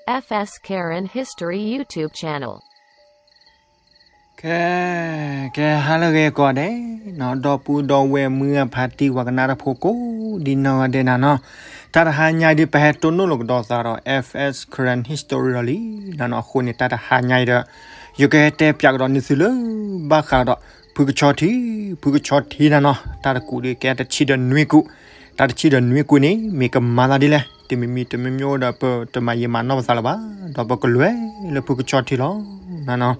F S Karen History YouTube channel. ကဲ ကဲ ဟါလၢအဂ့ၤကိးဂၤဒဲးနီၤ, ဒီပုၢ်ဒီဝဲၢ်မုၢ်အဖါတံၢ်ဝၤကနၣ်တၢ်ဖိကိးဒ်နီၢ်ဂၤဒဲးနၤနီၤ, တၢ်တဟါညါအံၤဒုး ပဟဲတိၢ်နီၣ်လိာ်ကဒီးသးဒီး F S Karen History လီၤလံနီၤနီၤ. အဃိန့ၣ် တၢ်တဟါညါအံၤဒီး ယကဟဲတဲပၠးကဒီးန့ၢ်သုလၢ ဘၣ်ဃးဒီး ဖုကဆီထံ, ဖုကဆီထံနၤနီၤ, တၢ်တကူးဒုးကဲတဆံဒီးနွံကူး, တၢ်တဆံဒီးနွံကူးန့ၣ် မ့ၢ်ကမၤသးဒ်လဲၣ်, တမံၤမံၤတမံၤမံၤဒီး ပတမၤယံာ်မၤနီၢ်ပသးလၢၤဘၣ်, ဒီးပကလဲၤလၢဖုကဆီထံလီၤနၤနီၤ.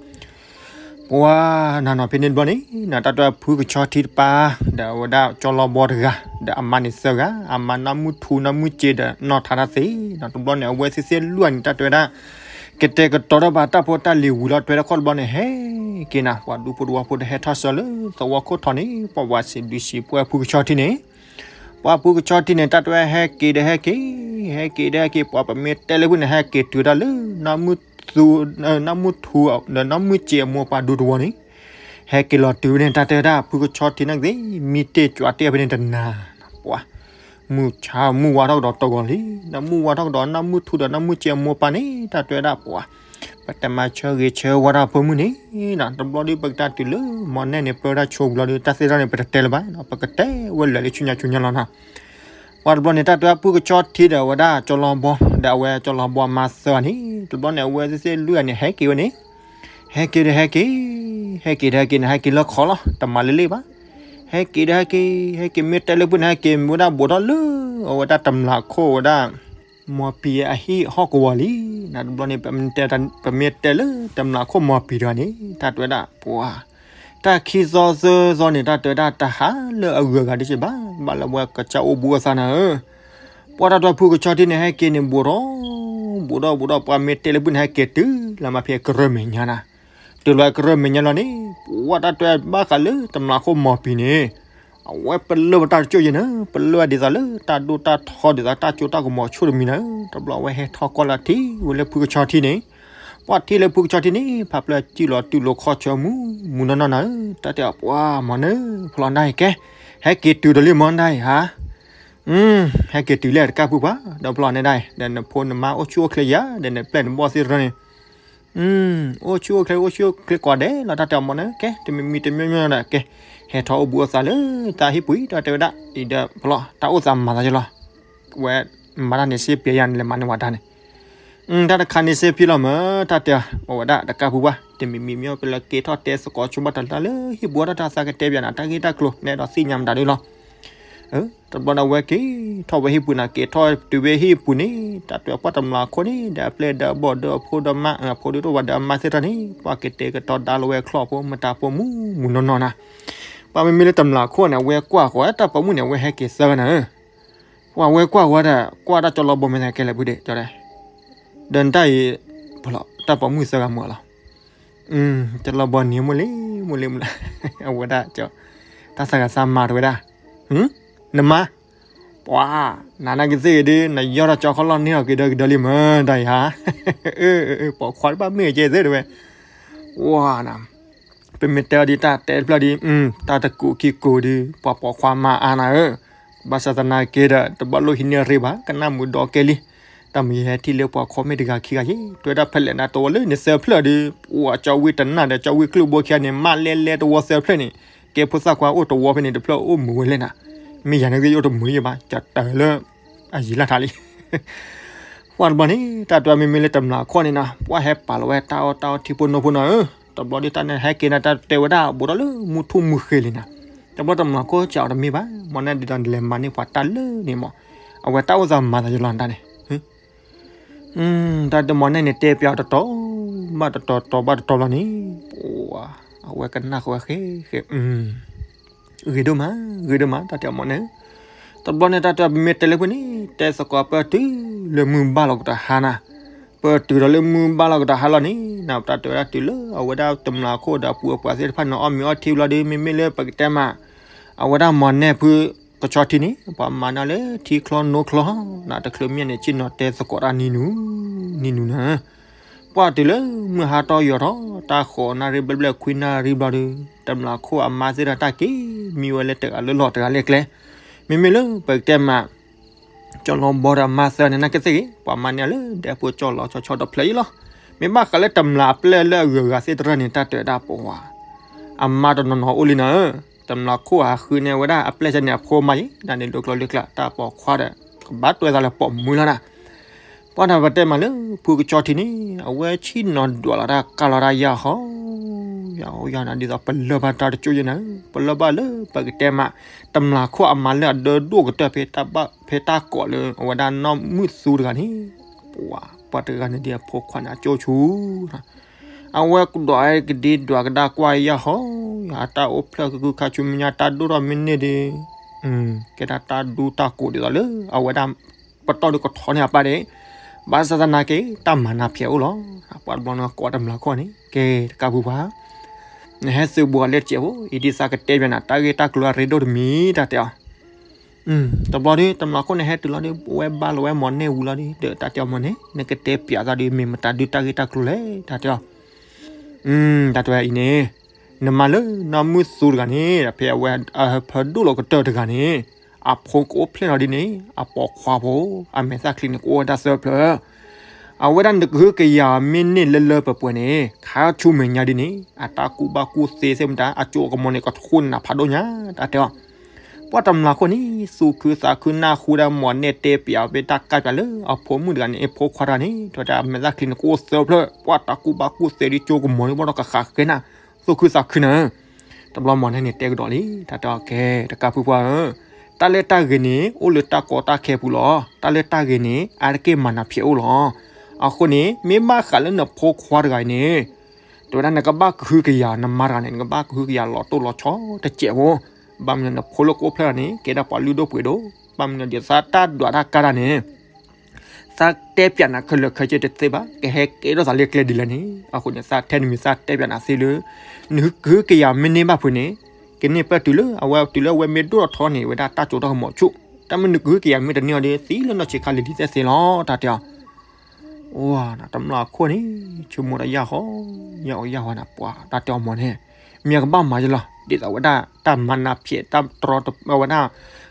ပှၤနၤနီၤ ဖဲန့ၣ်တဘျီန့ၣ် တၢ်တဲဖုကဆီထံတပၤ ဒီးအဝဲဒၣ်ကၠီလီၤဘီတဂၤ ဒီးအမါန့ၣ်သၢဂၤ, အမါနီၢ်မုၢ်ထူနီၢ်မုၢ်စ့ဒီးနီၢ်ထါတၢ်သ့နီၤ. တဘျီန့ၣ် အဝဲသ့ၣ်သ့ၣ်လွံၢ်ဂၤန့ၣ် တၢ်တဲဝဲဒၣ် ကတဲာ်ကတီၤထီၣ်ဘၣ်တၢ်ဖိတၢ်လံၤဝံၤလီၤ တဲဝဲဒၣ်ခီၣ်တဘျီန့ၣ် ဟဲက့ၤနၤ, ပှၤဒူဖိတဝီဖိဒီးဟဲထီၣ်ဆှၢလၢသဝီခိၣ်ထံးန့ၣ် ပှၤဝၤစံးဘျုးစံးပှဲၤဖုကဆီထံန့ၣ် ပှၤဖုကဆီထံန့ၣ် တၢ်တဲဝဲဟဲက့ၤဒီးဟဲက့ၤ, ဟဲက့ၤဒီးဟဲက့ၤ, ပှၤပမ့ၢ်တဲလၢဖုန့ၣ် ဟဲက့ၤတုၤဒၣ်လၢ နီၢ်မုၢ်ထူ, နီၢ်မုၢ်စ့အမိၢ်ပၢ်ဒူတဝီန့ၣ်, ဟဲက့ၤလီၤတုၤဝဲန့ၣ် တၢ်တဲဝဲဒၣ် ဖုကဆီထံန့ၣ်ကသ့ၣ် မံတ့ၢ်ကွၢ်တ့ၢ်ဖဲန့ၣ်တနၤ, ပှၤ မုၢ်ဆါမုၢ်ဝါထီၣ်ကဒီးတဂီၤလံ, ဒီးမုၢ်ဝါထီၣ်ကဒီး နီၢ်မုၢ်ထူဒီးနီၢ်မုၢ်စ့အမိၢ်ပၢ်န့ၣ် တၢ်တဲဝဲဒၣ်ပှၤ ပတမၤဆၢဂ့ၤဆၢဝါတၢ်ဖိမုၣ်န့ၣ်နီၤ, တဘျီဒီးပကတၢ်တုၤလၢ မီၢ်နဲၣ်န့ၣ် ပၢတၢ်ဆိးဘျီဒီး တၢ်သ့ၣ်တၢ်န့ၣ် ပတတဲလၢၤဘၣ်နီၤ, ပကတဲဝဲလၢာ်လၢဆူညါဆူညါလီၤနီၤ. ပှၤတဘျီန့ၣ် တၢ်တဲဝဲဖုကဆီထံဒီးအဝဲဒၣ်ကၠီလီၤဘီ, ဒီးအဝဲကၠီလီၤဘီအမါသၢဂၤန့ၣ် တဘျီန့ၣ် အဝဲသ့ၣ်သ့ၣ်လွံၢ်ဂၤန့ၣ် ဟဲက့ၤဝဲန့ၣ်, ဟဲက့ၤဒီးဟဲက့ၤ, ဟဲက့ၤဒီးဟဲက့ၤန့ၣ် ဟဲက့ၤလၢခီလီၤ, တမၤလၢလ့ၣ်ဘၣ်. ဟဲက့ၤဒီးဟဲက့ၤ, ဟဲက့ၤမ့ၢ်တဲလၢဖုန့ၣ် ဟဲက့ၤမ့ၢ်ဝဲဒၣ်ဘူးထီၣ်လၢ အဝဲဒၣ်တမျးခိၣ်ဝဲဒၣ် မီၢ်ပံၤအဟံၣ်ဟီၣ်ကဝီၤလံနီၤ. တဘျီန့ၣ် ပမ့ၢ်တဲလၢတမျးခိၣ်မီၢ်ပံၤတဂၤန့ၣ် တၢ်တဲဝဲဒၣ်ပှၤ တၢ်ခံသီသၢသီန့ၣ် တၢ်တဲဝဲဒၣ်တဟးလၢအဂုၤအဂၤဒံးဘၣ်, ဘၣ်လၢဝဲကစၢ်အိၣ်ဘူးအသးနၤဧၢ. ပှၤတၢ်တဲဖုကဆီထံန့ၣ် ဟဲက့ၤန့ၣ်ဘူးထီၣ်, ဘူးထီၣ်ဘူးထီၣ် ပှၤမ့ၢ်တဲလၢဖုန့ၣ် ဟဲက့ၤတုၤလၢမၤဖဲကရၢၢ်မဲာ်ညါနၤ. တုၤလၢကရၢၢ်မဲာ်ညါလီၤန့ၣ် ပှၤတၢ်တဲဘၣ်ဃးလၢတမျးခိၣ်မီၢ်ပံၤန့ၣ် အဝဲပလၢၢ်ဝဲတၢ်တကၠိၢ်ယဲၢ်န့ၣ်, ပလၢၢ်ဝဲဒ်သိးလၢတၢ်ဒိၣ်တၢ်ထီဒ်သိးတၢ်ကၠိတၢ်ကမီၤဆိၣ်တမံၤနၤ. တဘျီဝဲဟဲထီၣ်ကီၢ်လၢထံၣ်ဝဲလၢဖုကဆီထံန့ၣ်, ပှၤထံၣ်လၢဖုကဆီထံန့ၣ် ဖးဖျၢၣ်စံၣ်လီၤတုၤလီၤခီဆၢမူမူနီၢ်နီၢ်နၤဧၢ. တၢ်တဲအီၤပှၤမီၤန့ၣ် ဖျီၣ်နၤအံၤကဲ, ဟဲက့ၤတုၤဒီးလံမီၤနၤအံၤဧါ. ဟဲက့ၤတုၤလံတကၢ်ဖုပှၤ, ဒီးဖျီၣ်န့ၣ်ဒၣ်အံၤ ဒီးနဖိနမါအိၣ်ဆူၣ်အိၣ်ချ့ယၤ, ဒီးနပျဲၢ်နဘီၣ်သ့ၣ်တဖၣ်န့ၣ် အိၣ်ဆူၣ်အိၣ်ချ့ အိၣ်ဆူၣ်အိၣ်ချ့ကိးဂၤဒဲးလီၤ. တၢ်တဲအီၤမီၤန့ၣ် ကဲ တမံၤမံၤတမံၤမံၤဒီး ကဲ ဟဲထီၣ်အိၣ်ဘူးအသးလၢတၢ်ဟံၣ်ပူၤအံၤ တၢ်တဲဝဲဒၣ်အံၤဒီး ဖျီၣ် တၢ်အိၣ်သးမၤသးယလီၤ. ဝဲမၤတၢ်န့ၣ်စ့ပှဲၤယၤန့ၣ် လဲၤမၤန့ၢ်ဝဲတၢ်န့ၣ် တၢ်တခါန့ၣ်စ့ဖံလီၤမၢ်, တၢ်တဲအီၤဝဲဒၣ်တကၢ်ဖုပှၤ တမံၤမံၤမံၤ ပလဲၤက့ၤထီၣ်တဲသကိးဆိဘၣ်တၢ်လၢဟံၣ်ပူၤ တၢ်သးကတဲပၠးနၤ တၢ်ဂ့ၢ်တၢ်ကျိၤ နဲဒိးသ့ၣ်ညါမတၤဒုလီၤ. တဘျီန့ၣ် အဝဲက့ၤထီၣ်ဝဲဟံၣ်ပူၤန့ၣ် က့ၤထီၣ်တုၤဝဲဟံၣ်ပူၤန့ၣ် တၢ်တဲပှၤတမျးခိၣ်န့ၣ် ဒီးအပျဲၢ်ဒီးအဘီၣ်ဒီးအဖိဒီးမါ အဖိဒုးတအိၣ်ဘၣ်ဒီးအမါသ့ၣ်တဖၣ်န့ၣ် ပှၤကတဲာ်ကတီၤဒါလီၤဝဲချီၣ်ဖိမတၤဖိမူးမူးနီၢ်နီၢ်နၤ. ပှၤမ့မ့ၢ်လၢတမျးခိၣ်န့ၣ် အဝဲကွၢ်ဃီၤတၢ်ပိာ်မုၣ်န့ၣ် အဝဲဟဲက့ၤသၢဂၤနၤဧၢ. ပှၤဝဲကွၢ်ဃီၤဒီး ကွၢ်တၢ်ကၠီလီၤဘီမ့ၢ်သးကဲလဲၣ်ဖုဒဲး ကၠီဒဲး ဒီးနတၢ်အံၤ တၢ်ပိာ်မုၣ်သၢဂၤမူးလီၤ. ကၠီလီၤဘီန့ၣ် မူးလံမူးလံမူးလံ အဝဲဒၣ် တၢ်သးဂၤသးမၤတဝဲဒၣ် နမါ ပှၤ နနာ်က့ၤသ့ၣ်ဂ့ၤဒုး နယီၢ်ထီၣ်ကၠီခီလီၢ်န့ၢ်ထီၣ်က့ၤဒီးကဒီးလံမၢ် တၢ်အံၤဧါ. ပိာ်ခွါတဘၣ်မ့ၢ်ကဲသ့ၣ်တဝဲ ဝါနၤ ပမ့ၢ်တဲအီၤဒ်တၢ်တဲတဖျၢၣ်ဒ် တၢ်တကူးခံကူးဒုး ပှၤပိာ်ခွါမၤအါနၤဧၢ. ဘၣ်ဆၣ်သနာ်က့ဒီး တဘၣ်လိၣ်ဟံးန့ၢ်ရ့ၣ်ဘၣ် ကနၣ်မုာ်ဒီးကဲလံ. တၢ်မုာ်ယဟဲထံၣ်လၢပှၤခီမ့ၢ်တဂၤခံဂၤယ့ၣ် တဲဝဲဒၣ်ဖဲလဲၣ်နၤ တဝီလၢန့ၣ်သၢဖျၢၣ်ဒုး ပှၤကၠီဝံၣ်တနၢ်ဒီး ကၠီဝံၣ်ကျုၢ်ဘိခံဂၤန့ၣ် မးလဲလဲတဝီသၢဖျၢၣ်န့ၣ် ကဲဖိသၣ်ခွါအိၣ်တဝီဖဲန့ၣ်တဖျၢၣ်အိၣ်မုာ်ဝဲလဲၣ်နၤ. မ့ၢ်ယၤန့ၣ်ကအိၣ်တမုာ်ယ့ၣ်ဘၣ် ကတၢၢ်လၢ အယံၤလၢ်ထးလံ ပှၤတဘျီန့ၣ် တၢ်တဲမ့မ့ၢ်လၢတမျးခိၣ်န့ၣ်နၤ ပှၤဟဲပာ်လီၤဝဲတၢ်အီၣ်တၢ်အီထံဖိနိဖိနီၤဧၢ. တဘျီဒုးတၢ်န့ၣ်ဟဲက့ၤနၤ တၢ်တဲဝဲဒၣ်ဘူးထီၣ်လၢမုၢ်ထူၣ်မုၢ်ဃ့လံနၤ. တဘျီတမျးခိၣ်စံးအီၤတမ့ၢ်ဘၣ် မီၤနဲၣ်ဒ်သိးနလဲၤမၤန့ၢ်ပှၤတၢ်လၢန့ၣ်မး အဝဲတၢ်အိၣ်သးမၤသးယလီၤနတၢ်န့ၣ် တၢ်တမီၤန့ၣ်န့ၣ် တဲပၠးအီၤတတီၤဘၣ်တတီၤ တတီၤဘၣ်တတီၤလီၤန့ၣ် အဝဲကနၣ်ဃီဝဲဃဲဃဲ ဂ့ၤဒိၣ်မး ဂ့ၤဒိၣ်မး တၢ်တဲအီၤမီၤန့ၣ်. တဘျီန့ၣ် တၢ်တဲပမ့ၢ်တဲလၢဖဲန့ၣ် တဲသကိးပၢၢ်တုၤလၢမုၢ်ဘၣ်လီၤကတၢၢ်ဟါနၤ, ပၢၢ်တုၤဒီးလၢမုၢ်ဘၣ်လီၤကတၢၢ်ဟါလီၤန့ၣ် နတၢ်တဲဝဲဒၣ်တုၤလၢအဝဲဒၣ်တမျးခိၣ်ဒီးအပုၢ်အပှၤသ့ၣ်တဖၣ်န့ၣ် အီၣ်မ့ၤအီထံဘျီဒီး မ့မ့ၢ်လၢပကတဲမး အဝဲဒၣ်မီၤနဲၣ်ဖု ကဆီထံန့ၣ် ပှၤမၤနၢၤလၢထံချီနိချီ နတချုးမ့ၢ်န့ၣ် ဆ့ၣ်နီၤတဲသကိးတၢ်နံၤနူၤ နံၤနူၤနၤ. ပှၤတုၤလၢမုၢ်ဟါတီယီၤထီၣ် တၢ်ဃိးနၣ်ရံၣ်ဘျဲၣ်ဘျဲၣ်ခွံနၣ်ရံၣ်ဘျီဒီး တမျးခိၣ်အမါသ့ၣ်တဖၣ်တၢ်က့ၤမံဝဲလၢတဂၤလၢလီၢ်တဂၤလၢကျဲ, မ့မ့ၢ်လၢပကတဲမး ကၠီလီၤဘီဒီးအမါသၢန့ၣ် နာ်က့သ့ၣ်ဂ့ၤ ပှၤမၤန့ၢ်အီၤလၢဒဲဖိကၠီလီၤဆီဆီဒီဖျၢၣ်အံၤလီၤ. မ့ၢ်ဘၣ်ဃးလၢတမျးအပျဲၢ်လၢအဂုၤအဂၤသ့ၣ်တဖၣ်န့ၣ် တၢ်တဲဝဲဒၣ်ပဝၤ အမါတနီၤနီၤအိၣ်လံနၤဧၢ, တမျးခိၣ်ဟးဃုန့ၢ်ဝဲဒၣ်အပျဲၢ်စဲန့ၣ် အဖိမါအံၤ ဒ်န့ၣ်လၢကျိၤလၢကျဲ တၢ်ပိာ်ခွါဒီး ကဘၣ်တွဲသးလၢပိာ်မုၣ်လီၤနၤ. ပှၤတၢ်ပတဲမးလၢဖုကၠီထံန့ၣ် အဝဲဆံၣ်နီၤဒွးလီၤတၢ်ကါလီၤတၢ်ယၢ်ဟီ ယၢ်ဟီယၢ်နၤ ဒ်သိးပလၢၢ်ဘၣ်တၢ်တကၠိယဲနၤဧၢ, ပလၢၢ်ဘၣ်လၢပကတဲမး တမျးခိၣ်အမါလၢအဒၢဒိၣ်ကတၢၢ်ဖဲတၢ်ဘၣ် ဖဲတၢ်ကိးလၢအဝဲဒၣ်နီၢ်မုၣ်သူတဂၤန့ၣ်, ပှၤ ပှၤတဂၤန့ၣ်ဒ်အဖိခွါန့ၣ် အကၠိဆူ အဝဲကဒွးကဒံဒွးကဒါကွၢ်ယၢ်ဟီ, ယတၢ်အိၣ်ဖျဲၣ်ခုၣ်ခုၣ်ခါဆူမဲာ်ညါ တၢ်ဒိၣ်ထီၣ်မ့ၢ်န့ၢ်ဒီး ကဲဒၣ်တၢ်ဒူတၢ်ကိးဒ်သိးလၢ အဝဲဒၣ် ပတီၢ်ဒုးကထီန့ၢ်အပၢ်ဒီး ဘၣ်ဆၣ်သနာ်က့ တၢ်မၤနၤဖျဲးအိၣ်လီၤ. ပှၤတဘျီန့ၣ်ကိးတမျးခိၣ်န့ၣ် ကဲတကးပူၤပှၤ နဟဲသုးဘူးအီၤလၢတစဲးဖိ အံၤဒ်သးကတဲပၠးနၤ တၢ်ဂ့ၢ်တၢ်ကျိၤအရ့ဒိၣ်တမံၤ တၢ်တဲအီၤ တဘျီဒီး တမျးခိၣ်န့ၣ်ဟဲတုၤလီၤဒီး ဝဲဘါလီၤဝဲမိၢ်နဲၣ်ဝံၤလီၤဒီး ဒီးတၢ်တဲအီၤမိၢ်နဲၣ် နကတဲပၠးသးဒီး မ့ၢ်မတၤဒုးတၢ်ဂ့ၢ်တၢ်ကျိၤလဲၣ် တၢ်တဲအီၤ တၢ်တဲအံၤန့ၣ် နမၤလၢနီၢ်မုၣ်သူတဂၤန့ၣ် ဖဲအဝဲအဟၢဖၢဒိၣ်လီၤကတၢၢ်တဂၤန့ၣ် အဖိကအိၣ်ဖျဲၣ်လီၤဒ်န့ၣ် အပိာ်ခွါဖိ အမဲာ်သၣ်ချံန့ၣ် ကအိၣ်ဝဲဒၣ်သၢဖျၢၣ် အဝဲဒၣ်နကဟုကယာ်မ့ၢ်န့ၢ်လၢလၢပှဲၤပှဲၤန့ၣ် ခါဆူမဲာ်ညါဒ်န့ၣ် အတၢ်ကူၣ်ဘၣ်ကူၣ်သ့သ့ၣ်မတၤ အကၠိအကမီၤန့ၣ် ကထိၣ်နးဖးဒိၣ်ညါ တၢ်တဲအီၤ ပှၤတမျးခိၣ်န့ၣ် သူၣ်ခုသးခုနၢ်ဟူဒၣ်မိၢ်နဲၣ်တဲပၠးအီၤဖဲတၢ်ကးပၠးလၢအဖိမုၣ်တဂၤန့ၣ် အဖိခွါတဂၤန့ၣ် တဲဝဲဒၣ်အမဲာ်သၣ်ချံန့ၣ် ကအိၣ်သၢဖျၢၣ် ပှၤတၢ်ကူၣ်ဘၣ်ကူၣ်သ့ဒီးကၠိကမီၤန့ၣ် ဘၣ်ဒီးကဃးဃဲနၤ သူၣ်ခုသးခုနၤ တဘျီမိၢ်နဲၣ်န့ၣ်တဲကဒီးလံ တၢ်တဲအီၤကဲ တကးဖုပှၢ်ဧၢ, တၢ်လၢတၢ်ဂ့ၤန့ၣ် အိၣ်လၢတၢ်ကီတၢ်ခဲပူၤလီၤ. တၢ်လၢတၢ်ဂ့ၤန့ၣ် အါတက့ၢ်မၤနၤဖျဲးအိၣ်လီၤ. အဃိန့ၣ် မ့ၢ်ဘၣ်ဃးလၢနဖိခွါတဂၤအံၤန့ၣ် တဲဝဲဒၣ်နကဘၣ်ကဟုကယာ် နမါတဂၤန့ၣ် နကဘၣ်ကဟုကယာ်လီၤတိၢ်လီၤဆီတစဲးဖိ, ဘၣ်မနုၤနဖိလၢကအိၣ်ဖျဲၣ်လီၤန့ၣ် ကဲဒၣ်ပှၤလုၢ်ဒိၣ်ပှ့ၤဒိၣ်, ဘၣ်မနုၤဒ်သးတၢ်ဒွးတၢ်ကါတၢ်န့ၣ် သးတဲပၠးနၤခဲလၢာ်ခဲဆ့တသ့ဘၣ်, ကဟဲကဲထီၣ်သးလၢကျဲဒ်လဲၣ်န့ၣ်, အဃိန့ၣ် သးထဲနမံၤသးတဲပၠးနၤသ့လၢ နကဟုကယာ်မ့ၢ်န့ၢ်ဘၣ်ဖုးန့ၣ် ကန့ၢ်ပၢၢ်တုၤလၢအဝဲတုၤလၢအဝဲမ့ၢ်ဒိၣ်ထီၣ်ထီန့ၣ် ဝဲဒၣ်တၢ်ကၠိတၢ်ကမီၤဆူၣ်, တၢ်မ့ၢ်နကဟုကယာ်မ့ၢ်တန့ၢ်အီၤဒီး သံလၢနီၢ်ဆံးခါလံၤလံၤသ့ၣ်သ့ၣ်လီၤ တၢ်တဲအီၤ အိၣ် တမျီခိၣ်န့ၣ် ဆိကမိၣ်ဒီးယၢ်ဟီ, ယၢ်အီၣ်ယၢ်ဟီနၤ ပှၤတၢ်တဲအီၤမ့ၢ်န့ၣ်, မ့ၢ်ကဘၣ်မၤယလီၤ, ဒ်သိးဝဲဒၣ်တၢ်မၤနၤဖျဲးတၢ်တြီဝဲဒၣ်,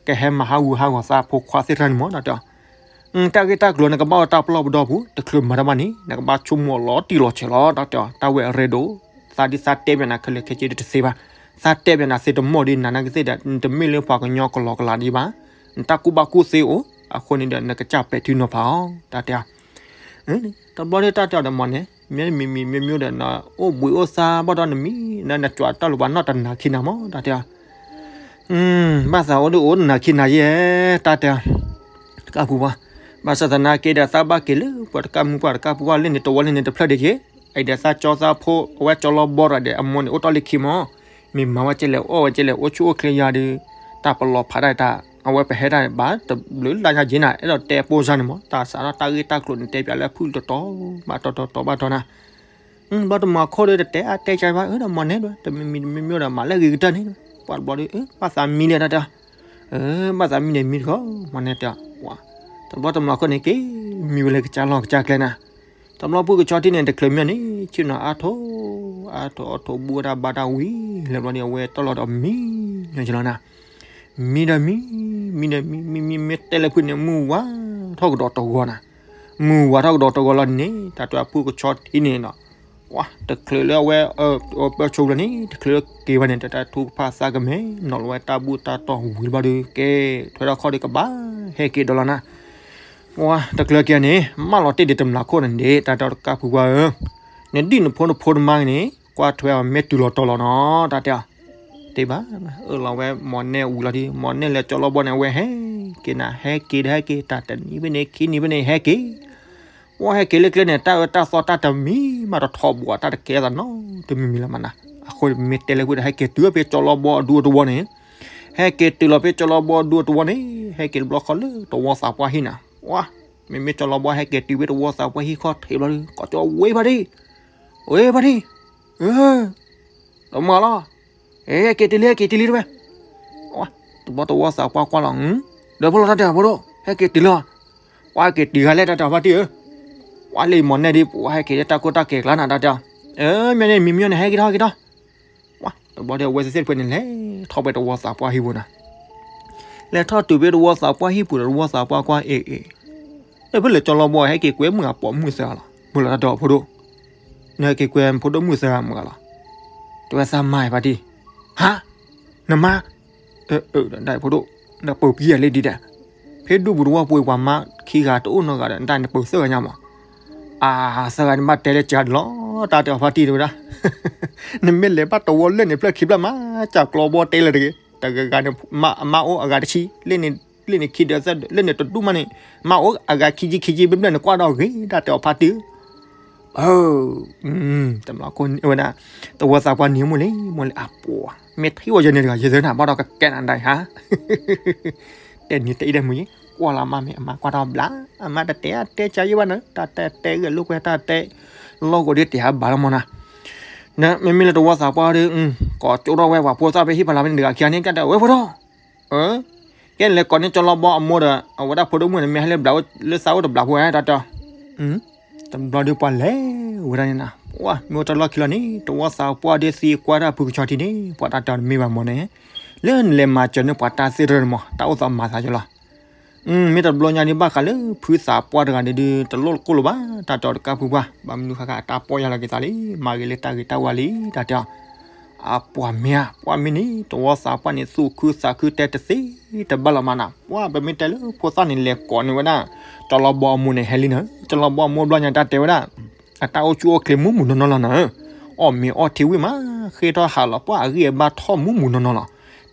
ကဟဲမၤဟးဂူာ်ဟးဂီၤသးဖိခွါသ့ၣ်တဖၣ်န့ၣ်မ့ၢ် တၢ်တဲအီၤ, တၢ်ဂ့ၢ်တၢ်ကျိၤနကဘၣ်အိၣ်တၢ်ပလီၢ်ပဒီပူၤ တချုးမၤတၢ်ဘၣ်န့ၣ် နကဘၣ်ဆိကမိၣ်လီၤတံၢ်လီၤဆဲးလီၤ တၢ်တဲအီၤ, တၢ်ဝဲအရ့ဒိၣ်, သးဒ်သးတဲပၠးနၤခဲလၢာ်ခဲဆ့တသ့ဘၣ်, သးတဲပၠးနၤသ့တမီၢ်ဒီး နၤနာ်က့သ့ၣ်ဒီး နတမ့ၢ်လၢပှၤကညီကလီကလးဒံးဘၣ်, နတၢ်ကူၣ်ဘၣ်ကူၣ်သ့အိၣ်, အဃိန့ၣ်ဒီး နကစၢ်ပဲာ်ထံနီၤဖးအီၤ တၢ်တဲအီၤ တဘျီဒီးတၢ်တဲအီၤဒီးမ့ၢ်န့ၣ်, မ့မ့မ့မ့ၢ်ဒီး နအိၣ်ဘှံးအိၣ်သါဘၣ်ဒီးနမံၤ, နနကွၢ်တၢ်လိၤဘၣ်နီၢ်တနၤခံနၤမ့ၢ် တၢ်တဲအီၤ, ဘၣ်သးအိၣ်ဒုးအိၣ်နၤခံနၤယဲ, တၢ်တဲအီၤ, တကးပူၤပှၤ, ဘၣ်ဆၣ်သနာ်က့ဒီးသးဘၣ်က့ၤလၢပှၤတကးမုၢ်ပှၢ်တကးပူၤပှၢ်လၢန့ၣ်တဝီလၢန့ၣ်တဖျၢၣ်ဒံးက့ၤ, အံၤဒီးသးကၠီသးဖိ အဝဲကၠီလီၤဘီဒီးအမိၢ်န့ၣ်အိၣ်တ့ၢ်လၢခံမ့ၢ်, မ့ၢ်မၤဝဲကဲလဲၣ်အီၣ်ဝဲကဲလဲၣ်အိၣ်ဆူၣ်အိၣ်ချ့ယၤဒီး, တၢ်ပလီၤဖးဒၣ်တၢ်, အဝဲပဟဲဒၣ်ဘၣ်တဘျုးလါညါက့ၤနၤ အဲၣ်ဒိးတဲပိၢ်စါန့ၣ်မ့ၢ် တၢ်စးထီၣ်တၢ်ဂ့ၢ်တၢ်ကျိၤန့ၣ် တဲပၠးလၢဖုၣ်တတီၤဘၣ်တတီၤတီၤဘၣ်တတီၤနၤ, ဘၣ်တမျီခိၣ်ဒီးတတဲအါတဲကါဘၣ် အၢဒီးမ့ၢ်န့ၣ်ဒီး တမံၤမံၤတမံၤမံၤဒီး မၤလၢဂ့ၤကတၢၢ်န့ၣ်, ပှၤတဘျီဒီး ဘၣ်သးမံလံတၢ်တဲအီၤ, ဘၣ်သးမံန့ၣ်မံတခီ, မ့ၢ်န့ၣ်တဲအီၤ, တဘျီတမျီခိၣ်န့ၣ်က့ၤ မံဝဲလၢကစၢ်လီၢ်ကစၢ်ကျဲနၤ တဘျီဖုကဆီထံန့ၣ် တချုးမ့ၢ်န့ၣ် ဆ့ၣ်နီၤအါထိၣ်, အါထိၣ်အါထိၣ် ဘူးဝဲဒၣ်ဘါတၢ်ဝံၤ လၢဘျီန့ၣ်အဝဲတီၢ်လီၤဒီးမံ, ညီကလီၤနၤ, မံဒီးမံ, မံဒီးမံ, မံမံမ့ၢ်တဲလၢဖုန့ၣ် မုၢ်ဝါထီၣ်ကဒီးတဂီၤနၤ, မုၢ်ဝါထီၣ်ကဒီးတဂီၤလီၤန့ၣ် တၢ်တဲအီၤဖုကဆီထံန့ၣ်နီၤ, ပှၤတချုးလၢအဝဲ ပၢဆိဘျီန့ၣ် တချုးလၢက့ၤဘၣ်န့ၣ် တၢ်တၢ်ထူကဖၣ်သးကမဲာ် နီၤလီၤဝဲတၢ်ဘူၣ်တၢ်တီၢ်ဝံၤလၢဘျီဒီး ကဲ ထွဲထီၣ်ခီၣ်ဒီးကဘၣ်ဟဲက့ၤဒီးလီၤနၤ ပှၤတချုးက့ၤန့ၣ် မၢလီၤတ့ၢ်ဒံးတမျီခိၣ်န့ၣ်ဒံး တၢ်တဲအီၤတကးဖုပှၤဧၢ, နဒံၣ်နဖိနဖိတမါန့ၣ် ကွၢ်ထွဲအီၤမ့ၢ်တုၤလီၤတီၤလီၤနီၤ တၢ်တဲအီၤ, တ့ၢ်ဘၣ်, အၢၣ်လီၤဝဲမိၢ်နဲၣ်ဝံၤလီၤဒီး မိၢ်နဲၣ်လဲၤကၠီလီၤဘီန့ၣ် အဝဲဟဲက့ၤနၤ ဟဲက့ၤဒီးဟဲက့ၤ တၢ်တနံၤဖဲန့ၣ် ခံနံၤဖဲန့ၣ် ဟဲက့ၤ ပှၤဟဲက့ၤလၢကျဲန့ၣ် တၢ်အၢတၢ်သီတၢ်တမံၤမးတထီဘိး တၢ်တကဲသးနီတမံၤမံၤလၢၤမးနၤ, အဃိမ့ၢ်တဲလၢဖုဒီး ဟဲက့ၤတုၤဖဲကၠီလီၤဘီအဒူအတဝီန့ၣ်, ဟဲက့ၤတုၤလီၤဖဲကၠီလီၤဘီအဒူအတဝီန့ၣ် ဟဲက့ၤတဘျီဃီလၢတဝီသးပှၢ်ဟံၣ်နၤ, ပှၤ မ့မ့ၢ်ကၠီလီၤဘီဟဲက့ၤတုၤဖဲတဝီသးပှၢ်ဟံၣ်ခီၣ်ထံးဘျီဒီး ကိးကၠီဝဲဖါတံၢ်, ဝဲဖါတံၢ်, တမၤလီၤ, ဟဲက့ၤတုၤလံ ဟဲက့ၤတုၤလံတဝဲ တဘျီတဝီသးပှၢ်ကွၢ်လီၤ, ဒီးဖိလီၤတၢ်တဲာ်ဖိဒိၣ် ဟဲက့ၤတုၤလီၤ, ပှၤဟဲက့ၤတုၤဂၤလဲၣ်တၢ်တဲာ်ဖါတံၢ်ဧၢ, ပှၤလၢအံၤမိၢ်နဲၣ်ဒ် ပှၤဟဲက့ၤလၢတၢ်ကိၢ်တၢ်ကဲၤကျါနၤ တၢ်တဲာ်, မ့ၢ်န့ၣ်မံမံန့ၣ် ဟဲက့ၤထီၣ်ဟဲက့ၤထီၣ်, ပှၤ တဘျီဒီးအဝဲသ့ၣ်သ့ၣ်တဖၣ်န့ၣ် လဲၤထီၣ်ဖဲတဝီသးပှၢ်ဟံၣ်ပူၤနၤ လဲၤထီၣ်တုၤဖဲတဝီသးပှၢ်ဟံၣ်ပူၤဒီး တဝီသးပှၢ်ကွၢ်အ့ၣ်အ့ၣ်, လၢဖဲလဲၣ် ကၠီလီၤဘီဟဲက့ၤကွဲမုၣ်အပိာ်မုၣ်သၢဂၤလီၤ. မုၢ်လီၤတၢ်တဲအီၤ ဖိဒိၣ်, နဟဲက့ၤကွဲဖိဒိၣ်မုၣ်သၢဂၤမုၢ်ဂၤလီၤ. တဲဝဲသးမါအံၤဖါတံၢ်, ဟါ, နမါ, ဒီးဖိဒိၣ်, ဒီးပၢၤပံယဲၢ်လံဒ်ဒီး, ဖဲဒူပူၤတဝီပူၤအံၤ ပှၤမါခံဂၤတအိၣ်နီတဂၤဒီး နတၢ်နပၢၤသၢဂၤညါမး. အသၢဂၤန့ၣ်ဘၣ်တဲလၢကၢ်ဒ်လီၤ, တၢ်တဲအီၤဖါတံၢ်တဲဝဲဒၣ်, နမ့ၢ်လဲၤဘၣ်တဝီလၢန့ၣ် ဖျၢၣ်ခံဖျၢၣ်မး, ကၢ်ကျီဘီတဲလၢတဂ့ၤ, တဂၤဂၤန့ၣ် မါအိၣ်အဂၤတဆံ, လၢန့ၣ်ခံဒီးသၢ, လၢန့ၣ်တဒူၣ်မးန့ၣ်, မါအိၣ်အဂၤခံဆံခံဆံဘျဲၣ်ဘျဲၣ်န့ၣ် ကွၢ်ဒီးဂ့ၤ တၢ်တဲအီၤဖါတံၢ် တဘျီခိၣ်န့ၣ်ဝဲဒၣ်, တဝီသးပှၢ်န့ၣ်မိၢ်လံ, မိၢ်လံအပှၤ, မ့ၢ်ထံၣ်ဝဲယဲန့ၣ်တဂၤ ယဲသ့ၣ်နၤဘၣ်ဒီးကကဲနၤဒၣ်ဟါ, တဲန့ၣ်တအံၤဒဲးမုၢ်ယ့, ကွၢ်လီၤမါမ့ၢ်အမါကွၢ်ထီၣ်ဘျါ, အမါတတဲအတဲကါယ့ၢ်ဘၣ်နၤ, တၢ်တဲတဲဂ့ၢ်လိာ်ကွဲတၢ်တဲ, လီၢ်ကီးဒ်တဲဟးဘၣ်လီၤမးနၤ, မ့မ့ၢ်လၢတဝီသးပှၢ်ဒီး, ကိးကၠိထီၣ်ဝဲပှၤဖိသၣ်ဖဲဟံၣ်ဖီလာ်ဖဲန့ၣ်တဂၤခံဂၤန့ၣ် ကတဲဝဲဖိထီၣ် ကဲန့ၣ်လဲၤကိးန့ၢ်ကၠီလီၤဘီအမိၢ်ဒီး အဝဲဒၣ်ဖိဒိၣ်မုၣ်န့ၣ် မ့ၢ်ဟဲလၢဘျးအိၣ်လၢသးအိၣ်တဘျးဖိဝဲ တၢ်တဲအီၤ, တဘျီဒီးပှၤလဲၤဝဲဒၣ်န့ၣ်နၤ, ပှၤမ့ၢ်အိၣ်တၢ်လီၢ်ခံလီၤန့ၣ် တဝီသးပှၢ်ဒီးသံကွၢ်တၢ်ဖုကဆီထံန့ၣ် ပှၤတၢ်တဲအီၤတမ့ၢ်ဘၣ်မးန့ၣ်, လၢနလဲၤမၤစၢၤန့ၢ်ပှၤတၢ်သ့ၣ်တဖၣ်န့ၣ်မး တၢ်အိၣ်သးမၤသးကလီၤ မ့ၢ်တဘျီညါဒ်ဘၣ်ဃးလၢဖုသးပှၢ်တဂၤန့ၣ်ဒုး တလိၣ်ကိၢ်လၢၤဘၣ် တၢ်တဲအီၤတကးဖုပှၢ် ဘၣ်မနုၤဃၣ်ဃၣ်အတၢ်ပီၢ်ယၢ်လီၤက့ၤသးလံ မၤဂ့ၤလၢတၢ်ဂ့ၤတၢ်ဝါလံ တၢ်တဲအီၤ, အပှၤမ့ၢ်ဧါ ပှၤမ့ၢ်န့ၣ် တဝီသးပှၢ်န့ၣ်သူၣ်ခုသးခုတဲတသ့တဘၣ်လီၤမးနၤ ပှၤပမ့ၢ်တဲလၢဖိသၣ်န့ၣ်လဲၤကိးန့ၢ်ဝဲဒၣ် ကၠီလီၤဘီအမိၢ်န့ၣ်ဟဲလံနၤ ကၠီလီၤဘီအမိၢ်ဘျီညါတၢ်တဲဝဲဒၣ်, အတၢ်အိၣ်ဆူၣ်အိၣ်ချ့မုၢ်မုၢ်နီၢ်နီၢ်လီၤနၤ, အီၣ်မ့ၤအီထံဝံၤမး ဃ့ထီၣ်ဟးလီၤ ပှၤအဂံၢ်အဘါထီၣ်မုၢ်မုၢ်နီၢ်နီၢ်လီၤ,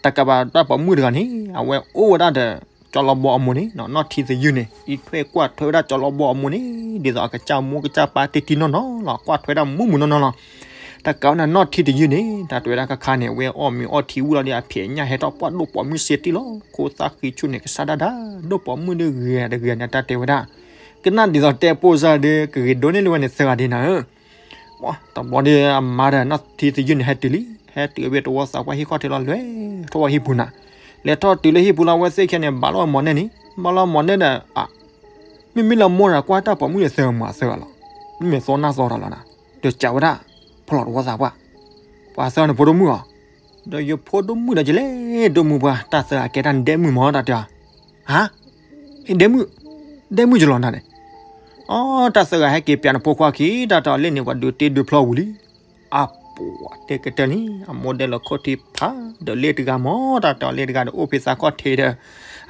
တကးဘၣ်တၢ်ပိာ်မုၣ်တဂၤန့ၣ် အဝဲအိၣ်ဝဲဒၣ်ဒီး ကၠီလီၤဘီအမိၢ်န့ၣ် နီၢ်ထံသယုၢ်န့ၣ် အံးထွဲကွၢ်ထွဲဝဲဒၣ်ကၠီလီၤဘီအမိၢ်န့ၣ် ဒ်သိးအကစၢ်မိၢ်ကစၢ်ပၢ်တ့တံၢ်နီၢ်နီၢ်လီၤ ကွၢ်ထွဲဒၣ်မုၢ်မုၢ်နီၢ်နီၢ်လီၤ, တကးဝဲန့ၣ်နီၢ်ထံသယုၢ်န့ၣ် တၢ်တဲဝဲဒၣ်ခါခါန့ၣ် အဝဲအီၣ်မ့ၤအီထံဝံၤလီၤဒီးအဖံးအညၣ်ဟဲထီၣ်ပှၢ်ဒိၣ်ပိာ်မုၣ်စ့တံၢ်လီၤ ခိသၣ်ဃံဆူၣ်န့ၣ် ကစၢ်ဒၣ်ဒၣ် ဒိၣ်ပိာ်မုၣ်ဒုးဂ့ၤတဂ့ၤန့ၣ် တၢ်တဲဝဲဒၣ်, ကနၣ်ဒ်သိးတဲပိၢ်စၢ်ဒီး ကဂ့ၤဒိၣ်န့ၢ်လၢဝဲန့ၣ်သၢဂၤဒ်နၤဧၢ တဘျီဒီးအမါဒီးနီၢ်ထံသယုၢ်န့ၣ် ဟဲတုၤလံ, ဟဲတုၤဝဲတဝီသးပှၢ်ဟံၣ်ခီၣ်ထံးလီၤ လဲၤထီၣ်ဝဲဟံၣ်ပူၤနၤ, လဲၤထီၣ်တုၤလၢဟံၣ်ပူၤလီၤ အဝဲသ့ၣ်ခံဂၤန့ၣ် ဘၣ်လီၤဝဲမီၢ်နဲၣ်န့ၣ်, ဘၣ်လီၤမီၢ်နဲၣ်ဒီး, မ့မ့ၢ်လၢမိၢ်ဒီးကွၢ်တၢ်ပိာ်မုၣ်ဒီးသၢဂၤမးသၢဂၤလီၤ, မ့ၢ်သီနၢ်သီတၢ်လီၤနၤ, ဒီးကးဝဲဒၣ်, ဖီလီၤတဝီသးပှၢ်, ပှၤသၢဂၤန့ၣ်ဖိဒိၣ်မုၣ်လီၤ, ဒီးယဖိဒိၣ်မုၣ်ဒီးကလဲၤဒိၣ်မုၢ်ပှၤ တၢ်သၢဂၤကဲတၢ်ဒဲမုၣ်မး တၢ်တဲအီၤ, ဟါ, ဒဲမုၣ်, ဒဲမုၣ်ယလီၤနၤန့ၣ် အီ တၢ်သၢဂၤဟဲက့ၤပျးနဖိခွါခံ တၢ်တဲအီၤလၢန့ၣ် ပှၤဒုးတ့ဒုးဖျီဝံၤလံ, အပှၤတဲကတၢၢ်န့ၣ် အမိၢ်ဒဲးလီၤခီၣ်ထံးဖး ဒီးလ့ၣ်တဂၤမး တၢ်တဲအီၤလ့ၣ်တဂၤဒီးအိၣ်ဖဲသးခီၣ်ထံးဒီး,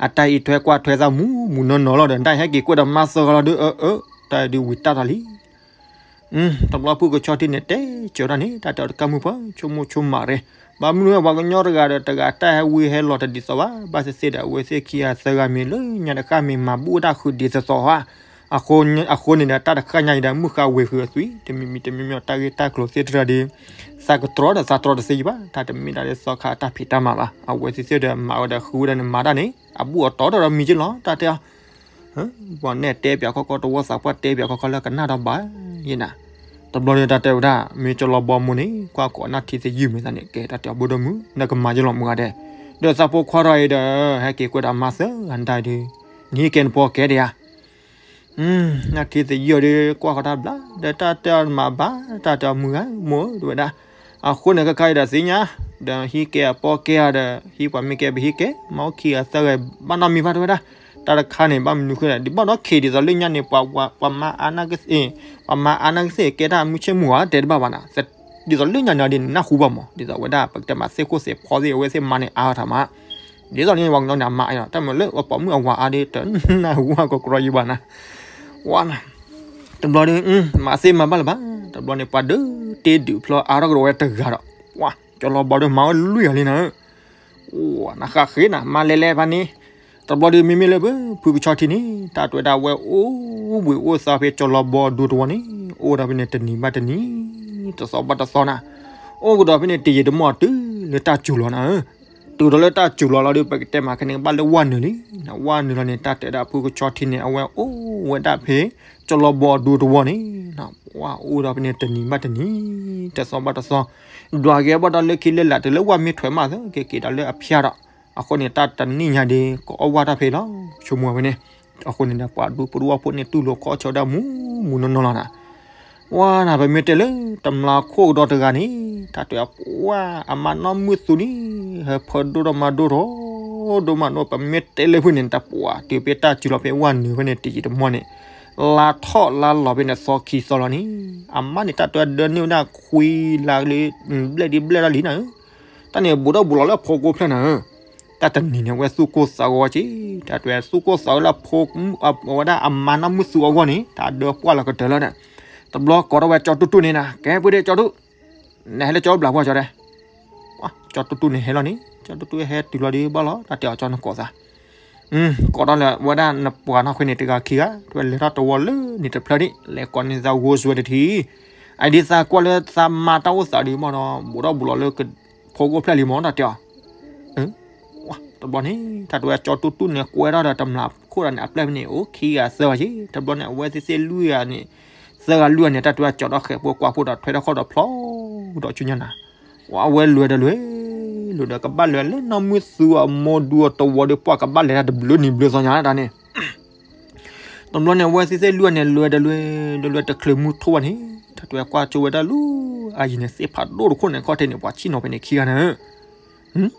အတၢ်အံးထွဲကွၢ်ထွဲသးမုၢ်မုၢ်နီၢ်နီၢ်လီၤဒီး တၢ်ဟဲက့ၤကွဲးဒီးမါသၢဂၤလီၤဒီး အၢ အၢ, တၢ်ဒုးဝံၤတၢ်ထီၣ်လံ တဘျီဖုကဆီထံန့ၣ် တဲစၢၤတၢ်န့ၣ် တၢ်တဲအီၤတကးမုၢ်ပှၢ် ဆိကမိၣ်ဆိကမးရဲ, ဘၣ်မနုၤပှၤကညီတဂၤဒီးတဂၤတၢ်ဟဲဝံဟဲလီၤတဒ်သိးဘၣ်, ဘၣ်သ့ၣ်သ့ၣ်ဒီး အဝဲသ့ၣ်ခံဂၤသၢဂၤမ့ၢ်လၢညါတဃၣ်မ့ၢ်မၤဘူၣ်တၢ်ဃုာ်ဒ်သိးသိးဧါ, အဃိန့ၣ်ဒီးတၢ်တဃၣ်ညါအံၤဒီး မုၢ်ဃါဝဲၤဃုာ်အသွံၣ် တမံၤမံၤတမံၤမံၤ တၢ်ဂ့ၢ်တၢ်ကျိၤသ့ၣ်တဖၣ်ဒီး သးကတြီဒီးသးတြီတသ့ယံၤဘၣ်, တၢ်တမ့ၢ်ဒၣ်လၢသီခါအတၢ်ဖံးတၢ်မၤဘၣ်, အဝဲသ့ၣ်သ့ၣ်ဒီးမၤဝဲဒီးဃုဝဲဒၣ်န့ၣ်မၤတၢ်န့ၣ် အဘူၣ်အတီဒီးမံၤက့လီၤ တၢ်တဲအီၤ ပှၤနဲၣ်တဲပၠးခီခီ တဝီသးပှၢ်တဲပၠးခီခီလၢကနၣ်ဒီးဘၣ်ယဲနၤ, တဘျီဒီးတၢ်တဲဝဲဒၣ် မ့ၢ်ကၠီလီၤဘီမူန့ၣ် ကွၢ်ကိးနၢ်ထံသယုၢ်မ့ၢ်သးန့ၣ် ကဲတၢ်တဲအီၤဘိဒိၣ်မုၣ် နကမၤယလီၤမုၢ်ဂၤဒဲး, ဒီးသးဖိခွါထီၣ်အံၤဒီး ဟဲက့ၤကွဲးဒီးမါသၢဂၤဒၣ်ဒုး, နဟံးကဲနပီၢ်ကဲဒံးဧါ နၢ်ထံသယုၢ်အီၤဒီး ကွၢ်ဃီၤတၢ်ဘျါ ဒီးတၢ်တဲအီၤမၤဘၣ် တၢ်တဲအီၤမုၢ်ဂၤမိၢ်ဧၢ တဝဲဒၣ်, အဃိန့ၣ် ခဲခါအံၤဒီးသ့ၣ်ညါ, ဒီးဟံးကဲအပီၢ်ကဲအီၤဒီး ဟံးပှၤမ့ၢ်ကဲပဟံးကဲ, မၤအိၣ်ခံဂၤသၢဂၤဘၣ်နီတမံၤဘၣ် တဝဲဒၣ်, တၢ်တခါန့ၣ် ဘၣ်မနုၤဃိလဲၣ် ဒ်ဘၣ်ဒီးခ့ဒ်သိးလၢညါန့ၣ် ပှၤမါအါနာ်က့သ့ၣ်, ပှၤမါအါနာ်က့သ့ၣ် ကဲတၢ်မုၢ်ဆ့ၣ်မုၢ်ဂီၤတဲတဘၣ်ဘၣ်နၤ, ဒ်သိးလၢညါန့ၣ်ဒ်န့ၣ် နၢ်ဟူဘၣ်မး ဒ်သိးဝဲဒၣ် ပကတဲမးသ့ၣ်ခိၣ်သ့ၣ်ဖီသ့ၣ် အဝဲသ့ၣ်မါန့ၣ်အါထီၣ်မး ဒ်သိးန့ၣ်ပှၤကညီန့ၣ်အမါအါလီၤ တၢ်မၤလၢပှၤပိာ်မုၣ်အဝၤအါဒီး တနၢ်ဟူဘၣ်ကီကရီယံၤဘၣ်နၤ, ဝါနၤ, တဘျီဒီး မၤသ့မၤဘၣ်လၢၤဘၣ်, တဘျီန့ၣ် ပှၤဒုးတ့ဒုးဖျီအါထီၣ်ကဒီးဝဲတဂၤဒီး, ဝါ, ကၠီလီၤဘီဒီးမၤဝဲလွံၢ်ဂၤလံနၤ, ဝါ, နဃၣ်ဃ့နၤ မၤလဲၤလဲၤဖဲန့ၣ်, တဘျီဒီးမ့မ့ၢ်လၢပဖုကဆီထံန့ၣ် တၢ်တဲဝဲဒၣ်ဝဲအိၣ်ဘှံးအိၣ်သါဖဲကၠီလီၤဘီအဒူတဝီန့ၣ်, အိၣ်ဒီးဖဲန့ၣ်တနံၤဘၣ်တနံၤ, တသီဘၣ်တသီနၤ, အိၣ်ကဒီးဖဲန့ၣ်တယံာ်တမီၢ်တုၤလၢတၢ်စူၤလီၤနၤ, တုၤဒီးလၢတၢ်စူၤလီၤလီၤဒီး ပကတဲမးခဲန့ၣ် ဘၣ်လၢဝၣ်နုာ်လံ, ဝၣ်နုာ်လီၤန့ၣ် တၢ်တဲဒၣ်ဖုကဆီထံန့ၣ် အဝဲအိၣ်ဝဲဒၣ်ဖဲ ကၠီလီၤဘီအဒူတဝီန့ၣ်, ဝါအိၣ်ဒီးဖဲန့ၣ်တနံၤဘၣ်တနံၤ, တသီဘၣ်တသီ, ဒွးက့ၤဘၣ်ဒီးလၢခံလၢလာ် တုၤလၢဝၣ်မ့ၢ်ထွဲမးသ့ က့ၤက့ၤဒီးလၢအဖျါဒီး, အဃိန့ၣ် တၢ်တနံၣ်ညါဒီး ကအီၣ်ဝၣ်တၢ်ဖဲလီၤ, ဆိကမိၣ်ဝဲန့ၣ်, အဃိန့ၣ်ဒီး ပှၤဒူပဒူဝၣ်ဖိန့ၣ် တူၢ်လိာ်ခီၣ်ဆၢဒၣ်မူမူနီၢ်နီၢ်လီၤနၤ, ဝါနၤ ပမ့ၢ်တဲလၢ တမျးခိၣ်ကဒီးတဂၤန့ၣ် တၢ်တဲအီၤ ပှၤအမါနီၢ်မုၢ်သူန့ၣ် ဟဲဖၢဒိၣ်ထီၣ်မၤဒိၣ်ထီၣ် ဒိၣ်မးနီၢ် ပမ့ၢ်တဲလၢဖုန့ၣ် တၢ်ပှၤတုၤဖဲတၢ်စုလီၤဖဲဝဲနုာ်ဖဲန့ၣ် တယံာ်တမီၢ်န့ၣ် လါထီၣ်လါလီၤဖဲန့ၣ်သီခံသီလီၤန့ၣ် အမါန့ၣ် တၢ်တဲဒၢန့ၢ်ဝဲဒၣ်ခွံလါလၢ ဘျဲၣ်ဒ်ဘျဲၣ်ဒၣ်လံနၤဧၢ, တၢ်န့ၣ်ဘူးဒီးဘူးလီၤလၢအဖိကိၣ်ဖျဲၣ်နၤဧၢ, တၢ်တနံၤန့ၣ် အဝဲသူၣ်ကိၢ်သးဂီၤက့ၤ တၢ်တဲသူၣ်ကိၢ်သးဂီၤလၢအဖိ အဝဲဒၣ်အမါနီၢ်မုၢ်သူအဂီၢ်န့ၣ် တၢ်ဒၢပှၢ်လီၤကတၢၢ်လီၤန့ၣ်, တဘျီကိးထီၣ်ဝဲကၠီတူၢ်တူၢ်န့ၣ်နၤ ကဲပှ့ၤဒ့ကၠီတူၢ် နဟဲလၢကၠီတူၢ်ဘျးပှၢ်ကၠီဒဲး, ကၠီတူၢ်တူၢ်န့ၣ်ဟဲလီၤန့ၣ် ကၠီတူၢ်တူၢ်ဟဲတုၤလီၤဒ်ဘၣ်လီၤ တၢ်တဲအီၤကၠီနကိးသး ကိးထီၣ်လၢဝဲဒၣ်နပှၤနီၢ်ခွံန့ၣ် တဂၤခံဂၤ တဝဲလဲၤထီၣ်တဝီလၢန့ၣ်တဖျၢၣ်န့ၣ် လဲၤကိးန့ၢ်သးဂိၢ်စွဲတထံၣ်, အဒ်သးကွၢ်လၢသးမါတၢ်အိၣ်သးဒ်မ့ၢ်ဒီး ဘူးဒီးဘူးလီၤလၢ ဖိကိၣ်ဖျဲၣ်လံမ့ၢ်တၢ်တဲအီၤ, တဘျီန့ၣ် တၢ်တဲဝဲကၠီတူၢ်တူၢ်န့ၣ် ကွဲထီၣ်ဒီးတမျးခိၣ်ဒီးန့ၣ် အပျဲၢ်ဖဲန့ၣ် အိၣ်ခံဂၤသၢဂၤက့ၤ တဘျီန့ၣ် အဝဲသ့ၣ်သ့ၣ်လွံၢ်ဂၤန့ၣ် သၢဂၤလွံၢ်ဂၤန့ၣ် တၢ်တဲဝဲကၠီဒီးဃဲၤဖိကွၢ်ဖိဒီးထွဲထီၣ်ခီၣ်ဒီးဖျီဒီးဆူညါနၤ ဝဲလဲၤဒီးလဲၤ, လဲၤဒီးကဘၣ်လဲၤလၢနီၢ်မုၢ်သူအမိၢ်ဒူအတဝီဒီးပှၢ်ကဘၣ်လဲၤတၢ်တဘျုးနံၤဘျုးသီညါတၢ်န့ၣ်, တဘျီန့ၣ် အဝဲသ့ၣ်သ့ၣ်လွံၢ်ဂၤန့ၣ် လဲၤဒီးလဲၤ တချုးမုၢ်ထီၣ်ဘၣ်န့ၣ် တၢ်တဲဝဲကွၢ်ကၠိဝဲဒၣ်လၢ အယံၤန့ၣ် သ့ၣ်ဖးဒိၣ်တခိၣ်န့ၣ် ခီၣ်ထံးန့ၣ် ပှၤဆ့ၣ်နီၤဖဲန့ၣ်ခံဂၤနၤဧၢ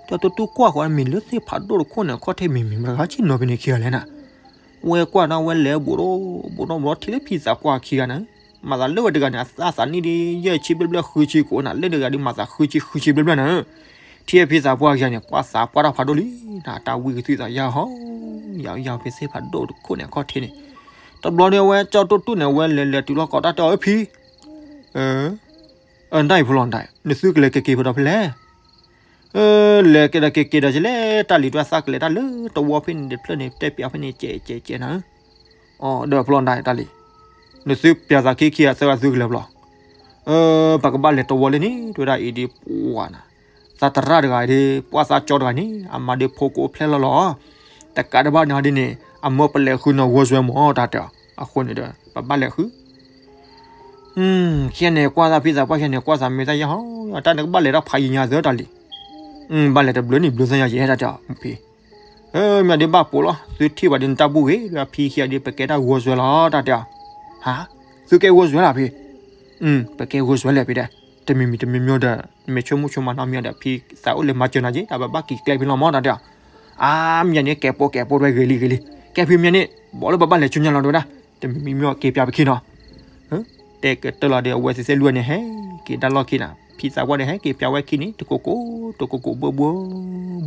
ကၠီတူၢ်တူၢ်ကွၢ်ဃီ မ့ၢ်လၢသ့ၣ်ဖးဒိၣ်တခိၣ်န့ၣ် ခီၣ်ထံးမ့ၢ်မ့ၢ်မတၤဂၤဆ့ၣ်နီၤဖဲန့ၣ်ခံဂၤလဲၣ်နၤ, ဝဲကွၢ်ဒီးဝဲလဲၤဘူးဒီးဘူးဒီးဘူးဒီးထံၣ်လၢဖံသးပှၢ်ခံဂၤနၤဧၢ, မၤသးလၢဝဲတဂၤန့ၣ် အသးနံၣ်ဒ်ယဲၢ်ဆံဘျဲၣ်ဘျဲၣ်ဃုဆံကိးနၤ လၢတဂၤဒ်မၤသးဃုဆံဃုဆံဘျဲၣ်ဘျဲၣ်နၤဧၢ, ထံၣ်ဖံသးပှၢ်ခံဂၤန့ၣ် ကွၢ်သးပှၢ်တၢ်ဖးဒိၣ်လံ, နတၢ်ဝံၣ်ကသွံၣ်သးယၢ်ဟီ ယၢ်ယၢ်ဖဲသ့ၣ်ဖးဒိၣ်တခိၣ်န့ၣ် ခီၣ်ထံးန့ၣ်, တဘျီန့ၣ် အဝဲကၠီတူၢ်တူၢ်န့ၣ် အဝဲလဲၤလဲၤတုၤလီၤကိးတၢ်တဲအီၤ ဖံ နတၢ်အံၤဖိလီၤနတၢ် နသုကလဲၤက့ၤက့ၤဖဲဒီးဖဲလဲၣ်, လဲၤက့ၤဒီးက့ၤက့ၤဒီးကလဲၣ် တၢ်လံၤတွဲသးကလဲၤတၢ်လၢတဝီဖဲန့ၣ်တဖျၢၣ်န့ၣ် တဲပၠးဖဲန့ၣ် ကဲးကဲးကဲးနၤဧၢ, ဒီးဖဲလီၤနတၢ်တၢ်လံၤ, နသုပၠးသးခံခံဂၤသၢဂၤသုကလဲၤဖဲလီၤ, ပကဘၣ်လဲၤတဝီလၢန့ၣ် တဝဲဒၣ်အံၤဒ်ပှၤနၤ, သးသရၣ်တဂၤအံၤဒ် ပှၢ်သးကၠီတဂၤန့ၣ် အမါဒ်ဖိကိးဖျဲၣ်လီၤလီၤ, တကးဒံးဘၣ်န့ၣ်ဟီဒ်န့ၣ် အမၢပလဲၤဃုနီၢ်ဂီၢ်စွဲမၢ်တၢ်တဲအီၤ, အဃိန့ၣ်ဒီး ပဘၣ်လဲၤဃု ခံဂၤန့ၣ်ကွၢ်သးဖံသးပှၢ်ခံဂၤန့ၣ် ကွၢ်သးမ့ၢ်သၣ်ယဲၢ်ဟီ, တၢ်န့ၣ်ကဘၣ်လဲၤတၢ်ဖးယံၤညါသၢတၢ်လံ, ဘၣ်လဲၤတဘျုးနံၤဘျုးသီညါယဲၢ်တၢ်တဲအီၤဖံ, မ့ၢ်ဒ်ဘၣ်ပိာ်လီၤ သုထံၣ်ဘၣ်ဒ်နတၢ်ဘူၣ်ဂ့ၤ ဖံခံဂၤဒ်ပကဲတၢ်ဂီၢ်စွဲလီၤတၢ်တဲအီၤ, ဟါ, သုကဲဂီၢ်စွဲလီၤဖံ, ပကဲဂီၢ်စွဲလဲၣ်ဖံတဲ, တမံၤမံၤတမံၤမံၤဒီး မ့ၢ်ဆိကမိၣ်ဆိကမးနီတမံၤဒီး ဖံသးအိၣ်လဲၤမၤစၢၤနၤက့ တၢ်ပဘၣ်က့ၤကျဲဖံလီၤမၢ်တၢ်တဲအီၤ, အါမ့ၢ်န့ၣ် ကဲးပိာ်ကဲးပိာ်တဝဲဂ့ၤလံဂ့ၤလံ, ကဲဖံမ့ၢ်န့ၣ် ဘၣ်လၢပဘၣ်လဲၤဆူညါလီၤတဝဲဒၣ်, တမံၤမံၤမံၤက့ၤပၠးပခံနီၤ တဲကတၢၢ်လီၤဒီး အဝဲသ့ၣ်သ့ၣ်လွံၢ်ဂၤန့ၣ် ဟဲက့ၤတၢ်လီၢ်ခံနၤ, ဖံသးပှၢ်န့ၣ် ဟဲက့ၤပၠးဝဲခံန့ၣ် တကိးကိး တကိးကိးဘှီဘှီ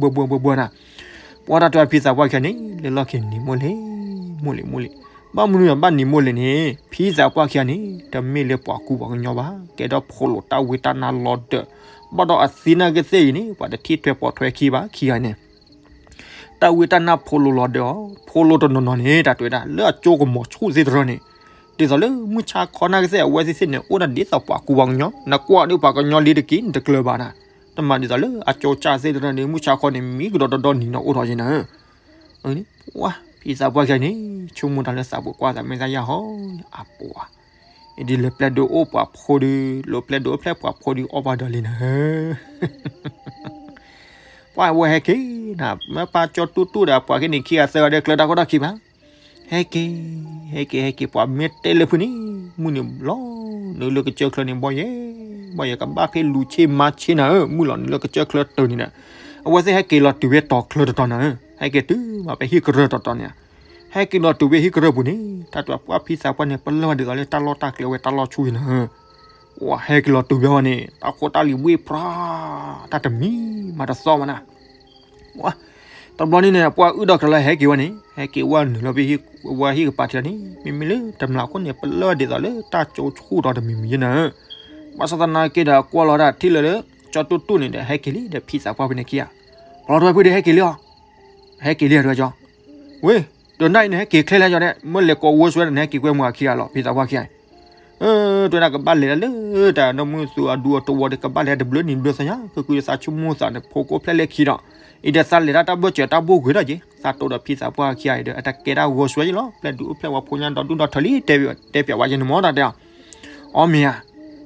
ဘှီဘှီဘှီဘှီနၤ, ပှၤတၢ်တဲဖံသးပှၢ်ခံဂၤန့ၣ် လၢလီၢ်ခံန့ၣ် နံၤမိၢ်လံ မိၢ်လံ မိၢ်လံ, ဘၣ်မနုၤဒီးဘၣ်နံၤမိၢ်လံန့ၣ် ဖံသးပှၢ်ခံဂၤန့ၣ် တမ့ၢ်လၢပှၤကူပှၤကညီဘၣ်, ကဲဒီးဖိလိာ်တၢ်ဝံတၢ်နါလီၤဒၢး, ဘၣ်ဒီးအသံနာ်က့သ့ၣ်အံၤန့ၣ် ပှၤတထံၣ်ထွဲပိာ်ထွဲခံဘၣ်ခံဂၤန့ၣ် တၢ်ဝံတၢ်နါဖိလိာ်လီၤဒၢးအီၤ, ဖိလိာ်တနီၤနီၤန့ၣ် တၢ်တဲဝဲဒၣ် လၢအကၠိကမီၤဆူၣ်သ့ၣ်တဖၣ်န့ၣ်, ဒ်သိးလၢမုၢ်ဆါခီနာ်က့သ့ၣ် အဝဲသ့ၣ်သ့ၣ်န့ၣ် အိၣ်ဒၣ်ဒ်သိးပှၤကူပှၤကညီ, နကွၢ်ဒီးပှၤကညီလံတက့ၢ် နတကျၢၤဘၣ်နၤ, တမၤဒ်သိးလၢအကၠိကၢ်သ့ၣ်တဖၣ်န့ၣ် မုၢ်ဆါခီန့ၣ် မံကဒီးဒီဒီနံၤနီၤအိၣ်ထီၣ်က့ၤနၤ, ဝါ ဖံသးပှၢ်ခံဂၤန့ၣ် ဆိကမိၣ်တၢ်လၢသးပူၤကွၢ်သးမ့ၢ်သၣ်ယၢ်ဟီ အပှၤ, ဒ်လဲၤပျဲဒုးအိၣ်ပှၤဖိဒုး လိၤပျဲဒုးအိၣ်ဖျဲၣ်ပှၤဖိဒုးအီၣ်ဘၣ်ဒီးလံနၤ ပှၤဝဲဟဲက့ၤနၤ မ့ၢ်ပၢ်ကၠီတူၢ်တူၢ်ဒီးပှၤက့ၤန့ၣ်ခံဂၤသၢဂၤဒီးကျၢၤတၢ်ကီတၢ်ခံဘၣ်, ဟဲက့ၤ ဟဲက့ၤ ဟဲက့ၤ ပှၤမ့ၢ်တဲလၢဖုန့ၣ် မုၢ်နံၤဘျီ နုာ်လၢကစၢၢ်ချၢန့ၣ် ဘီယဲ ဘီယဲ ကဘၣ်ဖဲလူၤဆ့မါဆ့နၤဧၢ မုၢ်လီၤနုာ်လၢကစၢၢ်ချၢတၢ်န့ၣ်ဒီး, အဝဲသ့ၣ်ဟဲက့ၤလီၤတုၤဝဲတီၤချၢတတီၤနၤဧၢ ဟဲက့ၤတုၤမးဖဲဟံၣ်ကရၢၢ်တတီၤန့ၣ် ဟဲက့ၤလီၤတုၤဝဲဟံၣ်ကရၢၢ်ပူၤန့ၣ် တၢ်တဲပှၢ်ဖံသးပှၢ်န့ၣ် ပလၢၢ်ဝဲဒ်သိးလၢတၢ်လီၢ်တၢ်ကျဲဝဲတၢ်လီၢ်ဆူၣ်အံၤနၤဧၢ, ဝဲဟဲက့ၤလီၤတုၤဝဲအီၤန့ၣ် တၢ်ခိၣ်တၢ်လံၤဘှ့ၣ်ဖြါ တၢ်တမံၤမးတသီၣ်ဘၣ်နၤ, တဘျီန့ၣ်န့ၣ် ပှၤအုၣ်ဒီးကလီဟဲက့ၤဝဲန့ၣ် ဟဲက့ၤဝဲနုာ်လီၤဖဲဝဲဟံၣ်ကပၤထံလီၤန့ၣ် မ့မ့ၢ်လၢတမျးခိၣ်န့ၣ် ပလၢၢ်ဝဲဒ်သိးလၢတၢ်ကၠိဆူၣ်ဒီးတမံၤမံၤယဲနၤဧၢ, ဘၣ်ဆၣ်သနာ်က့ဒီးကွၢ်လီၤဒၣ်ထံၣ်လၢ ကၠီတူၢ်တူၢ်န့ၣ်ဒီး ဟဲက့ၤလံဒီးဖံသးပှၢ်ဖဲန့ၣ်ခံဂၤ, ပလီၤတဝဲဖုဒီးဟဲက့ၤလံအီၤ ဟဲက့ၤလံအီၤတဝဲကၠီ ဝ့ၢ် ဒီးနၤအံၤန့ၣ် ဟဲက့ၤချ့လဲၣ်ကၠီဒဲး မ့ၢ်လဲၤကိးဝီၤစွဲန့ၣ် ဟဲက့ၤကွဲမုာ်ခံဂၤလီၤ ဖံသးပှၢ်ခံဂၤအံၤ, ဒီးနၤကဘၣ်လဲၤတၢ်လၢ တၢ်နီၢ်မုၢ်သူအဒူအတဝီဒီး ကဘၣ်လဲၤတဘျုးနံၤဘျုးသီညါ ဖုကွံာ်သးဆိကမိၣ်သးန့ၣ် ဖိကိးဖျဲၣ်လဲၣ်ခံဒီး, အံၤဒီးသးလဲၤတၢ်တၢ်ဘၢၣ်စၢၤတၢ်ဘိၣ်ဂ့ၤဒီးက့ၤ သးတိၢ်ဒီးဖံသးပှၢ်ခံဂၤအံၤဒီး အတကဲတၢ်ဂီၤစွဲယလီၤ ပျဲဒုးအိၣ်ဖျဲၣ်ဝဲဖိညါဒီးဒူၣ်ဒီးထၢလံ တဲပၠးဝဲယဲန့ၣ်မၢ်တၢ်တဲအီၤ, အီမ့ၢ်ဧါ,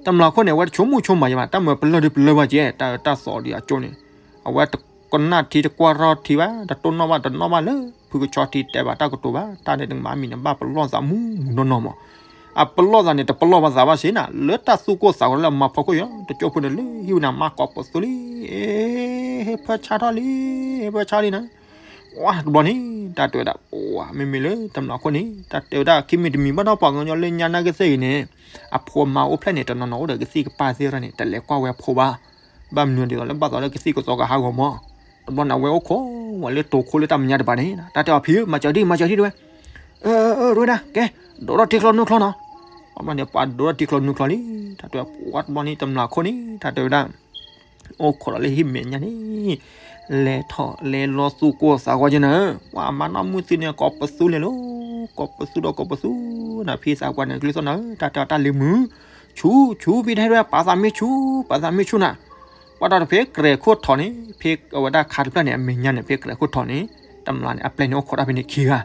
တမျးခိၣ်န့ၣ် အဝဲတဆိကမိၣ်ဆိကမးယဲဘၣ် တၢ်မၤပလၢၢ်ဒုးပလၢၢ်ဘၣ်က့ၤ တၢ်တၢ်သီၣ်ဒံးအကၠိန့ၣ်, အဝဲတ ကနၣ်ထံတကွၢ်ထီၣ်ထံဘၣ် တတိၢ်နီၣ်ဘၣ်တနီၣ်ဘၣ်လၢ ဖုကဆီထံတဲဘၣ်တၢ်ကတိၤဘၣ် တၢ်န့ၣ်တကမၣ်မံၤန့ၣ် ဘၣ်ပလီၢ်သးမူမူနီၢ်နီၢ်မး, အပလီၢ်သးန့ၣ် တပလီၢ်ဘၣ်သးဘၣ်စ့ၢ်နၤ လၢတၢ်သူၣ်ကိၢ်သးဂီၤလၢအမၤဖီခိၣ်ယီၤ တကၠိဖိန့ၣ်လၢဟံၣ်ဝဲန့ၣ် မၤကိးပသူလံ, ဟ့ၣ်ဖၢဆါထီၣ်လံ ပှၤဆါလံနၤ, ဝါတဘျီန့ၣ် တၢ်တဲဝဲဒၣ် ပှၤမ့မ့ၢ်လၢတမျးခိၣ်န့ၣ် တၢ်တဲဝဲဒၣ်ခံမံၤတမံၤဘၣ်ဒီး ပှၤကညီလၢညါနာ်ကသ့ၣ်ဂ့ၤန့ၣ် အဖိအမါအိၣ်ဖျဲၣ်န့ၣ် တနီၤနီၤအိၣ်ဒီးကသံၣ်ကပၢ်သ့ၣ်တဖၣ်န့ၣ် တလဲၤကွၢ်ဝဲအဖိဘၣ်, ဘၣ်မနုၤဒ်သိးလၢဘၣ်သိးလၢကသံၣ်ကသီကဟးဂီၤမး, တဘျီန့ၣ် အဝဲအိၣ်ခိးဝဲလၢတိၤခိၣ်လၢတၢ်မဲာ်ညါတပၤန့ၣ် တၢ်တဲအီၤ ဖံဧၢ မၤစၢၤဒံး မၤစၢၤဒံး တဲဝဲ, အၢ အၢ တဲဝဲဒၣ် ကဲ ဒိးထီၣ်တ့ချီနုၢ်ချီနီၤ, ဘၣ်ဘျီန့ၣ် ပှၤဒိးထီၣ်တ့ချီနုၢ်ချီလံ, တၢ်တဲဝဲ ပှၤတဘျီန့ၣ် တမျးခိၣ်န့ၣ် တၢ်တဲဝဲဒၣ် အိၣ်ခိးဒီးလၢဟံၣ်မဲာ်ညါန့ၣ် လဲၤထီၣ်လဲၤလီၤသူၣ်ကိၢ်သးဂီၤက့နၤ, ပှၤမါနီၢ်မုၢ်သုန့ၣ် ကိးပသူလဲၤလီၤ, ကိးပသူဒီးကိးပသူနၤ, ဖံသးပှၢ်န့ၣ် ကလုၢ်သီၣ်နၤဧၢ, တၢ်တဲအီၤတၢ်လ့ၤမုာ်, ဆူ ဆူ ဖံတဲဒၣ် ပာ်သးမ့ၢ်ဆူ ပာ်သးမ့ၢ်ဆူနၤ, ပှၤဒီးတဖဲကြဲးခိၣ်ထီၣ်န့ၣ် ဖဲအဝဲဒၣ်ခါတဖျၢၣ်န့ၣ် အမဲာ်ညါန့ၣ် ဖဲကြဲးခိၣ်ထီၣ်န့ၣ် တမျးန့ၣ် အပျဲၢ်န့ၣ်အိၣ်ခိးတၢ်ဖဲန့ၣ်ခံဂၤ,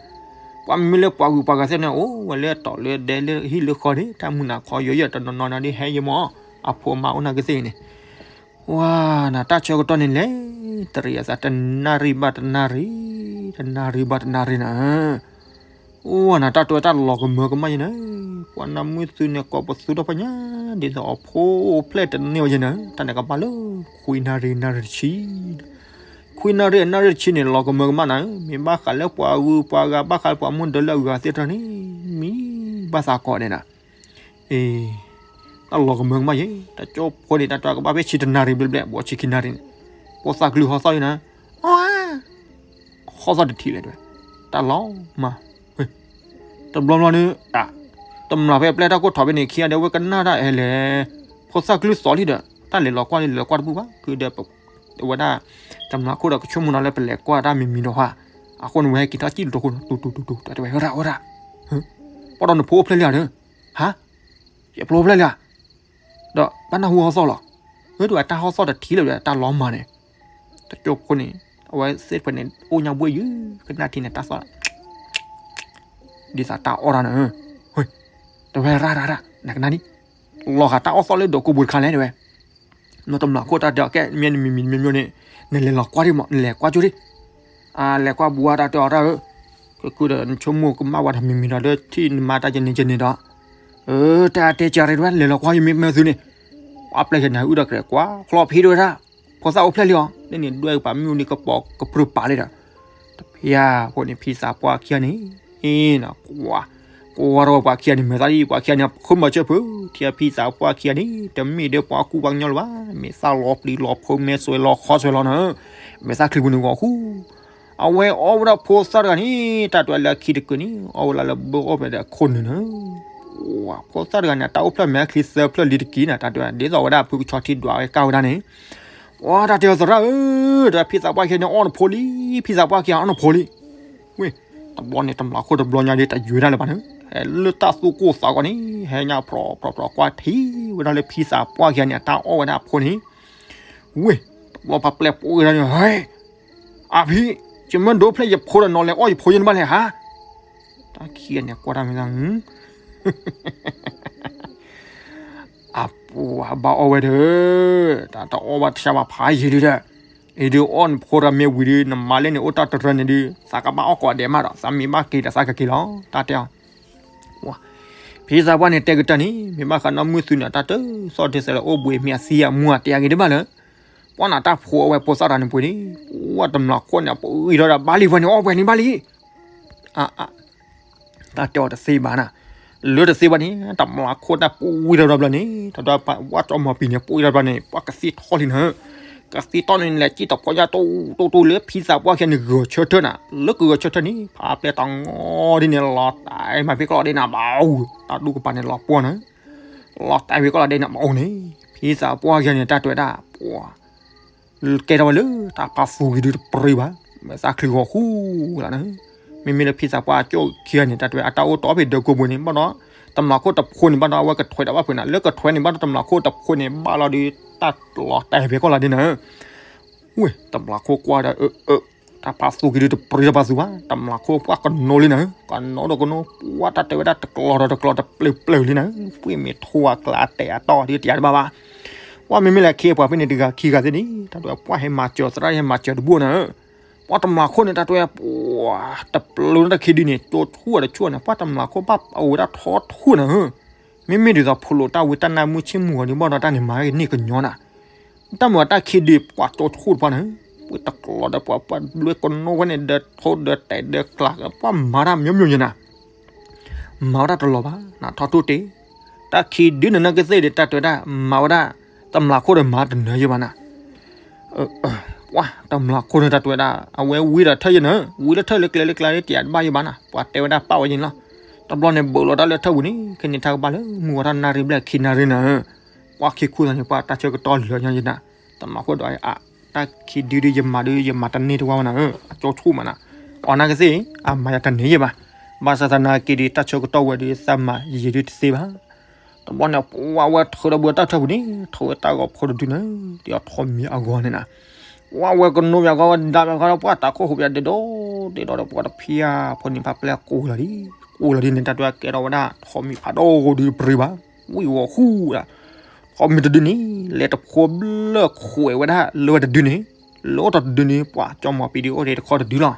ပှၤမ့မ့ၢ်လၢပှၤဂုၤပှၤဂၤသ့ၣ်န့ၣ် အိၣ်ဝဲလၢအတီၢ်လၢဒဲလၢဟံၣ်လၢဃီန့ၣ် တၢ်မုာ်နၤခီယိာ်ယိာ်တနီၤနီၤန့ၣ် ဒ်ဟဲယဲမး, အဖိအမါအိၣ်နာ်ကသ့ၣ်ဂ့ၤန့ၣ် ဝါနၤ တၢ်ဆၢကတီၢ်န့ၣ်လဲၤ တရံးအသးတနၣ်ရံၣ်ဘၣ်တနၣ်ရံၣ်, တနၣ်ရံၣ်ဘၣ်တနၣ်ရံၣ်နၤ, အိၣ်နၤ တၢ်တဲဝဲတၢ်လီၤကမၢကမၣ်ယဲနၤ, ပှၤနီၢ်မုၢ်သုန့ၣ် ကိးပသူဒီးပညါ ဒ်သိးအဖိအိၣ်ဖျဲၣ်တန့ၢ်ဝဲယဲနၤ, တၢ်န့ၣ်ကဘၣ်လၢ ခွံနၣ်ရံၣ်နၣ်ရံၣ်တဆံ ခွံနၣ်ရံၣ်အနၣ်ရံၣ်တဆံန့ၣ် လီၤကမၢကမၣ်နၤ, မ့ၢ်ဘၣ်ဃးလၢပှၤဂုၤပှၤဂၤ ဘၣ်ဃးလၢပှၤမုၢ်ဒၢလၢအဂၤသ့ၣ်တဖၣ်န့ၣ် မံဘၣ်သးကိးဒဲးနၤ, အ့ တၢ်လီၤကမၢကမၣ်ယဲ, တၢ်ကၠိဖိန့ၣ် တၢ်တဲကဘၣ်ဖဲဆံတနၣ်ရံၣ်ဘျဲၣ်ဘျဲၣ် ဘီဆံခံနၣ်ရံၣ်န့ၣ်, ဖိသၣ်ကလုၢ်ဟီသီၣ်လံနၤ, ဟီသီၣ်တထံၣ်လဲၣ်တဲဝဲ, တၢ်လီၤမၢ်, တဘျီဘျီန့ၣ် တမျးဖဲအပျဲၢ်တၢ်ကိၢ်ထီၣ်ဖဲန့ၣ် ခံဂၤဒီးဝဲကနၣ်တၢ်အဲလဲၣ်, ဖိသၣ်ကလုၢ်သီၣ်လံဒီး တၢ်လဲၤလီၤကွၢ်လံ လဲၤလီၤကွၢ်တဘူၣ်ဘၣ်, ကုဒီး အဝဲဒၣ် တမျးခိၣ်ဒီးကဆိကမိၣ်နၤလၢပလဲၤကွၢ်တၢ်မံၤမံၤဒီးဟါ, အဃိန့ၣ် ဝဲဟဲက့ၤထီၣ်စံၣ်တတိၢ်ခိၣ် တူတူတူတူ တၢ်တဲဝဲ ဝဲဒၣ် ဝဲဒၣ်, ပှၤဒီးနဖိအိၣ်ဖျဲၣ်လံဧါဒီး, ဟါ, ယဖိအိၣ်ဖျဲၣ်လံဧါ, ဒီးဘၣ်နၢ်ဟူဟီသီၣ်လီၤ, ဝဲဒၣ်တၢ်ဟီသီၣ်တထံၣ်လၢၤဒီး တၢ်လီၤမၢ်န့ၣ်, တကၠိဖိန့ၣ် အဝဲသ့ၣ်တဖၣ်န့ၣ် အိၣ်ညါဘှ့ၣ်ယုၢ် ကနၣ်ထံန့ၣ် တၢ်သီၣ် ဒ်သိးတၢ်အီၣ်တၢ်နၤ, တဝဲရၣ်ရၣ်ရၣ် နကနၣ်ဒံး, လီၤဂာ်တၢ်အီၣ်သီၣ်လၢဒိးကိးပူၤတခါလဲၣ်တဲဝဲ, နတမျးခိၣ်တၢ်တဲအီၤ ကဲ မ့ၢ်နမံၤမံၤမ့ၢ်မ့ၢ်န့ၣ် နလဲၤလီၤကွၢ်ဒံးမး နလဲၤကွၢ်ကၠိဒံး, အလဲၤကွၢ်ဘူးအတၢ်တဲအီၤတၢ်ဧၢ, ကကုဒီးနဆိကမိၣ်ကမၣ်ဝဲတၢ်မံၤမံၤဒီး လၢထံၣ်နမါတၢ်ယန့ၣ်ယန့ၣ်ဒီး, အၢ တၢ်တဲကၢ်ရ့ၣ်တဝဲ လဲၤလီၤကွၢ်ယမ့ၢ်မၢသုန့ၣ်, ပှၤပျဲၢ်ယန့ၣ် အုၣ်ဒီးကြဲးကွၢ် ချီဖံးတဝဲဒၣ်, ဖိသၣ်အိၣ်ဖျဲၣ်လံအီၤ လၢန့ၣ်ဒွဲၣ်ပာ်မ့ၣ်အူန့ၣ်ကပီၤကပြုၢ်ပာ်လံဒီး, တဖျၢၣ်ဖိန့ၣ် ဖံသးပှၢ်ခံဂၤန့ၣ်, ကွၢ် ကွၢ်ထီၣ်ပှၤခံဂၤန့ၣ် မၤသးဒ်ပှၤခံဂၤန့ၣ် အခိၣ်မၤစၢၤဖုး ထံၣ်ဖံသးပှၢ်ခံဂၤန့ၣ် တမ့ၢ်ဒၣ်ပှၤကူပှၤကညီလၢၤဘၣ်, မဲာ်သၣ်လီၤပျံၤလီၤဖုး မဲာ်စွဲလီၤခီစွဲလီၤနၤ, မဲာ်သၣ်ချံပူၤန့ၣ်ဂီၤဃူ အဝဲအီၣ်ဝဲဒၣ်ဖိသၣ်တဂၤန့ၣ် တၢ်တဲလၢခံတကုာ်န့ၣ် အီၣ်ဝဲဒၣ်လၢဘၢအီၣ်ဖဲဒီးအခိၣ်နုာ်နၤ, ဖိသၣ်တဂၤန့ၣ် တၢ်အိၣ်ဖျဲၣ်မဲာ်ချံသၢဖျၢၣ်လံတက့ၢ်နၤ, တၢ်တဲဒ်သိးဝဲဒၣ်ဖုကဆီထံဒွးဝဲကၢ်ဝဲဒၣ်န့ၣ်, ပှၤတၢ်တဲအီၤသရၣ်ဧၢ, ဒီးဖံသးပှၢ်ခံဂၤန့ၣ် အီၣ်နဖိလံ, ဖံသးပှၢ်ခံဂၤအီၣ်နဖိလံ, ဝ့ၢ် တဘျီန့ၣ် တမျးခိၣ်တဘျီညါဒ်တယွဲဒၣ်လၢၤဘၣ်န့ၣ် ဟဲလၢတၢ်သူၣ်ကိၢ်သးဂီၤန့ၣ် ဟဲညါဖြီဖြီဖြီကွၢ်ထံဝဲဒၣ်လၢဖံသးပှၢ်ခံဂၤန့ၣ် အတၢ်အီၣ်ဝဲဒၣ်အဖိန့ၣ်, ဝ့ၢ် တဘျီပှၤပျဲၢ်ပိာ်ဂ့ၤဒၣ်န့ၣ် ဟဲ အဖံ, ယမ့ၢ်ဒိးဖျဲၣ်ယဖိဒီးနီၤလဲၤအီၣ်ယဖိယဲန့ၣ်ဘၣ်လဲၣ်ဟါ, တၢ်ခံဂၤန့ၣ်ကွၢ်တၢ်မ့ၢ်သး အပှၤဘၣ်အီၣ်ဝဲဒီး, တၢ်တအီၣ်ဘၣ်တၢ်ဘၣ်ဖးယံာ်ဒံးဒီး, အံၤဒုးအီၣ်နဖိရၤမ့ၢ်ဝံၤဒုး နမါလၢန့ၣ်အိၣ်တၢ်တရၢန့ၣ်ဒုး သးကဘၣ်အီၣ်ကိးဂၤဒဲးမးဒီး သးမ့ၢ်ဘၣ်က့ၤဒီးသးကက့ၤလီၤ တၢ်တဲအီၤ, ဖံသးပှၢ်န့ၣ်တဲကတၢၢ်န့ၣ် မ့ၢ်ဘၣ်ဃးနီၢ်မုၢ်သုန့ၣ် တၢ်တသီၣ်တသဲးလၢအိၣ်ဘှံးမ့ၢ်အသံအမူအတဲအဂ့ၤဒံးဘၣ်လၢ, ပှၤနၤတၢ်ဖိအဝဲဖိသၣ်တဂၤန့ၣ်ပှ့ၤန့ၣ်, ပှၤတမျးခိၣ်န့ၣ် ပှ့ၤထီၣ်ဒီးဘၣ်လံဝဲန့ၣ် အီၣ်ဝဲန့ၣ်ဘၣ်လံ အါအါ, တၢ်တဲအီၤတသ့ဘၣ်နၤ, လၢတသ့ဘၣ်န့ၣ် တမျးခိၣ်တၢ်ပှ့ၤထီၣ်ဒီးဘျီန့ၣ် တၢ်ဒွးဝဲကၠီမီၤပံၤန့ၣ် ပှ့ၤထီၣ်ဘျီန့ၣ် ပှၤကသံထီၣ်လံနၤ, ကသံထီၣ်န့ၣ် လဲၤစံၣ်တဖိညါတိၢ်တိၢ်တိၢ်လၢဖံသးပှၢ်ခံဂၤန့ၣ် ဂၢၢ်ဆၢထၢၣ်နၤ, လၢကဂၢၢ်ဆၢထၢၣ်န့ၣ် ဖးပျဲၢ်တၢ်ငီဒ်န့ၣ် လီၤတဲာ်မးဖဲကလီၤဒဲးနၤဘၣ်အိၣ်, တၢ်ဒူကပၤန့ၣ်လီၤပှီၢ်နၤ, လီၤတဲာ်ဖဲကလီၤဒဲးနၤဘၣ်အိၣ်န့ၣ်, ဖံသးပှၢ်ခံဂၤန့ၣ် တၢ်တဲဝဲဒၣ် ပှၤ ကဲထီၣ်ဝဲလၢတၢ်ဖးသူက့ၤဒုးတပြံဘၣ်, မဲာ်သၣ်ချံဂီၤဃူလီၤနၤ, မ့မ့ၢ်လၢဖံသးပှၢ်ကၠိခံဂၤန့ၣ် တၢ်တဲဝဲ အတၢ်အိၣ်တီၢ်ဖဲဒၢးကိာ်ပူၤန့ၣ် ဘၣ်ဒီး တမျးခိၣ်တဖိန့ၣ် ဘၣ်ဒီးအဝဲကထွဲးတၢ်ဘၣ်ဖုးနၤ, လၢကထွဲးန့ၣ် ဘၣ်ဒီးတမျးခိၣ်တဖိန့ၣ် ဘၣ်လီၤဒုး တၢ်လီၤတဲာ်ဖဲကလီၤဒဲးနၤ, ဝ့ၢ် တမျးခိၣ်ကွၢ်ဒီး အၢ အၢ တၢ်ဖးသူက့ၤဒုးတပြံတၢ်ဖးသူဘၣ်, တမျးခိၣ်ပှၢ်ကနိလံနၤ, ကနိဒီးကနိ ပှၢ်တၢ်တဲဝဲဒၣ်တကျီဒီးတကျီတပျုာ်ပျုာ်လံနၤ, ပှ့ၤမ့ၢ်ထိအကျါတဲာ်အတီၢ်ဒုးတယၤတဘၣ်ဘၣ်, ပှၢ်မ့မ့ၢ်လၢခ့ပှၤဖဲန့ၣ်တဂၤခံဂၤသ့ၣ်န့ၣ် တၢ်တဲဝဲပှၢ်ဟဲမၤစၢၤသရၣ်ဟဲမၤစၢၤတဘိနၤ, ပှၢ်တမျးခိၣ်န့ၣ် တၢ်တဲဝဲပှၢ် တပျုာ်န့ၣ်တၢ်ခံဒုန့ၣ် ကၠိဆူၣ်အီၤတဆူၣ်န့ၣ် ပှၢ်တမျးခိၣ်ဘၣ်အဝဲဒၣ်ထီထူၣ်နၤဧၢ, မ့မ့ၢ်ဒ်သိးဖိးလိာ်တၢ်ဝံတၢ်နါမုၢ်ဆ့ၣ်မုၢ်ဂီၤဒုးဘၣ်ဒီးတၢ်န့ၣ်မၤန့ၢ်ကညီနၤ, တၢ်မၤတၢ်ခံဒုပှၢ်ကၠိဆူၣ်တပှၢ်နၤဧၢ ဝံၤတကျိၤဒီးပှၤ ပှၤဘျုးကနိဝဲန့ၣ် ဒီးထိဒီးတဲာ်ဒီးကျး ပှၤမၤတၢ်မျိုးမျိုးယဲနၤ မၤဝဲဒၣ်တလီၤဘၣ် နထီၣ်ထူၣ်တ့ၢ် တၢ်ခံဒုန့ၣ်နာ်က့သ့ၣ်ဒီး တၢ်တဲဝဲဒၣ် မၤဝဲဒၣ် တမျးခိၣ်ဒီးမၤတနၢၤယဲဘၣ်နၤ ပှၤတမျးခိၣ်န့ၣ် တၢ်တဲဝဲဒၣ် အဝဲဝံဒီးထၢၣ်ယဲနၤ ဝံလၢထၢၣ်လၢကျဲလၢကျါလၢတယးတဘၣ်ယဲဘၣ်နၤ ပှၤတဲဝဲဒၣ်ပာ်ဝဲယဲန့ၣ်လီၤ. တဘျီန့ၣ် ဘၢၣ်လီၤတၢ်လၢထၢၣ်ပူၤန့ၣ် ခဲန့ၣ်တၢ်ကဘၣ်လၢမုၢ်ဝါထီၣ်နၣ်ရံၣ်ဘျဲၣ်ခံနၣ်ရံၣ်နၤ ပှၤခံခူၣ်သးန့ၣ် ပှၤတၢ်ဆၢကတီၢ်လၢာ်ညါယဲနၤ တမျးခိၣ်ဒီးအ တၢ်ခံဒုဒုယမၤဒု ယမၤတန့ၢ်တဝါဝဲနၤဧၢ အကၠိဆူၣ်မးနၤ အီၤနာ်က့သ့ၣ် အမၤယၤတန့ၢ်ယဲဘၣ် ဘၣ်ဆၣ်သနာ်က့ဒီး တၢ်ဆၢကတီၢ်ဝဲဒီး သးမၤယံာ်ဒုတသ့ဘၣ် တဘျီန့ၣ် ပှၤဝဲထုးဒီးဘၢတၢ်ထၢၣ်ပူၤန့ၣ် ထုးဝဲတၢ်ဂီၤဖိတဒုန့ၣ် ဒ်အီၤထီၣ်မံၤအဂီၢ်န့ၣ်နၤ ပှၤဝဲကနိယၤဂီၢ်ဝဲဒၣ်မ့ၢ်ဂီၢ်ဒီး ပှၤတၢ်ခိၣ်ဟူးပယၤဒ့ဒိၣ်ဒ့ဒိၣ်ဒီး ပှၤတဖံးအါဖိန့ၣ်ဖးပျဲၢ်ကိၢ်လီၤဒံး ကိၢ်လီၤဒံးန့ၣ် တၢ်တဲဝဲကဲထီၣ်ဝဲဒၣ် ထီၣ်မံၤဖးဒိၣ်ဒုတပရံဘၣ် ဝံၣ်ဝီၤဃူဒၣ် ထီၣ်မံၤတဒုန့ၣ် လဲၤတဖိဘျၢၣ်ခွဲးဝဲဒၣ်လၢဝဲတဒုန့ၣ် လၢတဒုန့ၣ် ပှၤကၠီမီၤပံၤဒုအိၣ်ဒံးတခီတဒုလီၤ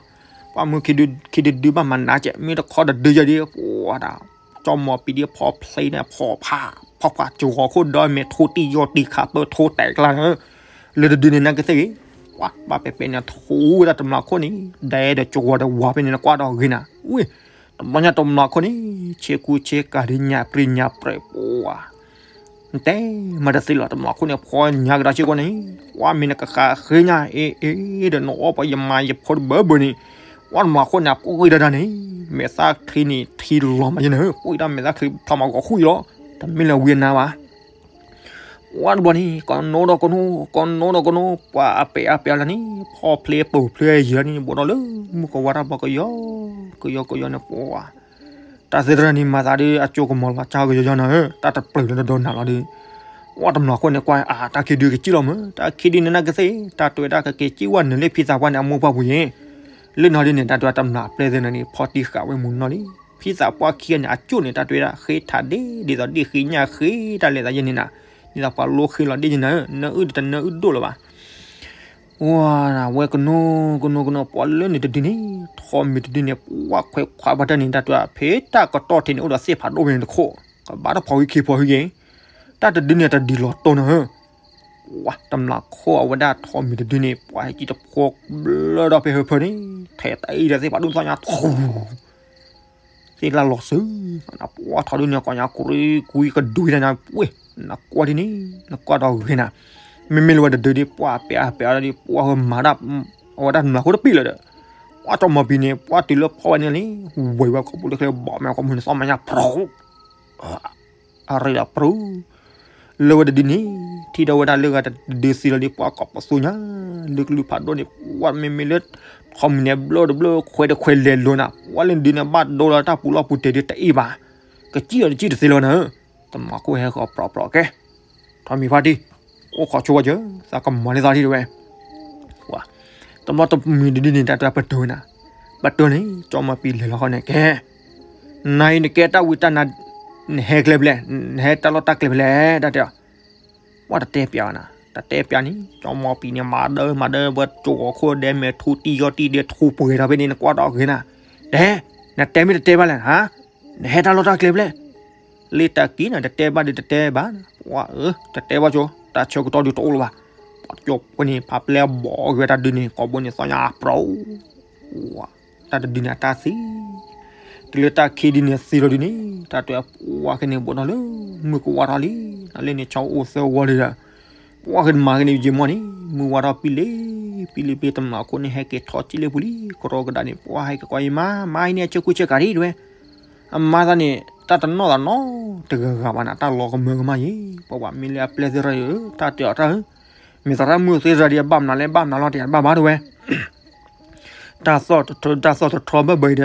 ပှၤမုၢ်ခံဒုဒုဘၣ်မၤနးကဲး မ့ၢ်တခီတဒုယဲဒံး ပှၤဒၣ် ကၠီမီၤပံၤဒုဖီဖျ့န့ၣ် ဖီဖး ဖီဖးကဝီၤခိၣ်ဒီးမဲာ်ထိတံၢ်ယီၢ်တံၢ်ခးပၢၢ်ထိတဲာ်ကျါန့ၣ် လၢတဒုန့ၣ်နာ်က့သ့ၣ်ဂ့ၤ ပှၤဘၣ်ပဲာ်ပဲာ်န့ၣ် ထိဝဲဒၣ်တမျးခိၣ်န့ၣ် ဒဲဒီးကဝီၤဒီးဝၤဖဲန့ၣ် နကွၢ်ဒီးဂ့ၤနၤ ဝံၣ် တဘျီညါတမျးခိၣ်န့ၣ် ဆ့ကူဆ့ကၤဒ်ညၣ်ပြံညၣ်ပြဲးပှၤ နတဲမၤတသ့လီၤ တမျးခိၣ်န့ၣ် ဖီညါကဒီးစ့ၢ်ကီးန့ၣ် ပှၤမ့ၢ်နကဃးဃ့ညါ အ့ အ့ ဒီးနအီၣ်ပှၤယမၤယဖိတဘၢဘၢန့ၣ် ပှၤတမျးခိၣ်န့ၣ် အပှ့ၤဒၣ်တၢ်န့ၣ် မဲာ်သၣ်ချံန့ၣ် ထံလီၤမးယဲန့ၣ် ပှ့ၤတၢ်မဲာ်သၣ်ချံဖျီမးဂီၤဃူအံၤလီၤ တမ့ၢ်လၢဝံအနါဘၣ် ပှၤတဘျီန့ၣ် ကနိဒီးကနိ ကနိဒီးကနိ ပှၤအပဲာ်အါပဲာ်အါလၢန့ၣ် ဖီဖျ့ပိာ်ဖျ့ယဲန့ၣ် ဘိးဒီးလၢ မုၢ်ကဝါတၢ်ဘီကယီ ကယီကယီန့ၣ်ပှၤ တၢ်သ့တရၢ်န့ၣ် မၤသးဒ်အကၠိကမီၤလီၤ ကၢ်ကယီယီနၤဧၢ တၢ်တပျုာ်လၢနဒိးနၤလီၤဒုး ပှၤတမျးခိၣ်န့ၣ် ကွၢ်အါ တၢ်ခံဒုကစံၣ်လီၤမး တၢ်ခံဒုန့ၣ်နာ်က့သ့ၣ် တၢ်တဲဝဲဒၣ်ကက့ၤစံၣ်ဝဲနုာ်လၢဖံသးပှၢ်န့ၣ် အမိၢ်ပှၢ်ပူၤယဲ လၢနီၤဒ်န့ၣ် တၢ်တဲဝဲတမျးပျဲၢ်သ့ၣ်န့ၣ် ဖီတံၢ်ဃာ်ဝဲမူနီၢ်လံ ဖံသးပှၢ်ခံဂၤန့ၣ် အကၠိၣ်န့ၣ် တၢ်တဲဝဲဒၣ် ဃ့ထးဒ့ဒ်သိးဒ့ၣ်ဃ့ညၣ်ဃ့ တၢ်လဲၤသးယဲန့ၣ်နၤ ဒ်သိးပှၤလိဃ့လီၤဒ့ၣ်ယဲနၤဧၢ နအုၣ်တနၢအုၣ်ဒိၣ်လၢၤဘၣ် ဝဲကနိ ကနိ ကနိ ပှၤလၢန့ၣ်တဒုန့ၣ် ထီၣ်မံၤတဒုန့ၣ် ပှၤခွဲးခွါဘၣ်တၢ်န့ၣ် တၢ်တဲဝဲ ဖဲတၢ်ကတီၢ်ထံးန့ၣ် အိၣ်ဒီးသ့ၣ်ဖးဒိၣ်ဖဲန့ၣ်တခိၣ် ကဘၣ်တဖီဝံခံဖီဝံက့ၤ တၢ်တဒုန့ၣ် တဒုလီၤတိၢ်နၤဧၢ ပှၤတမျးခိၣ်အဝဲဒၣ်ထီၣ်မံၤတဒုန့ၣ် ပှၤဟဲကံတဖိဘျၢၣ်ဒီးဖဲဟၢဖၢန့ၣ် ထဲးတအံၤဒီးသ့ၣ်ဖးဒိၣ်သီညါထူ သ့ၣ်လၢလီၤစု ပှၤထီၣ်ဒုန့ၣ် ကီၢ်ညါကရံကွံကဒွံတၢ်ညါပှ့ၤ နကွၢ်ဒ်န့ၣ် နကွၢ်ဒီးဂ့ၤနၤ မ့မ့ၢ်လၢဝဲတဒုဒ် ပှၤပဲာ်အါပဲာ်အါဒ် ပှၤဟဲမၤတၢ် အဝဲဒၣ်တမျးခိၣ်တပံာ်လၢၤဒီး ပှၤကၠီမီၤပံၤန့ၣ် ပှၤတုၤလၢဖီဝဲန့ၣ်လံ ဝဲၤဝဲကိာ်ပူၤလၢချ့ဘီၣ်မ့ၢ်ကိာ်ပူၤန့ၣ် သီမညါ ပြူ အရ့ဒီးပြူ လၢဝဲတဒုန့ၣ် ထံၣ်ဒီးဝဲဒၣ်လၢဂၤတဒုသံလီၤဒ် ပှၤကိးပသူညါ လၢကလုၢ်ဖးဒိၣ်န့ၣ် ပှၤမ့မ့ၢ်လၢ ထီၣ်မံၤန့ၣ် ဘျၢတဘျၢ ခွဲးတခွဲးလဲၤလိၤနၤ ပှၤလၢဒုန့ၣ် ဘၣ်ဒိလီၤတၢ်ပူၤလီၢ်ပူၤတဲာ်ဒုတအံၤဘၣ် ကစံၣ်အီၤတစံၣ်တသ့လီၤနၤ တမျးခိၣ်ဟဲဃီၤပြီပြီကဲ ထီၣ်မံၤဖါတံၢ် အိၣ်ခိးဆိဝဲယၢ သးကမၤန့ၢ်သးထံၣ်တဝဲ တဘျီတမံၤတဒုန့ၣ် တၢ်တဲပတုာ်ဝဲနၤ ပတုာ်န့ၣ် ကၠီမီၤပံၤလဲၤလီၤဃီန့ၣ် ကဲ နၤအံၤနကဲတၢ်ဝံတၢ်နါ နဟဲကျဲဖဲလဲၣ် နဟဲတၢ်လီၢ်တၢ်ကျဲဖဲလဲၣ် တၢ်တဲအီၤ ပှၤတတဲပျးဘၣ်နၤ တတဲပျးန့ၣ် ကၠီမီၤပံၤန့ၣ် မၤဒၢမၤဒၢ ဝဲကၠိဂီၤခိၣ်ဒဲမဲာ်ထူတံၢ်ယီၢ်တံၢ်ဒဲထူပှဲၤထီၣ်ဖဲန့ၣ် နကွၢ်ဒီးဂ့ၤနၤ တဲ နတဲမ့ၢ်တတဲဘၣ်လဲၣ် နဟဲတၢ်လီၢ်တၢ်ကျဲဖဲလဲၣ် လ့တၢ်က့ၤနၤ တတဲဘၣ်ဒီးတတဲဘၣ် ပှၤဧၢ တတဲဘၣ်ကၠိ တၢ်ဆၢကတီၢ်ဒုးတအိၣ်လၢၤဘၣ် ပှၤကၠိဖိန့ၣ် ဖးပျဲၢ်ဘီၣ်က့ၤဝဲတၢ်ဒုန့ၣ် ကိာ်ဘိန့ၣ်သီညါပြူ တၢ်တဒုန့ၣ်အတၢ်သံ တုၤလၢတၢ်ခံဒုန့ၣ်သံလီၤဒုန့ၣ် တၢ်တဲပှၤခဲန့ၣ် ဘိးထီၣ်လံ မုၢ်ကဝါထီၣ်လံ နလၢန့ၣ် ဆီအိၣ်သၢဝီလံဒီး ပှၤကမၤက့ၤန့ၣ် ယမီၢ်န့ၣ် မုၢ်ဝါထီၣ်ပံလံ ပံလံပံ တမျးခိၣ်န့ၣ် ဟဲက့ၤထီၣ်ကံၣ်လ့ပူၤလံ ကရီကဒးန့ၣ် ပှၤဟဲက့ၤကွၢ်အံၤမါ မါအံၤန့ၣ် အဆ့ကူဆ့ကၤဒ်တဝဲ အမါသးန့ၣ် တၢ်တနီၣ်သးနီတဂၤဂၤဘၣ်နၤ တၢ်လီၤကမၢကမၣ်ယဲ ပှၤဝဲမ့ၢ်လၢအပျဲၢ်သ့ၣ်ရၢဧၢ တၢ်တဲအီၤတၢ်ဧၢ မ့ၢ်သရၣ်မုၣ်သ့ၣ်ရၢဒ်အဘၣ်မနုၤလဲၣ် ဘၣ်မနုၤလီၤတယၤတဘၣ်ဘၣ်တဝဲ တၢ်သီၣ်တထီ တၢ်သီၣ်တထီဘၢဘၢအံၤဒီး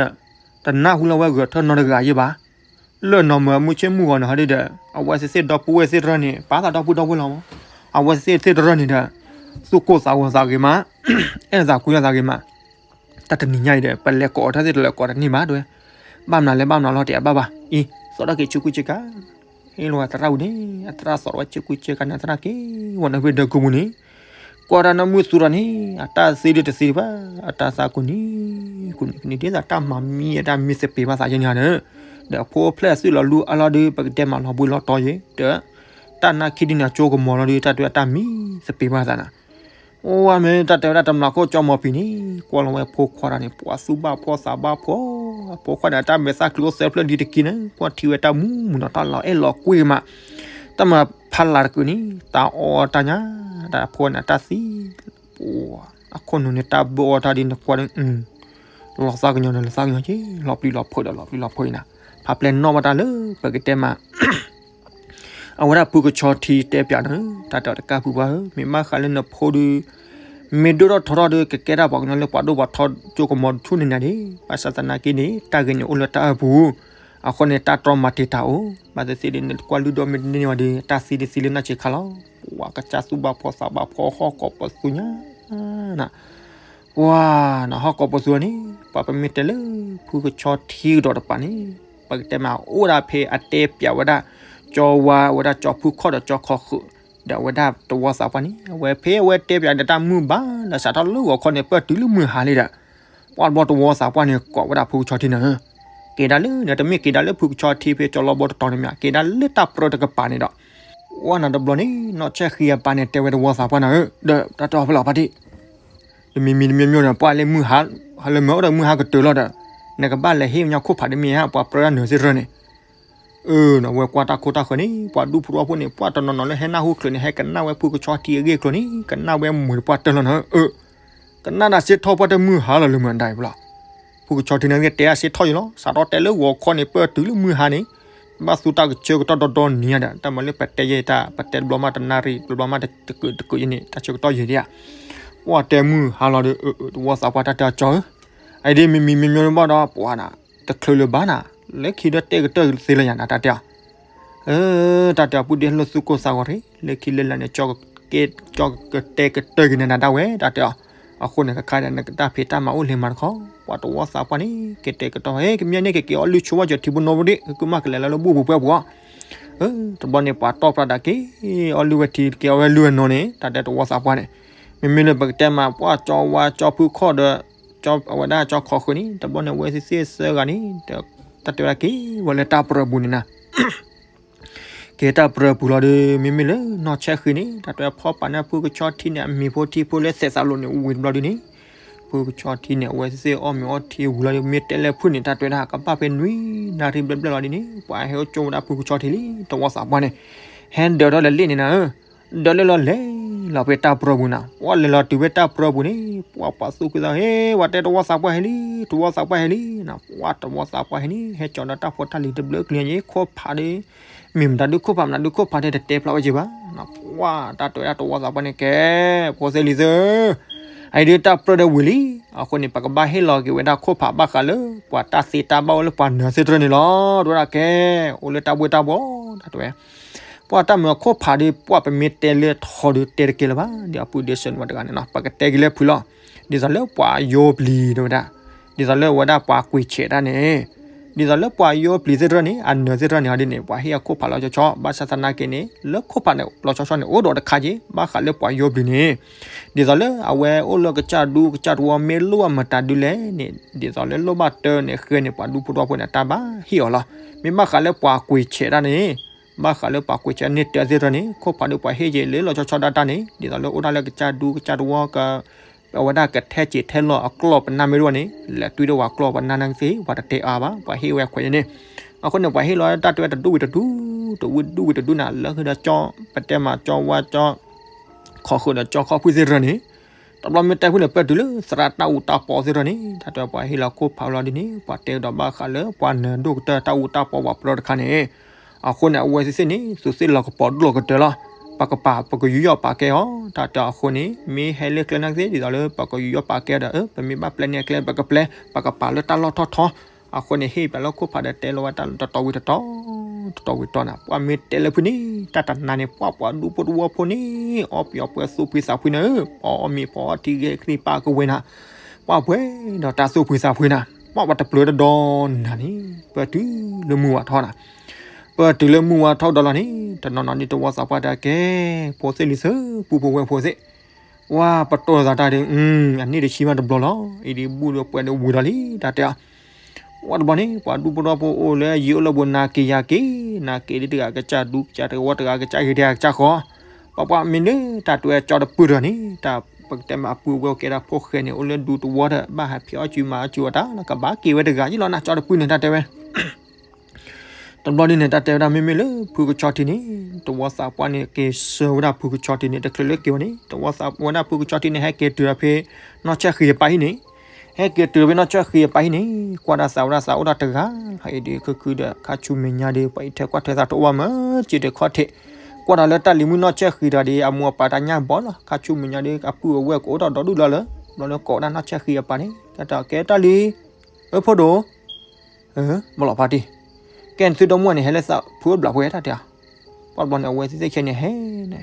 တနၢ်ဟူလၢအဝဲဂဲၤထၢၣ်နီတဂၤယဲဘၣ် လၢနီၢ်မၢမုၢ်ဆ့ၣ်မုၢ်ဂီၤန့ၣ်ဟီဒ်ဒီး အဝဲသ့ၣ်သ့ၣ်ဒီပုၢ်ဝဲၢ်သ့ၣ်တရၢန့ၣ် ပာ်သးဒီပုၢ်ဒီဝဲၢ်လီၤမး အဝဲသ့ၣ်သ့ၣ်တရၢန့ၣ်ဒီး သူၣ်ကိၢ်သးဂီၤသးဂ့ၤမး အဲၣ်သးကွံအသးဂ့ၤမး တၢ်တနံၤညါအံၤဒီး ပလဲၤကိးအီၤတၢ်သ့ၣ်တလဲၤကိးတန့ၢ်ဘၣ်တဝဲ ဘၣ်မနုၤလဲၣ် ဘၣ်မနုၤလီၤတယၤဘၣ်ဘၣ် အံၤ သီၣ်ထီၣ်က့ၤဆ့ကူဆ့ကၤ ဟ့ၣ်လီၤသရၣ်ဝံၤန့ၣ် အသရၣ်သီၣ်ထီၣ်ဆ့ကူဆ့ကၤန့ၣ် အသရၣ်က့ၤဝဲန့ၣ်ဖဲဒၢးကူပူၤန့ၣ် ကွၢ်တၢ်နၢမုၢ်သူဒီးန့ၣ် အတၢ်သ့ဒ်တသ့ဘၣ် အတၢ်သးကူၣ်န့ၣ် ကူၣ်န့ၣ် ကူၣ်န့ၣ်ဒ်သိးတၢ်မၤမံအတၢ်မံသပ့ၤဘၣ်သးယဲန့ၣ်ဒီး ဒီးအဖိအဖျဲၣ်အသုးလီၤလူအါလီၤဒီး ပကတဲမၤလီၤဘှံးလီၤတီၤယဲ ဒီး တၢ်နၢ်ခံဒ်န့ၣ် အကၠိကမီၤလီၤဒီး တၢ်တဲအတၢ်မံသပ့ၤဘၣ်သးနၤ အိၣ်ဝဲမ့ၢ်တၢ်တဲဝဲဒၣ်တမျးခိၣ်ကၠီမီၤပံၤန့ၣ် ကွၢ်လီၤဝဲဖိခွါတဂၤန့ၣ် ပှၤသူၣ်ဘၣ်ဖှီၣ်သးဘၣ်ဖှီၣ်, အဖိခွါန့ၣ် အတၢ်မဲာ်သၣ်ချံအိၣ်သၢဖျၢၣ်လံတက့ၢ်န့ၣ် ကွၢ်ထံဝဲတၢ်မူမူနီၤ တၢ်လီၤအဲၣ်လီၤကွံမး, တၢ်မၤဖးလးတကုာ်န့ၣ် တၢ်အီၣ်တၢ်ညၣ်, တၢ်ဖိန့ၣ် တၢ်သံ, ပှၤအခိၣ်နူာ်န့ၣ် တၢ်ဘၢအီၣ်တၢ်ဒ်နကွၢ်ဒီး လီၤသးကညီၤဒီးလီၤသးကညီၤက့ၤ လီၤပျံၤလီၤဖုးဒီးလီၤပျံၤလီၤဖုးအံၤနၤ, ဖးပျဲနီၣ်ဘၣ်တၢ်လၢပကတဲမး အဝဲဒၣ်ဖုကဆီထံတဲပၠးန့ၣ် တၢ်တဲအီၤတကးဖုပှၢ်ဧၢ, မ့ၢ်ဘၣ်ဃးလၢနဖိဒီး မ့ၢ်ဒိၣ်ထီၣ်ထီထီၣ်ဒီး ကကဲတၢ်ပှၤကညီလၢပှၤဒိၣ်ပှၤထီကၠိကမီၤတထူၣ်န့ၣ်နၤဒၣ်, ဘၣ်ဆၣ်သနာ်က့န့ၣ် တၢ်ဂ့ၢ်န့ၣ်အိၣ်လၢတၢ်အၢပူၤ, အဃိန့ၣ် တၢ်တြီမၤတံာ်တာ်အိၣ်, ဘၣ်သ့ၣ်သ့ၣ်ဒီး နကွၢ်လုၢ်ဒီမ့ၢ်တန့ၢ်ဝဲဒီး တၢ်သံဒုးသံလၢနၢ်ဆံးခါလီၤ, ပှၤကစၢ်သူၣ်ဘၣ်ဖှီၣ်သးဘၣ်ဖှီၣ်ဟီၣ်ကိးပသူညါ နၤ ပှၤနၤဟီၣ်ကိးပသူန့ၣ် ပှၤပမ့ၢ်တဲလၢ ဖုကဆီထံကဒီးတပၤန့ၣ် ပကတဲမးအိၣ်ဒၣ်ဖဲအတဲပၠးဝဲဒၣ် ကၠီဝါဝဲဒၣ်ကၠီဖုခီၣ်ဒီးကၠီခီဃုာ် ဒီးအဝဲဒၣ်တဝီသးပှၢ်န့ၣ် အဝဲဖဲအဝဲတဲပၠးဒီးတၢ်မုၢ်ဘၣ်ဒီးစးထီၣ်လၢဂီၤခီန့ၣ် ပၢၢ်တုၤလၢမုၢ်ဟါလံဒီး ပှၤတဘျီတဝီသးပှၢ်န့ၣ် ကိးဝဲဒၣ်ဖုကဆီထံန့ၣ် က့ၤဒၣ်လၢန့ၣ် တမ့ၢ်က့ၤဒၣ်လၢဖုကဆီထံဖဲကၠီလီဘီတတီၤန့ၣ်မ့ၢ် က့ၤဒၣ်လၢတၢ်ပြၢတကပၤန့ၣ်ဒီး ဝဲနၤတဘျီန့ၣ် နီၢ်ဆဲၣ်ဃံအပၢ်န့ၣ် တဲဝဲတဝီသးပှၢ်နၤဧၢ ဒီးတၢ်တီဖဲလီၤပၢ်တ့ၢ် တမံၤမံၤတမံၤမံၤန့ၣ် ပှၤလၢမုၢ်ဟါ လၢမုၢ်အိၣ်ဒီးမုၢ်ဟါကတၢၢ်လီၤဒီး နကဘၣ်လဲၤဟ့ၣ်ညီခိၣ်ဖးဒ်မ့ၢ်ဧါ ပှၤပြၢတၢ်နၢၤသ့ၣ်တဖၣ်န့ၣ် အၢ နဝဲကွၢ်တၢ်ခိၣ်တၢ်ဃၢၤန့ၣ် ပှၤဒူဖိတဝီဖိန့ၣ် ပှၤတနီၤနီၤလၢဟဲနၢ်ဟူချုးန့ၣ် ဟဲကနၣ်ဝဲဖုကဆီထံအဂ့ၢ်အကျိၤန့ၣ် ကနၣ်ဝဲမုာ်ဒီးပှၢ်တၢၢ်လီၤနၤ အၢ ကနၣ်နၤစ့ထီၣ်ပှၢ်တၢၢ်မုၢ်ဟါလီၤလၢမုၢ်အဒါအံၤပလီၤ ဖုကဆီထံန့ၣ်ဂ့ၢ်တဲအစ့ထီၣ်ယံၤလီၤ စးထီၣ်တဲလၢဂီၤခီန့ၣ် ပၢၢ်တုၤလၢမုၢ်ဟါန့ၣ် ဘၣ်သူတၢ်ကဆၢကတီၢ်ဒီဒီနံၤညါဒီး တၢ်မၤလၢပတဲယဲတၢ် ပတဲတဘျီမးတနၣ်ရံၣ် တဘျီမးတကုးတကုးယဲန့ၣ် တၢ်ဆၢကတီၢ်ယဲဒ်ဧါ ပှၢ်တဲမုၢ်ဟါလီၤဒီး တဝီသးပှၢ်တၢ်တဲအီၤကၠီဧၢ အအံၤဒ်မံၤမံၤမံၤမံၤဘၣ်ဒီး ပှၤနၤ တချုးလၢၤဘၣ်နၤ လၢခံဒီးတဲကတၢၢ်သ့လၢယၤနၤ တၢ်တဲအီၤ တၢ်တဲအီၤပုၢ်ဒ့ဟဲလိာ်သူၣ်ကိၢ်သးဂီၤရ့ၣ် လၢခံလၢလာ်န့ၣ် ကတဲကတဲကတၢၢ်က့ၤနၤဒၣ်ဝဲ တၢ်တဲအီၤ အဃိန့ၣ် ခဲခါဒီး နကတၢ်ဖံးတၢ်မၤအိၣ်လၢမၤတခီ ပှၤတဝီသးပှၢ်န့ၣ် ကတဲာ်ကတီၤ ဟဲကမျၢၢ်န့ၣ် ကက့ၤအီၣ်လုၢ်ဆိဝဲကၠီထံဖိနီၢ်ဖိဒ့ၣ် ကကုၢ်မးကလဲၤလၢလၢဘူၣ်ပူၤပှဲၤပူၤအီၤ တဘျီန့ၣ် ပှၤတီၢ်ပြၢဒၣ်က့ၤ အီၣ်လုၢ်ဝဲထံ က့ၤအီၣ်ဝဲလုၢ်ဝဲနီၢ်န့ၣ် တၢ်တဲတဝီသးပှၢ်န့ၣ် မ့မ့ၢ်လၢပကတဲမး ပှၤကၠီဝါကၠီဖုခီၣ်ဒီး ကၠီအဝဲဒၣ်ကၠီခီဃုာ်န့ၣ် တဘျီန့ၣ် အဝဲသ့ၣ်သၢဂၤန့ၣ် တၢ်တဲဝဲဒၣ်က့ၤဝဲလၢတၢ်ပြၢပူၤန့ၣ်နၤ က့ၤတၢ်ပြၢပူၤလီၤဒီး မ့မ့ၢ်လၢနီၢ်ဆဲၣ်ဃံန့ၣ် တၢ်တဲဖီၣ်ပာ်န့ၢ်ဖုကဆီထံန့ၣ် အမံၤဖိထံဖိလၢသဲးသးလိၤန့ၣ် ဝံၤတဘျီဒ်န့ၣ် ဖုကဆီထံန့ၣ် အဝဲသ့ၣ်အီၣ်မ့ၤအီထံဝံၤလီၤဒီး မ့ၢ်တဲလဲၤဖုန့ၣ် တၢ်တဲဝဲဒၣ် ကဘၣ်ဖဲနွံနၣ်ရံၣ်ဘျဲၣ်ဘျဲၣ်လီၤဒ်န့ၣ် ပှၤဟဲအိၣ်ကၠိဝဲဒၣ်ဖုကဆီထံလံ တဝီသးပှၢ်န့ၣ် ဟဲဒၢးထီၣ်လဲၤလ့ၣ်န့ၣ်နၤဧၢ ဒၢးလ့ၣ်လီၤလဲၤလီၤဖဲတၢ်ပြၢပူၤနၤ ပှၤလဲၤလီၤတုၤဖဲတၢ်ပြၢပူၤန့ၣ် ပှၤပှၤသူၣ်ဖှံသး ဟ့ ပှၤတဲတဝီသးပှၢ်ဟဲလံ တဝီသးပှၢ်ဟဲလံ ပှၤတဝီသးပှၢ်ဟဲန့ၣ် ဟဲကၠီဒီးတၢ်ဖိတၢ်လံၤတဘျုးကလံၤညါ ခိၣ်ဖးဒီး မ့ၢ်မတၤဒုးခိၣ်ဖး မတၤဒုးခိၣ်ဖးတဲတတဲဖျါဝဲက့ၤဘၣ် ပှၤတၢ်တဲဝဲဒၣ်တဝီသးပှၢ်န့ၣ် ကဲ ဖိသ့ၣ်လံၤသ့ၣ်ဧၢ အအံၤဒုးတၢ်ပြၢဒီးဝံၤလံ အဃိန့ၣ် ပကဘၣ်ဟ့ၣ်လီၤက့ၤဝဲဒၣ်ခိၣ်ဖးဘၣ်ဃးလၢ ပှၤတၢ်သ့တၢ်ဘၣ်အိၣ်လၢပှၤနၢၤသ့ၣ်တဖၣ်န့ၣ်လီၤ တဝဲဒၣ်ကဲ အိၣ်လၢတၢ်ဘှ့ၣ်တၢ်ဘှီၣ် တၢ်တဲဝဲ ပှၤတၢ်မၤခိၣ်ဖးဒီး ပှၤပမ့ၢ်တဲလၢထီဒီးတဲတကဲလၢၤဘၣ် ဒီးအပုၢ်ဒ့ဆၢန့ၣ်ဝဲတဂၤန့ၣ်နီၤ ပကတဲက့ၤလၢဖုလီၤ ဒ်သိးလၢပှၤယိပျံၤတဝဲဒၣ် ဒ်သိးလၢအဝဲဒၣ်ပှၤကွံာ်ဆဲးတၢ်န့ၣ် ဒ်သိးလၢပှၤယိပျံၤသ့ၣ်တဖၣ်န့ၣ် အနၢၤသ့ၣ်တဖၣ်န့ၣ် ဟီဒ်န့ၣ် ပှၤဟ့ၣ်အခိၣ်ဖးလီၤဆီဆီ ဘၣ်ဆၣ်သနာ်က့န့ၣ် လၢခိၣ်ဖးန့ၣ် လီၤဆီဆီန့ၣ် အိၣ်ဒီးတခါက့ၤ ဘၣ်ဃးလၢပှၤယိပျံၤန့ၣ် ဒ်သိးလၢအဝဲအိၣ်လၢကစၢ်ဒူကစၢ်တဝီ မ့ၢ်လိၣ်ဘၣ်မတၤဒုလဲၣ်န့ၣ် ဒ်သိးလၢလိၣ်ဘၣ်တၢ်န့ၣ် ဃဲန့ၣ် ပှၤဒူဖိတဝီဖိန့ၣ် တၢ်ဘၣ်ဟ့ၣ်အီၤလီၤ မ့ၢ်ဘၣ်ဃးလၢပှၤကွံာ်ဆဲးတၢ်န့ၣ် ဘၣ်ဃးလၢပှၤကွံာ်ဆဲးန့ၢ်တၢ်သ့ၣ်တဖၣ်န့ၣ် ခိၣ်ဖးဒီးပှၤဟ့ၣ်က့ၤလၢလီၤဆီဆီဒၣ်တၢ်န့ၣ် ဒ်သိးလၢအိၣ်ဒၣ်လၢကစၢ်ဒူကစၢ်တဝီက အဝဲဒၣ်ကထဲက့ၤထဲလီၤအကျီၢ်ပနၢ်မ့ၢ်တအိၣ်န့ၣ် လဲၤတွံၢ်ဒီးပှၤကျီၢ်ပနၢ်န့ၣ်သ့ၣ် ပှၤတတဲအါဘၣ် ပှၤဟ့ၣ်ဝဲခွဲးန့ၣ် အဃိန့ၣ် ပှၤဟ့ၣ်လီၤတၢ်တဲဝဲတဒူဝံၤတဒူ တဝံၤဒူဝံၤတဒူနၤ လၢဟ့ၣ်ဒီးကၠီ ပတဲမးကၠီဝါကၠီ ခီဃုာ်ဒီးကၠီခီဖှံသ့ၣ်တဖၣ်န့ၣ် တဘျီမ့ၢ်တဲဖုန့ၣ် ပၢၢ်တုၤလၢသရၣ်တၢ်အူတၢ်ပီသ့ၣ်တဖၣ်န့ၣ် တၢ်တဲပှၤဟ့ၣ်လီၤခိၣ်ဖးလီၤဒ်န့ၣ် ပှၤတဲကဒီးဘၣ်ဃးလၢပှၤနၢၤဒိၣ်ကတၢၢ်တၢ်အူတၢ်ပီပှၤပြၢတခါန့ၣ် အဃိန့ၣ် အဝဲသ့ၣ်သ့ၣ်န့ၣ် သူးသ့ၣ်လီၤကပီၤဒိၣ်လီၤကတၢၢ်လီၤ ပကပာ်ပကယူးယီၣ်ပာ်ကဲအီၤ တၢ်တဲအီၤအဃိန့ၣ် မ့ၢ်ဟဲလၢကျဲနာ်က့သ့ၣ် ဒ်သိးလၢပကယူးယီၣ်ပာ်ကဲဒီး အၢ ပမ့ၢ်ဘၣ်ပျဲန့ၢ်အကျဲ ပကပျဲ ပကပာ်လၢတၢ်လီၢ်ထီၣ်ထီ အဃိန့ၣ် ဟ့ၣ်ပှၤလၢခိၣ်ဖးဒီးတဲလီၤဝဲတၢ်တတီၤဝံၤတတီၤ တတီၤဝံၤတတီၤန့ၣ် ပှၤမ့ၢ်တဲလၢဖုန့ၣ် တၢ်တနါန့ၣ် ပှၤပှၤဒူဖိတဝီဖိန့ၣ် အီပယီၤပှဲၤသူၣ်ဖှံသးဖှံန့ၣ် ပှၤအီၣ်မ့ၤပှၤအီထံဂဲၤခရံာ်ပာ်ကဝဲၤနၤ ပှၤပှဲၤဒီးတၢ်သူၣ်ဖှံသးဖှံနၤ ပှၤပှၤတပျၢၤတဒီနၤန့ၣ် ပၢၢ်တုၤလၢမုၢ်ဝါထီၣ်နၤ ပၢၢ်တုၤလၢမုၢ်ဝါထီၣ်ဒီးလီၤန့ၣ် တနီၤနီၤဒ်တဝီသးပှၢ်တဲကဲ ဖိသ့ၣ်လံၤသ့ၣ် ပူဖိဝဲၢ်ဖိသ့ၣ် ဝါပတီၢ်သးတၢ်ဒီး အနံၣ်တဆံမးတဘျီလီၤ အံၤဒ်ဘူၣ်ဒီးပှဲၤဒီးဝံၤဒီးလံ တၢ်တဲအီၤ ဝဲတဘျီန့ၣ် ပှၤဒူဖိတဝီဖိအိၣ်လၢယံၤအိၣ်လၢဘူးနၤက့ၤယၤက့ၤ နၤက့ၤဒ်တဂၤကစၢ်ဒူကစၢ်တဝီတဂၤကစၢ်ဂ့ၤတဂၤကစၢ်ဃီ ပှၤပှၤမ့ၢ်လၢတၢ်တဲဝဲကၠီတပုၢ်တဂၤန့ၣ် တၢ် ပကတဲမ့ၢ်အပုၢ်အဝဲၢ်အိၣ်ကဲဒၣ်ဖိၣ်ဃဲန့ၣ် အိၣ်လၢဒူသဝီဒီး ဘၣ်ဟးဖံးအီၣ်စုမၤအီၣ်စုအီၤတၢ်လီၤ ကဘၣ်က့ၤဝဲတဂၤယ့ၢ်လီၤ နကၠီတပုၢ်န့ၣ် တၢ်တဲဝဲ တဘျီဒ်န့ၣ် တၢ်တဲဝဲဒၣ်မ့မ့ၢ်လၢဖုကဆီထံန့ၣ် သဝီသးပှၢ်န့ၣ် က့ၤဆှၢဝဲဒၣ်ဖုကဆီထံန့ၣ် တချုးလၢက့ၤဝဲန့ၣ် သဝီသးဝဲဒၣ်ဖုကဆီထံန့ၣ် ဟဲက့ၤတုၤဒီးဖဲ နီၢ်ဆဲၣ်ဃံအပၢ်ဟံၣ်န့ၣ် ဟဲက့ၤတုၤဖဲနီၢ်ဆဲၣ်ဃံအပၢ်ဟံၣ်န့ၣ် ကွၢ်တၢ်သးဝဲဒၣ်သးအိၣ်တၢ်တဂၤလီၤ အံၤဒ်ခုၣ်ခုၣ်ဒီး ခါဆူမဲာ်ညါဒီး ပှၤအံးထွဲကွၢ်ထွဲသးတအိၣ်ဘၣ်မၢ် စံးတခီၣ်ထံး ကွၢ်ဒီးလၢတၢ်လံၤမုၣ်နီၢ်ဆဲၣ်ဃံတဂၤဒီး အမိၢ်အပၢ်တၢ်ညၣ်ဘီလီၤ ခါဆူမဲာ်ညါဒီး အပုၢ်အဝဲၢ်ကအိၣ်ထီၣ်ဒီဒူၣ်လီၤလၢ ဘျီလၢကိးဝဲဒၣ်နီၢ်ဆဲၣ်ဃံအပၢ်န့ၣ် တၢ်တဲအီၤ ကဲတၢ်လံ အၢ ဖိဒိၣ် ဘၣ်လီၤဖးတံၢ် ကဲနသုဒီမါန့ၣ် ဟဲလၢသးဖုအဘျီပှဲၤတၢ်တဲအီၤ ပှၢ်ဘျီန့ၣ် အဝဲသ့ၣ်သ့ၣ်ခဲန့ၣ် ဟဲ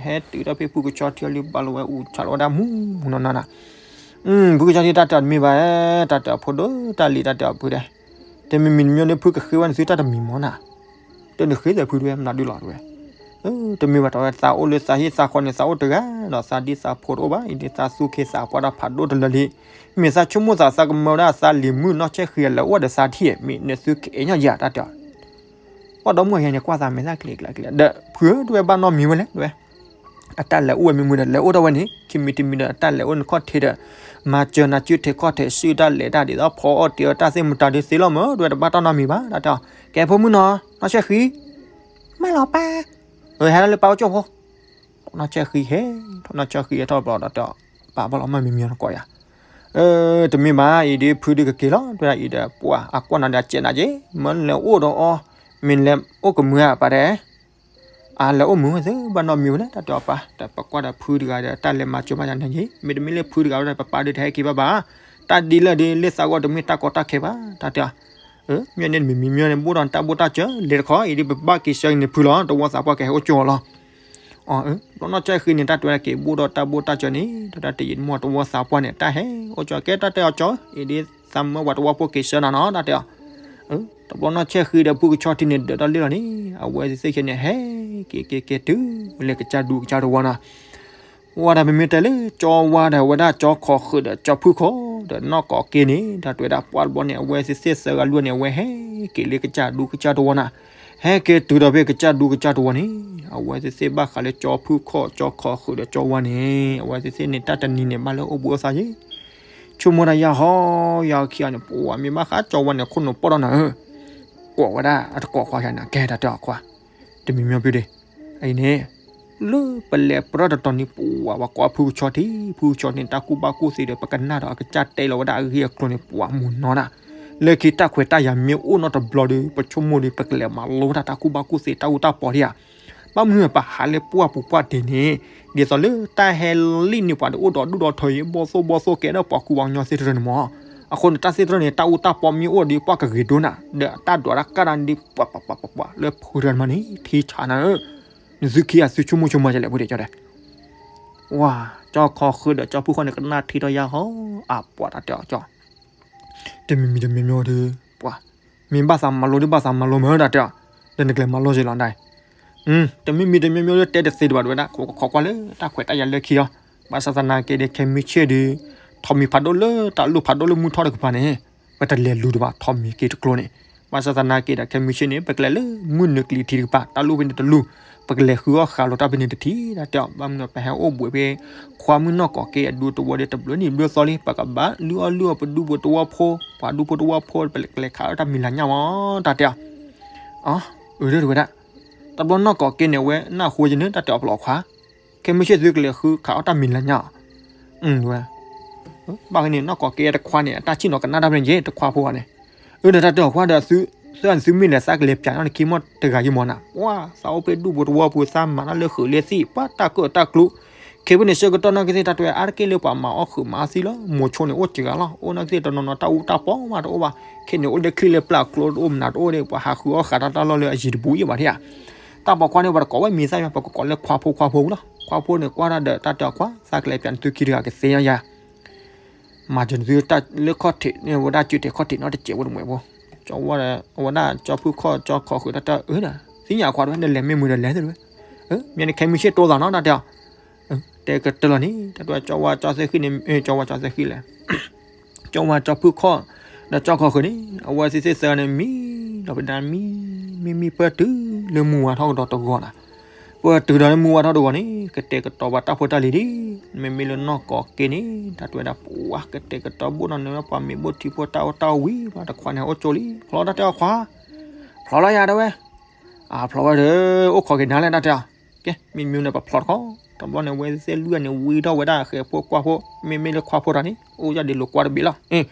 ဟဲတုၤထီၣ်ဖဲဖုကဆီထံအီၤလံ ဘၣ်လီၤဝဲအူးဆးလီၤဝဲဒၣ်မူမူနီၢ်နီၢ်နၤ ဖုကဆီထံတၢ်တဲအီၤတမ့ၢ်ဘၣ် တၢ်တဲအီၤဖိဒိၣ် တၢ်လံတၢ်တဲအီၤဖုဒဲး တမံၤမံၤတမံၤန့ၣ် ဖုကဃ့ဝဲနသုတၢ်တမံၤမီၤနၤ တနုၤဃ့သဲးဖုဒဲး မနုၤဒုလီၤတဝဲ တမ့ၢ်ဘၣ်တဝဲ သးအိၣ်လၢသးဟံၣ်သးဃီန့ၣ် သးအိၣ်တဂၤဒီး သးဒံသးဖိတအိၣ်ဘၣ် အံၤဒ်သးသူၣ်က့သးပှၢ်တၢ်ဖးဒိၣ်တလၢလံ မ့ၢ်သးဆိကမိၣ်သး သးကမၢဝဲဒၣ်သးလံၤမုၣ်နီၢ်ဆဲၣ်ဃံအလဲၤအိၣ်ဒီးသးထံၣ် မ့ၢ်နသုကအဲၣ်ညီယၤတၢ်တဲအီၤ ပှၤဒီမါယၤန့ၣ် ကွၢ်သးမဲာ်သၣ်ကျ့ၤကျါကျ့ၤဒီး ဖုဧၢ တဝဲဘၣ်နီတမံၤဝဲလဲၣ် တဝဲ အတၢ်လဲၤအိၣ်ဝဲမံၤမံၤဒီး လဲၤအိၣ်ထီၣ်ဝဲန့ၣ် ခံမံၤတမံၤဒီး အတၢ်လဲၤအိၣ်န့ၣ်ခီၣ်ထံးဒီး မၤစၢၤနၤစုထဲခီၣ်ထံး စုတၢ်လဲၤတၢ်ဒ်သိး ဖီအီၣ်တ့ၤအီၣ်တၢ်သ့ၣ်မတၤဒ်သ့လီၤမၢ် တဝဲတဘၣ်တၢ်နီတမံၤဘၣ် တၢ်တဲအီၤ ကဲဖိမုၣ်နီၤ နီၢ်ဆဲၣ်ဃံ မၢလီၤပၢ် ဟဲလီၤလၢပၢ်အိၣ်ကၠိဖိ နီၢ်ဆဲၣ်ဃံဟဲ နီၢ်ဆဲၣ်ဃံဟဲထီၣ်ဘျီဒီး ပၢ်ဘၣ်လီၤမၢ်မံၤမံၤနကိးယၤ တမ့ၢ်ဘၣ် အံၤဒ်ဖုဒုကက့ၤလီၤ တဝဲဒၣ်အံၤဒီး ပှၤအကွၢ်နၤဒီးအစဲးနၤက့ၤ မၢလဲၤအိၣ်ဒီးအီၤ မ့ၢ်လဲၤအိၣ်ကမုာ်ဧါပၢ်တဲ အလဲၤအိၣ်မုာ်ဝဲသ့ ဘၣ်နီတမံၤဝဲလဲၣ် တၢ်တဲအီၤပၢ် ဒီးပကွၢ်ဒီးဖုတဂၤဒီး တၢ်လဲၤမၤစၢၤမၤယၤန့ၣ်က့ၤ မ့တမ့ၢ်လၢဖုတဂၤဝဲဒီး ပပၢ်ဒုးတဟဲက့ၤဘၣ်ဘၣ် တၢ်ဒ်လဲၣ်ဒ်လၢသးဂီၢ်တမ့ၢ်တၢ်ကီတၢ်ခဲဘၣ် တၢ်တဲအီၤ မ့ၢ်န့ၣ်မံၤမံၤမ့ၢ်န့ၣ် ဘိၣ်ဒီးတၢ်ဘိၣ်တၢ်စၢၤ လဲၤတခီ အံၤဒ်ပဘၣ်က့ၤဆှၢက့ၤန့ၣ်ဖုလီၤ တဝီသးပှၢ်ကဟဲအိၣ်ကၠိအီၤလီၤ အၢ ဘျီနီၢ်ဆဲၣ်ဃံန့ၣ် တၢ်တဲဝဲဒၣ်က့ၤဘိၣ်ဒီးတၢ်ဘိၣ်တၢ်စၢၤန့ၣ် တၢ်တဲယံာ်တမီၢ်တဝီသးပှၢ်န့ၣ် တၢ်ဟဲအိၣ်ကၠိ ကဲတၢ်တဲအီၤကၠီ အံၤဒ်သးမၢပှၤတဝီဖိက့ၤဆှၢနၤနီၤ တၢ်တဲအီၤ တဘျီနီၢ်ဆဲၣ်ဃံဒီးဖုကဆီထံန့ၣ် ဒၢးတၢ်လံလီၤန့ၣ် အဝဲသ့ၣ်သ့ၣ်ခဲန့ၣ် ဟဲက့ၤက့ၤက့ၤတုၤလၢကစၢ်ဒူကစၢ်တဝီနီၤ ဝဲဒၣ်ပမ့ၢ်တဲလၢ ကၠီဝါဒီးဝဲဒၣ်ကၠီခီၣ်ဃုာ်ဒီးကၠီဖုခီၣ် ဒီးနီၢ်ကီၢ်က့န့ၣ် တၢ်တဲဝဲဒၣ်ပှၢ်တဘျီန့ၣ် အဝဲသ့ၣ်သ့ၣ်သၢဂၤလွံၢ်န့ၣ် အဝဲဟဲက့ၤလၢကစၢ်ဒူကစၢ်တဝီနီၤ ဟဲက့ၤတုၤဒီးဖဲကစၢ်ဒူကစၢ်တဝီန့ၣ် အဝဲသ့ၣ်သ့ၣ်ဘၣ်ဃးလၢကၠီဖုခီၣ် ကၠီခီၣ်ဃုာ်ဒီးကၠီဝါန့ၣ် အဝဲသ့ၣ်သ့ၣ်န့ၣ် တၢ်တနံၤန့ၣ် ဘၣ်လၢအိၣ်ဘှံးအိၣ်သါယ့ၣ် ဆိကမိၣ်တၢ်ယၤဟီ ယၤခံဂၤန့ၣ် ပှၤမ့ၢ်ဘၣ်ဃးကၠီဝါန့ၣ် ခိၣ်နူာ်ပီၢ်ထီၣ်နၤဧၢ ကိးဝဲဒၣ်အတကိးခွါယၤန့ၣ် ကဲတၢ်တဲအီၤခွါ တမံၤမံၤဖုဒ့ အံၤန့ၣ် လၢပလဲၤပြၢတတီၤန့ၣ် ပှၤဘၣ်ကွၢ်ဖုကဆီထံ ဖုကဆီထံန့ၣ် တၢ်ကူၣ်ဘၣ်ကူၣ်သ့ဒီး ပကနၣ်ဒီးအကစၢ်တဲလီၤဝဲဒၣ်အဂ့ၢ်အကျိၤန့ၣ် ပှၤမုၢ်နီၤနၤ လၢခံတၢ်ခွဲးတၢ်ယာ်မ့ၢ်အိၣ်နီတဘျီဒီး ပဆိကမိၣ်ဒီး ပကလဲၤမၤလိဝဲဒၣ်တၢ်ကူၣ်ဘၣ်ကူၣ်သ့တၢ်အူတၢ်ပီၤဒံးဧါ ဘၣ်မနုၤပဟးလၢပှၢ်ပူၤပှၢ်ဒဲးန့ၣ် ဒ်သိးလၢတၢ်ဟဲလံၣ်န့ၢ်ပှၤဒီးအိၣ်ဒီးဒူၣ်ဒီးထၢအံၤ ဘီၣ်သိၣ်ဘီၣ်သိၣ်ကဲဒီးပှၤကူပှၤကညီသ့ၣ်တဖၣ်န့ၣ်မး အဃိန့ၣ် တၢ်သ့ၣ်တဖၣ်န့ၣ် တၢ်အူတၢ်ပီမ့ၢ်အိၣ်ဒီး ပှၤကဂ့ၤဒိၣ်နၤ ဒီးတၢ်ဒွးတၢ်ကၢ်တၢ်န့ၣ် ပှၤပှၤပှၤပှၤပှၤ လၢဖုတၢ်မးန့ၣ် ထံဆးနၤဧၢ နသုခံဂၤသုဆိကမိၣ်ဆိကမးဒ်လဲၣ် ဖိဒံကၠီတဲ ဝါ ကၠီခီၣ်ဃုာ်ဒီးကၠီဖုခီၣ်န့ၣ် ကနၣ်ထံထီၣ်ယၤဟီ အပှၤတၢ်တဲအီၤကၠီ တမံၤမံၤတမံၤမံၤဒီး ပှၤ မ့ၢ်ဘၣ်သးမၤလိဒီးဘၣ်သးမၤလိမ့ၢ်တၢ်တဲအီၤ ဒီးနကလဲၤမၤလိက့ၤလီၤဒၣ် တမံၤမံၤတမံၤမံၤဒီး တဲတသ့ဒံးဘၣ်တဝဲဒၣ် ခိးကွၢ်လၢတၢ်ခွဲးတၢ်ယာ်လၢခံလီၤ ဘၣ်ဆၣ်သနာ်က့ဒီး ခဲမုၢ်ဆ့ၣ်ဒီး ထိးမံၤဖးဒိၣ်လၢတၢ်လိၣ်ဖးဒိၣ်လၢမုၢ်ထီၣ်တကပၤန့ၣ် ပတလဲၤလူၤဒံးဘၣ် ထိးမံၤက့ၤတကျိၤန့ၣ် ဘၣ်ဆၣ်သနာ်က့ဒီး ခဲမုၢ်ဆ့ၣ်န့ၣ် ပကလဲၤလၢမုၢ်နုာ်ကလံၤထံးတကပၤ တၢ်လိၣ်ဖဲန့ၣ်တလူၤ ပကလဲၤဃုအီၣ်ဃာ်လီၤတၢ်ဖဲန့ၣ်တထံၣ် တၢ်တဲအီၤ ဘၣ်မနုၤပဟဲအိၣ်ဘှံးဖဲ ခွါမုၣ်နီၢ်ကီၢ်က့အဒူသဝီဒီး တဘျုးနံၣ်ဘျုးသီလံ ပကဘၣ်လုၢ်အီၣ်လုၢ်အီပဒူဖိတဝီဖိ ပှၤဒူဖိတဝီဖိ ပကလဲၤခးအီၣ်တၢ်မံၤလၤညၣ်မး တၢ်တဲအီၤ အၢ တဝဲဒၣ် တဘျီနီၢ်ကီၢ်က့န့ၣ် အဝဲနၢ်ဟူယန့ၣ် တၢ်တဲအီၤပလီၢ်ခွါ ခဲမုၢ်ဆ့ၣ်သုကလဲၤဃုခးအီၣ်တၢ်မံၤလၤညၣ် ဝဲ ဘၣ်န့ၣ် နီၢ်ကီၢ်က့တခွါန့ၣ် အတၢ်ဆ့ၣ်နီၤကနၣ်တၢ်ဖဲန့ၣ်ယ့ၣ် တခွါဖိဂၤန့ၣ် အၢ ဒီးတၢ်တဲအီၤခွါဒီး သုသုမ့ၢ်လဲၤသးကလဲၤပၠးနီၣ်နခံမီၢ်တဂၤယ့ၣ်မးနၤ ပှၤ သးအိၣ်ဖဲဒူၣ်ဖိတဝီဖိ သးမၤတၢ်လၢဃုာ်လၢသံၣ် ပှၤတၢ်ကၢၣ်တၢ်ကျူ ခဲဖဲန့ၣ် ဆၢကတီၢ်နီၢ်ကသ့ၣ် တၢ်တဲအါတက့ၢ်လၢပှၤမၤအီၣ်ဃုာ်မၤအီၣ်သံၣ်လီၤ မိၤဆိန့ၣ်အိၣ်စှၤဂၤလီၤ အိၣ်နီၢ်ကသ့ၣ်တနီၤနီၤ တၢ်အူတၢ်ပီမးတအိၣ်ဘၣ် ခဲန့ၣ်အိၣ်လၢချံလၢပျၢ်ကျိတအိၣ်မနုၤတအိၣ်ဒီး ပှၤဟးဃုအီၣ်ဃာ်တၢ်တၢ်လီၢ်လၢအယံၤတဘူးယ့ၣ်ဘၣ်ထံၣ်ဧါ တၢ်ပိာ်ခွါန့ၣ် ပှၤတကိးဝဲမံၤသၣ်ယွၤ ပကကိးလၢခွါဖိခွါဖိလီၤ ခွါဖိန့ၣ် ကွၢ်တၢ်ဒီးတၢ်တဲအီၤခွါ သးကလဲၤပၠးနသုခံတဂၤကသ့ညါယၤ မၤစၢၤနသုတၢ်လၢခီၣ်ထံးန့ၣ် ဝဲဒၣ်စုတဲာ်ခီၣ်ထံးနီတစဲးဖိတမှဲးဖိ ကၠီဝါဒီး အဝဲဒၣ်ကၠီဖုခီၣ်ကၠီခီၣ်ဃုာ်တၢ်တဲအၢဒီး သ့ၣ်ညါခွါတဝဲ နလဲၤမ့ၢ်မုာ်ဒီးလဲၤသ့တဝဲ မ့ၢ်နခဲမုၢ်ဆ့ၣ်တိသးနီတၢ်တဲအီၤ တဲကတၢၢ်လီၤန့ၣ် တၢ်တဲဝဲကၠီဝါကၠီသဲဃံန့ၣ် ကၠီဝါကၠီသဲဃံလဲၣ် ကၠီဝါကၠီဖုခီၣ် ဒီးကၠီခီၣ်ဃုာ်န့ၣ် အဝဲသ့ၣ်သ့ၣ်သၢဂၤန့ၣ် မံဒီးပဒၣ်မံ မံမံပၢၢ်တုၤလၢမုၢ်ဝါထီၣ်ကဒီးတဂီၤနၤ ပှၤတုၤဒီးမုၢ်ဝါထီၣ်တဂီၤန့ၣ် ကတဲာ်ကတီၤပှၤတၢ်ဖိတၢ်လံၤဒံး, မ့မ့ၢ်လၢနီၢ်ကီၢ်က့န့ၣ် တၢ်တဲဝဲဒၣ် ပှၤကတဲာ်ကတီၤဘိၣ်နီၤန့ၣ် ပှၤမ့ၢ်ဘိၣ်ထံဖိတၢ်အီၣ်တၢ်အီဝံၤ ပှၤတခွါန့ၣ်အိၣ်ကၠိလံ ဖျီတၢ်တဲအီၤခွါ, ဖျီလီၤယၤတဲဝဲ, အဖျီဝဲဒီး အိၣ်ခိးက့ၤနၤလဲၣ်တၢ်တဲအီၤ, ကဲ မ့မ့ၢ်န့ၣ် ပဖျီတခီ, တဘျီန့ၣ် ဝဲသ့ၣ်လွံၢ်ဂၤန့ၣ် ဝံထီၣ်ဝဲဒၣ်ဃဲၤဖိကွၢ်ဖိ, မ့မ့ၢ်လၢခွါဖိတၢ်န့ၣ် အိၣ်ယၣ်ဒံးလိာ်ကွၢ်တဘ့ၣ်လီၤ,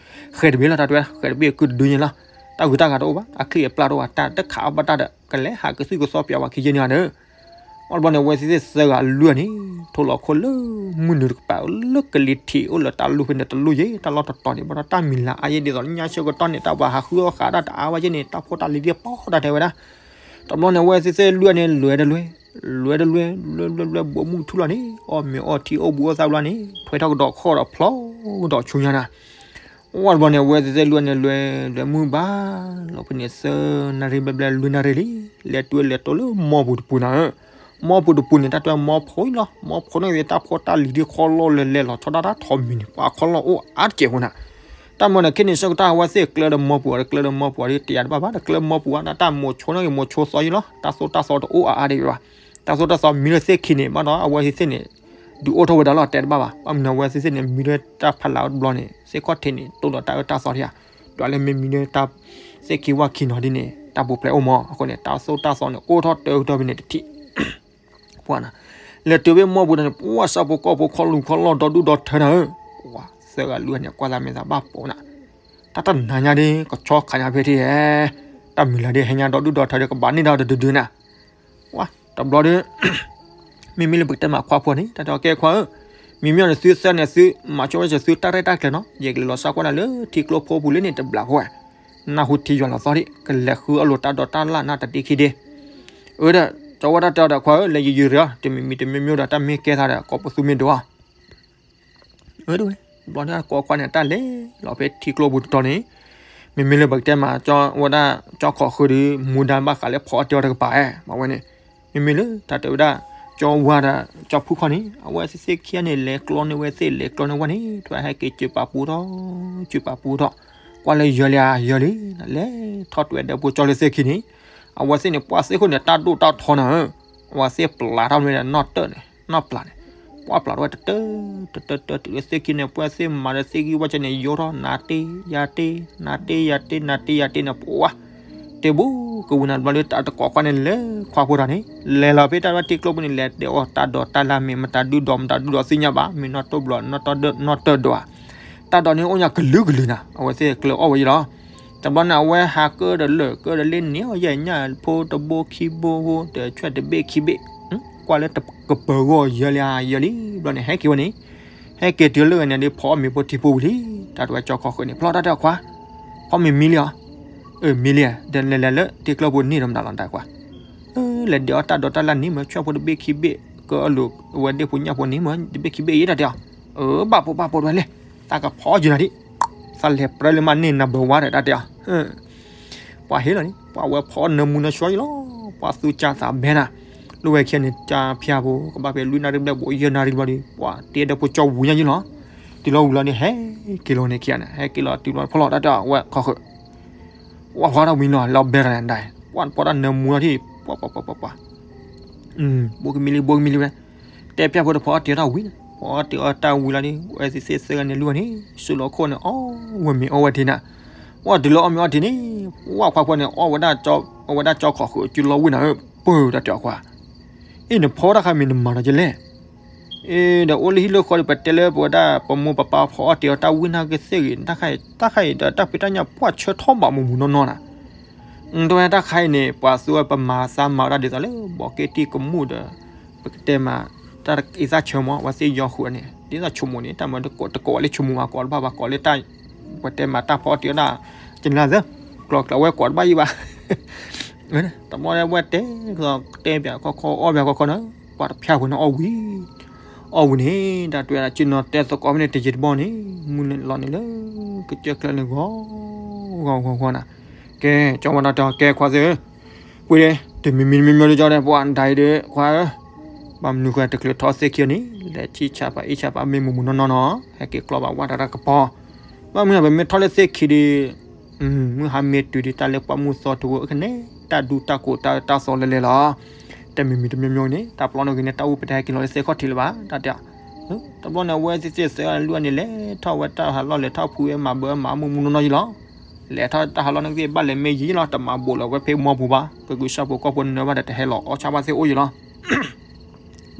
ဃဲၤတဘ့ၣ်လီၤ တၢ်တဲဝဲဒၣ် ဃဲၤတဘ့ၣ်ကုၢ်တဒုညါလီၤ, တၢ်ဂုၤတၢ်ဂၤတအိၣ်ဘၣ် အချံအပျၢ်တအိၣ်ဘၣ် တၢ်တခးအီၣ်ဘၣ်တၢ်ဒီး ကလဲၤဟးကသုၣ်ကသီပၠးဝဲခံယဲၢ်န့ၣ်ဒီး အီၣ်တဘျီန့ၣ် အဝဲသ့ၣ်သၢဂၤလွံၢ်ဂၤန့ၣ် ထိၣ်လီၤခိၣ်လၢမုၢ်နုာ်တကပၤလၢကလံၤထံးအိၣ်လၢတၢ်လူၢ်ဖဲန့ၣ်တလူၢ်ယဲၢ် တၢ်လီၢ်တတီၤန့ၣ် ဘၣ်ဒီးတၢ်မံၤလၤအါယဲၢ်ဒ်သိးညါဆၢကတီၢ်န့ၣ် တၢ်ပှၤဟးဃုအီၣ်ဃာ်တၢ်တအါဘၣ်ယဲၢ်န့ၣ် တၢ်ဖိတၢ်လံၤဒ်ပီၢ်တၢ်တဲဝဲဒၣ်, တဘျီန့ၣ် အဝဲသ့ၣ်သ့ၣ်လွံၢ်ဂၤန့ၣ် လဲၤတလဲၤ, လဲၤတလဲၤ, လဲၤလဲၤလဲၤ ဘိးမုၢ်ထူလီၤန့ၣ် အီၣ်မ့ၤအီထံအိၣ်ဘှံးအိၣ်သါဘျီန့ၣ် ထွဲထီၣ်ကဒီးခီၣ်ဒီးဖျီကဒီးဆူညါနၤ ဝံၤတဘျီန့ၣ် အဝဲသ့ၣ်သ့ၣ်လွံၢ်ဂၤန့ၣ် လဲၤလဲၤမုၢ်ဘၣ်လီၤဖဲန့ၣ် သၢနၣ်ရံၣ်ဘျဲၣ်ဘျဲၣ်လွံၢ်နၣ်ရံၣ်လံ, လဲၤတုၤလဲၤတိၤလၢမီပူၤတပူၤနၤဧၢ, မီပူၤတပူၤန့ၣ် တၢ်တဲမီဖိအံၤလီၤ, မီဖိန့ၣ်ဂ့ၤ တၢ်ဖိတၢ်လံၤဒ်ခီၣ်လီၢ်လဲၤလဲၤလီၤဆီဒၣ်တၢ်ထီမံၤန့ၣ် ပှၤခီၣ်လီၢ်အိၣ်အါတကဲးဖိနၤ, တၢ်မၤန့ၣ် ခဲန့ၣ်ဆၢကတီၢ် အဝဲသ့ၣ်ကျၢဒီးမီပူၤအီၤ ကျၢဒီးမီပူၤအီၤဒ်တယၤတဘၣ်ဘၣ် တကျၢမီပူၤဘၣ် တၢ်မိၤဆိန့ၣ်ဂ့ၤ မိၤဆိသီယံၤလီၤ, တၢ်သိၣ်တၢ်သီတအိၣ်အါအါဒ်ဘၣ်, တၢ်သိၣ်တၢ်သီမံလၢသ့ၣ်ခံန့ၣ် ဘၣ်ဒီးအဝဲသ့ၣ်သ့ၣ်န့ၣ် ဒုးအိၣ်ထီၣ်ဝဲဒၣ်လီၤ တဲတဘၣ်ဘၣ်, ဘၣ်မနုၤအဝဲသ့ၣ်သ့ၣ်န့ၣ် မံလၢတၢ်ဖးလၢ်တဘျီန့ၣ် သ့ၣ်ခီၣ်ထံးန့ၣ် တိၢ်ဒီးတၢ်အၢတၢ်သီထံဧါ, ဒွးလၢမ့မံလၢတၢ်သ့ၣ်ခံဝၣ်ခံနီၤဒ်န့ၣ် တၢ်ပူၤဖျဲးအိၣ်မး, အဃိန့ၣ် တၢ်သိၣ်တၢ်သီန့ၣ် အိၣ်ထီၣ်တၢ်ကတီၢ်ဖဲန့ၣ်တထံၣ် ပှၤနၤ, လဲၤတုၤဖဲမီပူၤဒီးန့ၣ် ပှၤဆၣ်ဖိကီၢ်ဖိခီၣ်လူၤခီၣ်လီၢ်ဒီဒူၣ်ဒီထၢနၤဧၢ, ပှၤသၢဂၤလွံၢ်ဂၤန့ၣ် ကွၢ်သးမဲာ်သးဘၣ်ပိာ်နၤ, တၢ်တနၤညါဒ် ကဆီခးညါဖဲထံဧါ, တၢ်မုၢ်လၢ်ဒ်ဟဲညါဒီဒူၣ်ဒီထၢဒီး ကဘၣ်န့ၢ်တၢ်တဒုဒုနၤ, ပှၤတဘျီဒီး မ့မ့ၢ်လၢပကတဲမးခွါဖိန့ၣ် တၢ်တဲအီၤကဲခွါဧၢ, မ့မ့ၢ်အီၤန့ၣ်သုသၢန့ၣ် သုမၤဆိဝဲစၢၤသုတၢ်ရဲၣ်တၢ်ကျဲၤနီၤ, ယကလဲၤလီၤစၢ်ကွၢ်နၤလၢထံကျိဖိပူၤလၢန့ၣ်တဘျီဖိဧါ, နၢ်ဟူထံယွၤလီၤသီဒံး ကလဲၤဃုအီၣ်လိာ်တၢ်ဒိးတၢ်လၣ်နၢ်တဒ့ခံဒ့, အၢဒီး ကၠီဝဲဒၣ်တဲအီၤဒီးခွါဧၢ လဲၤယံၤယံၤရ့အီၤ တမံၤမံၤတမံၤမံၤဒီး တၢ်မ့ၢ်ကဲသးဒီး ကိးပသူမ့ၢ်ဒိးအီၤ အၢတဝဲ ဘျီန့ၣ်ကိးခွါန့ၣ် တၢ်လဲၤလီၤဖဲထံကျိပူၤတတီၤန့ၣ်, မ့မ့ၢ်လၢပကတဲမး ဝဲဒၣ်ကၠီခီၣ်ဃၢၤဒီး မူဒါဘၣ်ဃးလၢဖီအီၣ်တ့ၢ်အီၣ်တကပၤဧါ, မ့မ့ၢ်လၢတၢ်တဲဝဲဒၣ် ကၠီဝါဒီးကၠီဖုခီန့ၣ် အဝဲသ့ၣ်သ့ၣ်ခံဂၤန့ၣ် လဲၤကျီန့ၢ်ဝဲသ့ၣ် လဲၤကျီန့ၢ်ဝဲန့ၣ် တဝဲဟဲက့ၤစၢၤပာ်ပူထီၣ် စၢၤပာ်ပူထီၣ်, ကွၢ်လၢယၢၤလံဧါ ယၢၤလံ လဲၤထီၣ်တွဲဒီးဖိကၠီလၢသ့ၣ်ခံန့ၣ်, အဝဲသ့ၣ်န့ၣ် ပှၤသ့ၣ်ခိၣ်န့ၣ် တၢ်ဒိၣ်တၢ်ထီနၤဧၢ, အဝဲသ့ၣ်ပျၢ်ထီၣ်မ့ၢ်ဒီးနီၢ်တၢၢ်န့ၣ် နီၢ်ပျၢ်န့ၣ်, ပှၤပျၢ်ထီၣ်ဝဲတတၢၢ် တတၢၢ်တၢၢ်တုၤလၢသ့ၣ်ခံန့ၣ် ပှၤသ့ၣ်မၤဒီးသ့ၣ်ဂံၢ်ဝၣ်ကၠီန့ၣ် ယိထီၣ် နၤတ့ ယၤတ့ နၤတ့ ယၤတ့ နၤတ့ယၤတ့န့ၣ် ပှၤ တဲဘူးကဝံၤနၤတဘျီလၢတၢ်တကိးခွါန့ၣ်လၢခွါဖိတၢ်န့ၣ် လဲၤလီၤဖဲတၢ်ဘၣ်ထံကျိပူၤန့ၣ် လဲၤတဲအီၣ်တၢ်ဒိးတၢ်လၣ်မ့ၢ် မတၤဒုဒီးမတၤဒုဒီးသ့ၣ်ညါဘၣ် မ့ၢ်နီၢ်တိၢ်ဘျီ နီၢ်တၢၢ်ဒိးဧါ, တၢ်ဒိးန့ၣ်အိၣ်ညါကလုာ်ကလုာ်နၤ အဝဲသ့ၣ်ကျၢအီၣ်ဝဲယံၤလီၤ. တဘျီန့ၣ် အဝဲဟးကၢဒီးလၢာ်ကၢဒီးလ့န့ၢ်အီၣ်ယဲၢ်ညၣ်ဖိတဘိခံဘိ တဆွဲၣ်တဘ့ၣ်ခံဘ့ၣ် ကွၢ်လၢကပၢၤဂီၢ်ယၢၤလံဧါယၢၤလံ ဘျီန့ၣ် ဟဲက့ၤဝဲန့ၣ် ဟဲက့ၤတုၤလၢဂၤန့ၣ်ဒ်ဖီအီၣ်မ့ၤဖိထံဖိဝံၤလံ. တၢ်တဝဲကၠီခီၣ်ဃၢၤန့ၣ် ဖျီတၢ်တဲအီၤခွါ ဖီမ့ၤမံလံဧါ. အၢ မံလံဧါ ဒီးလဲၤလဲၤလၢထံကျိပူၤန့ၣ်ဒီးမတၤလီၤတၢ်ခွါ လဲၤဒဲးအီၣ်တၢ်ဒိးတၢ်လၣ်န့ၣ်မ့ၢ် ဆွဲၣ်ဖိတဘ့ၣ်ခံဘ့ၣ် ကအၢၣ်လိာ်ဝဲဒ့ၣ်ဖိညၣ်ဖိန့ၣ်မ့ၢ် တဘ့ၣ်ခံဘ့ၣ်အံၤတၢ်တဲအီၤ အၢ ဘၣ်ဖိဘၣ်ဖိတဝဲလဲၣ် သးကဖီအီၣ်က့ၤနၤဒံး သးလဲၤပြၢလၢမးန့ၢ်နဘၢဝါဒီးတၢ်တဲအီၤ ပှၤဟ့ၣ်လီၤန့ၣ် ပှၤဝဲဖီအီၣ်နၢမူနၢဆှီအံၤလီၤ ပှၤသူကၢ်သးဘဲနၤ လိၣ်ဝဲခံဂၤန့ၣ် ကၢ်ဖၠၣ်ဖိ ကဘၣ်ဖဲလွံၢ်နၣ်ရံၣ်ဘျဲၣ်ဘိးယဲၢ်နၣ်ရံၣ်ဘျီဒီး ပှၤတဲဒီးဖိကၠီဝံၤညါယံၤလီၤ တုၤလီၤဝံၤလီၤန့ၣ် ဟဲက့ၤလီၤန့ၣ်ခံဂၤန့ၣ် ဟဲက့ၤလီၤတုၤလီၤဖီလီၤတၢ်တဲအီၤ ဝဲခီၣ်ဃၢၤ ဝဲဖီတၢ်ဝံၤလီၤ လီၤဘဲတၢ်န့ၣ်ဒၣ် ပှၤဖီတၢ်နၢမူလီၤထံၣ် ပှၤပှၤပှၤပှၤပှၤ ဘိကမံလံ ဘိကမံလံဝဲ တဲဖၠၣ်ဖိတဖီအီၣ်တ့ၢ်တၢ်ဝံၤန့ၣ် ဖီအီၣ်တ့ၢ်အီၣ်တၢ်ဝံၤလီၤဒီး ဝဲသ့ၣ်သ့ၣ်သၢဂၤန့ၣ် လွံၢ်ဂၤန့ၣ် ဆူးလီၤခိၣ်န့ၣ် အီၣ်ဝဲမ့ၤအီၣ်ဝဲထံနၤ ပှၤတုၤလၢအီၣ်မ့ၤအီၣ်ထံန့ၣ် ပှၤခွါဖိန့ၣ် အီၣ်ဝဲဒၣ်ကၠီ အီၣ်ဝဲဒၣ်ကၠီခီၣ်ဃၢၤ စုလီၤဝံၤနၤဧၢ ပၢၢ်တၢ်တဲအီၤခွါ အ့ၣ် နဖီတၢ်ခါမ့ၢ်နမၤဒီးကလဲၣ် အ့ၣ် ဒီးအိၣ်လၢဟံၣ်လၢဃီဒီး ပတဲလၢပဝဲဒၣ် ပမိၢ်ပပၢ်ဖီအီၣ်တ့ၢ်အီၣ်တၢ်ဝံၤနၤကသ့ၣ်ဂ့ၤ တၢ်ခါအံၤ တၢ်ခါအံၤဒီး တၢ်ဖံးတၢ်ညၣ်ပှၢ်ဆၢထီၣ်ဘၣ်မူးမူးနီၢ်နီၢ်နၤ တဝဲတၢ်ခါအံၤန့ၣ် ပှၤသူဝဲပမၤသးမၤဝဲဒၣ်ဒ်သိးလၢ ဘီးက့တံၢ်ကမူၣ်ဒီး ပကတဲမး တၢ်အံသၣ်ဆၢမး အဝဲသ့ၣ်ယီၤဃုာ်န့ၣ် ဒ်သိးဆိကမိၣ်န့ၣ် တၢ်မၤတကိးလၢဆိကမိၣ်ဘၣ် ကိးတဘၣ်ဘၣ် ကိးလၢတၢ် ပတဲမးတၢ်ဖီအီၣ်တ့ၢ်အီၣ်ဒၣ် ကနၣ်သၢ ကျီကျီဝဲကိးတဘၣ်ယံၤဘၣ် တဘျီဝဲတဲ တဲပၠးခီခီ အီၣ်ပၠးခီခီန့ၣ် ပှၤတဖၠၣ်ဖိန့ၣ်အီၣ်ဝံၤ အီၣ်ဝံၤန့ၣ် တၢ်တဲဝဲဒၣ် ကၠုနီၤတဲသကိးဖဲန့ၣ် တယံာ်တဘီန့ၣ် မုၢ်လီၤန့ၣ်လၢ ကစၢၢ်ကျၢၢ်န့ၣ် ဂီၤ ဂီၤ ဂီၤ ဂီၤ နၤ ကဲ ကၠီဝဲဒၣ်တၢ်ကဲခွါသ့ၣ်ဧၢ ပှ့ၤဒဲး တမံၤမံၤတမံၤမံၤလၢကၠီဒဲး ပှၤဒၣ်အံၤဒီး ခွါဧၢ ဘၣ်မနုၤဃိတချုးထီၣ်သ့ၣ်ခံန့ၣ် လဲၤထံၣ်ဆးပာ်အ့ၣ်ဆးပာ်မ့ၢ်မူးမူးနီၢ်နီၢ်နီၤ ဟဲက့ၤကျီဘၣ်ဝဲတၢ်တၢ်ကပီၤ ဘၣ်မနုၤပမ့ၢ်ထီၣ်လၢသ့ၣ်ခံဒီး မုၢ်ဟါမ့ၢ်တုၤဒီး တၢ်လၢပှၢ်မုၢ်သီတဝၢ ကနဲ တၢ်ဒူတၢ်ကိးတၢ်အၢတၢ်သီလဲၤလဲၤလီၤ. တမံၤမံၤတမံၤမံၤန့ၣ် တၢ်ပျီန့ၣ်ဂ့ၤန့ၣ် တၢ်အိၣ်ပတဲဟဲက့ၤလီၤလၢသ့ၣ်ခီၣ်ထံးလၢၤဘၣ် တၢ်တဲ. တဘျီန့ၣ် အဝဲသ့ၣ်သ့ၣ်သၢဂၤန့ၣ် လွံၢ်ဂၤန့ၣ် လဲၤထီၣ်ဝဲတၢ်ဟးလီၢ်လဲၤထီၣ်ဖုဝဲမၤဘၢမၤမူမူနီၢ်နီၢ်ယံလီၤ. လဲၤထီၣ်တၢ်ဟးလီၢ်န့ၣ်သ့ၣ်ဘၣ်လဲၤမ့ၢ်ယံလီၤ တမၤဘူးလၢၤဝဲဖဲမီပူၤဘၣ် ကကုၤဆၣ်ဖိကီၢ်ဖိနၢၤဘၣ်ဒီးတဟဲလီၤအီၣ်ဆၣ်ဘၣ်သ့ၣ်အိၣ်ယံလီ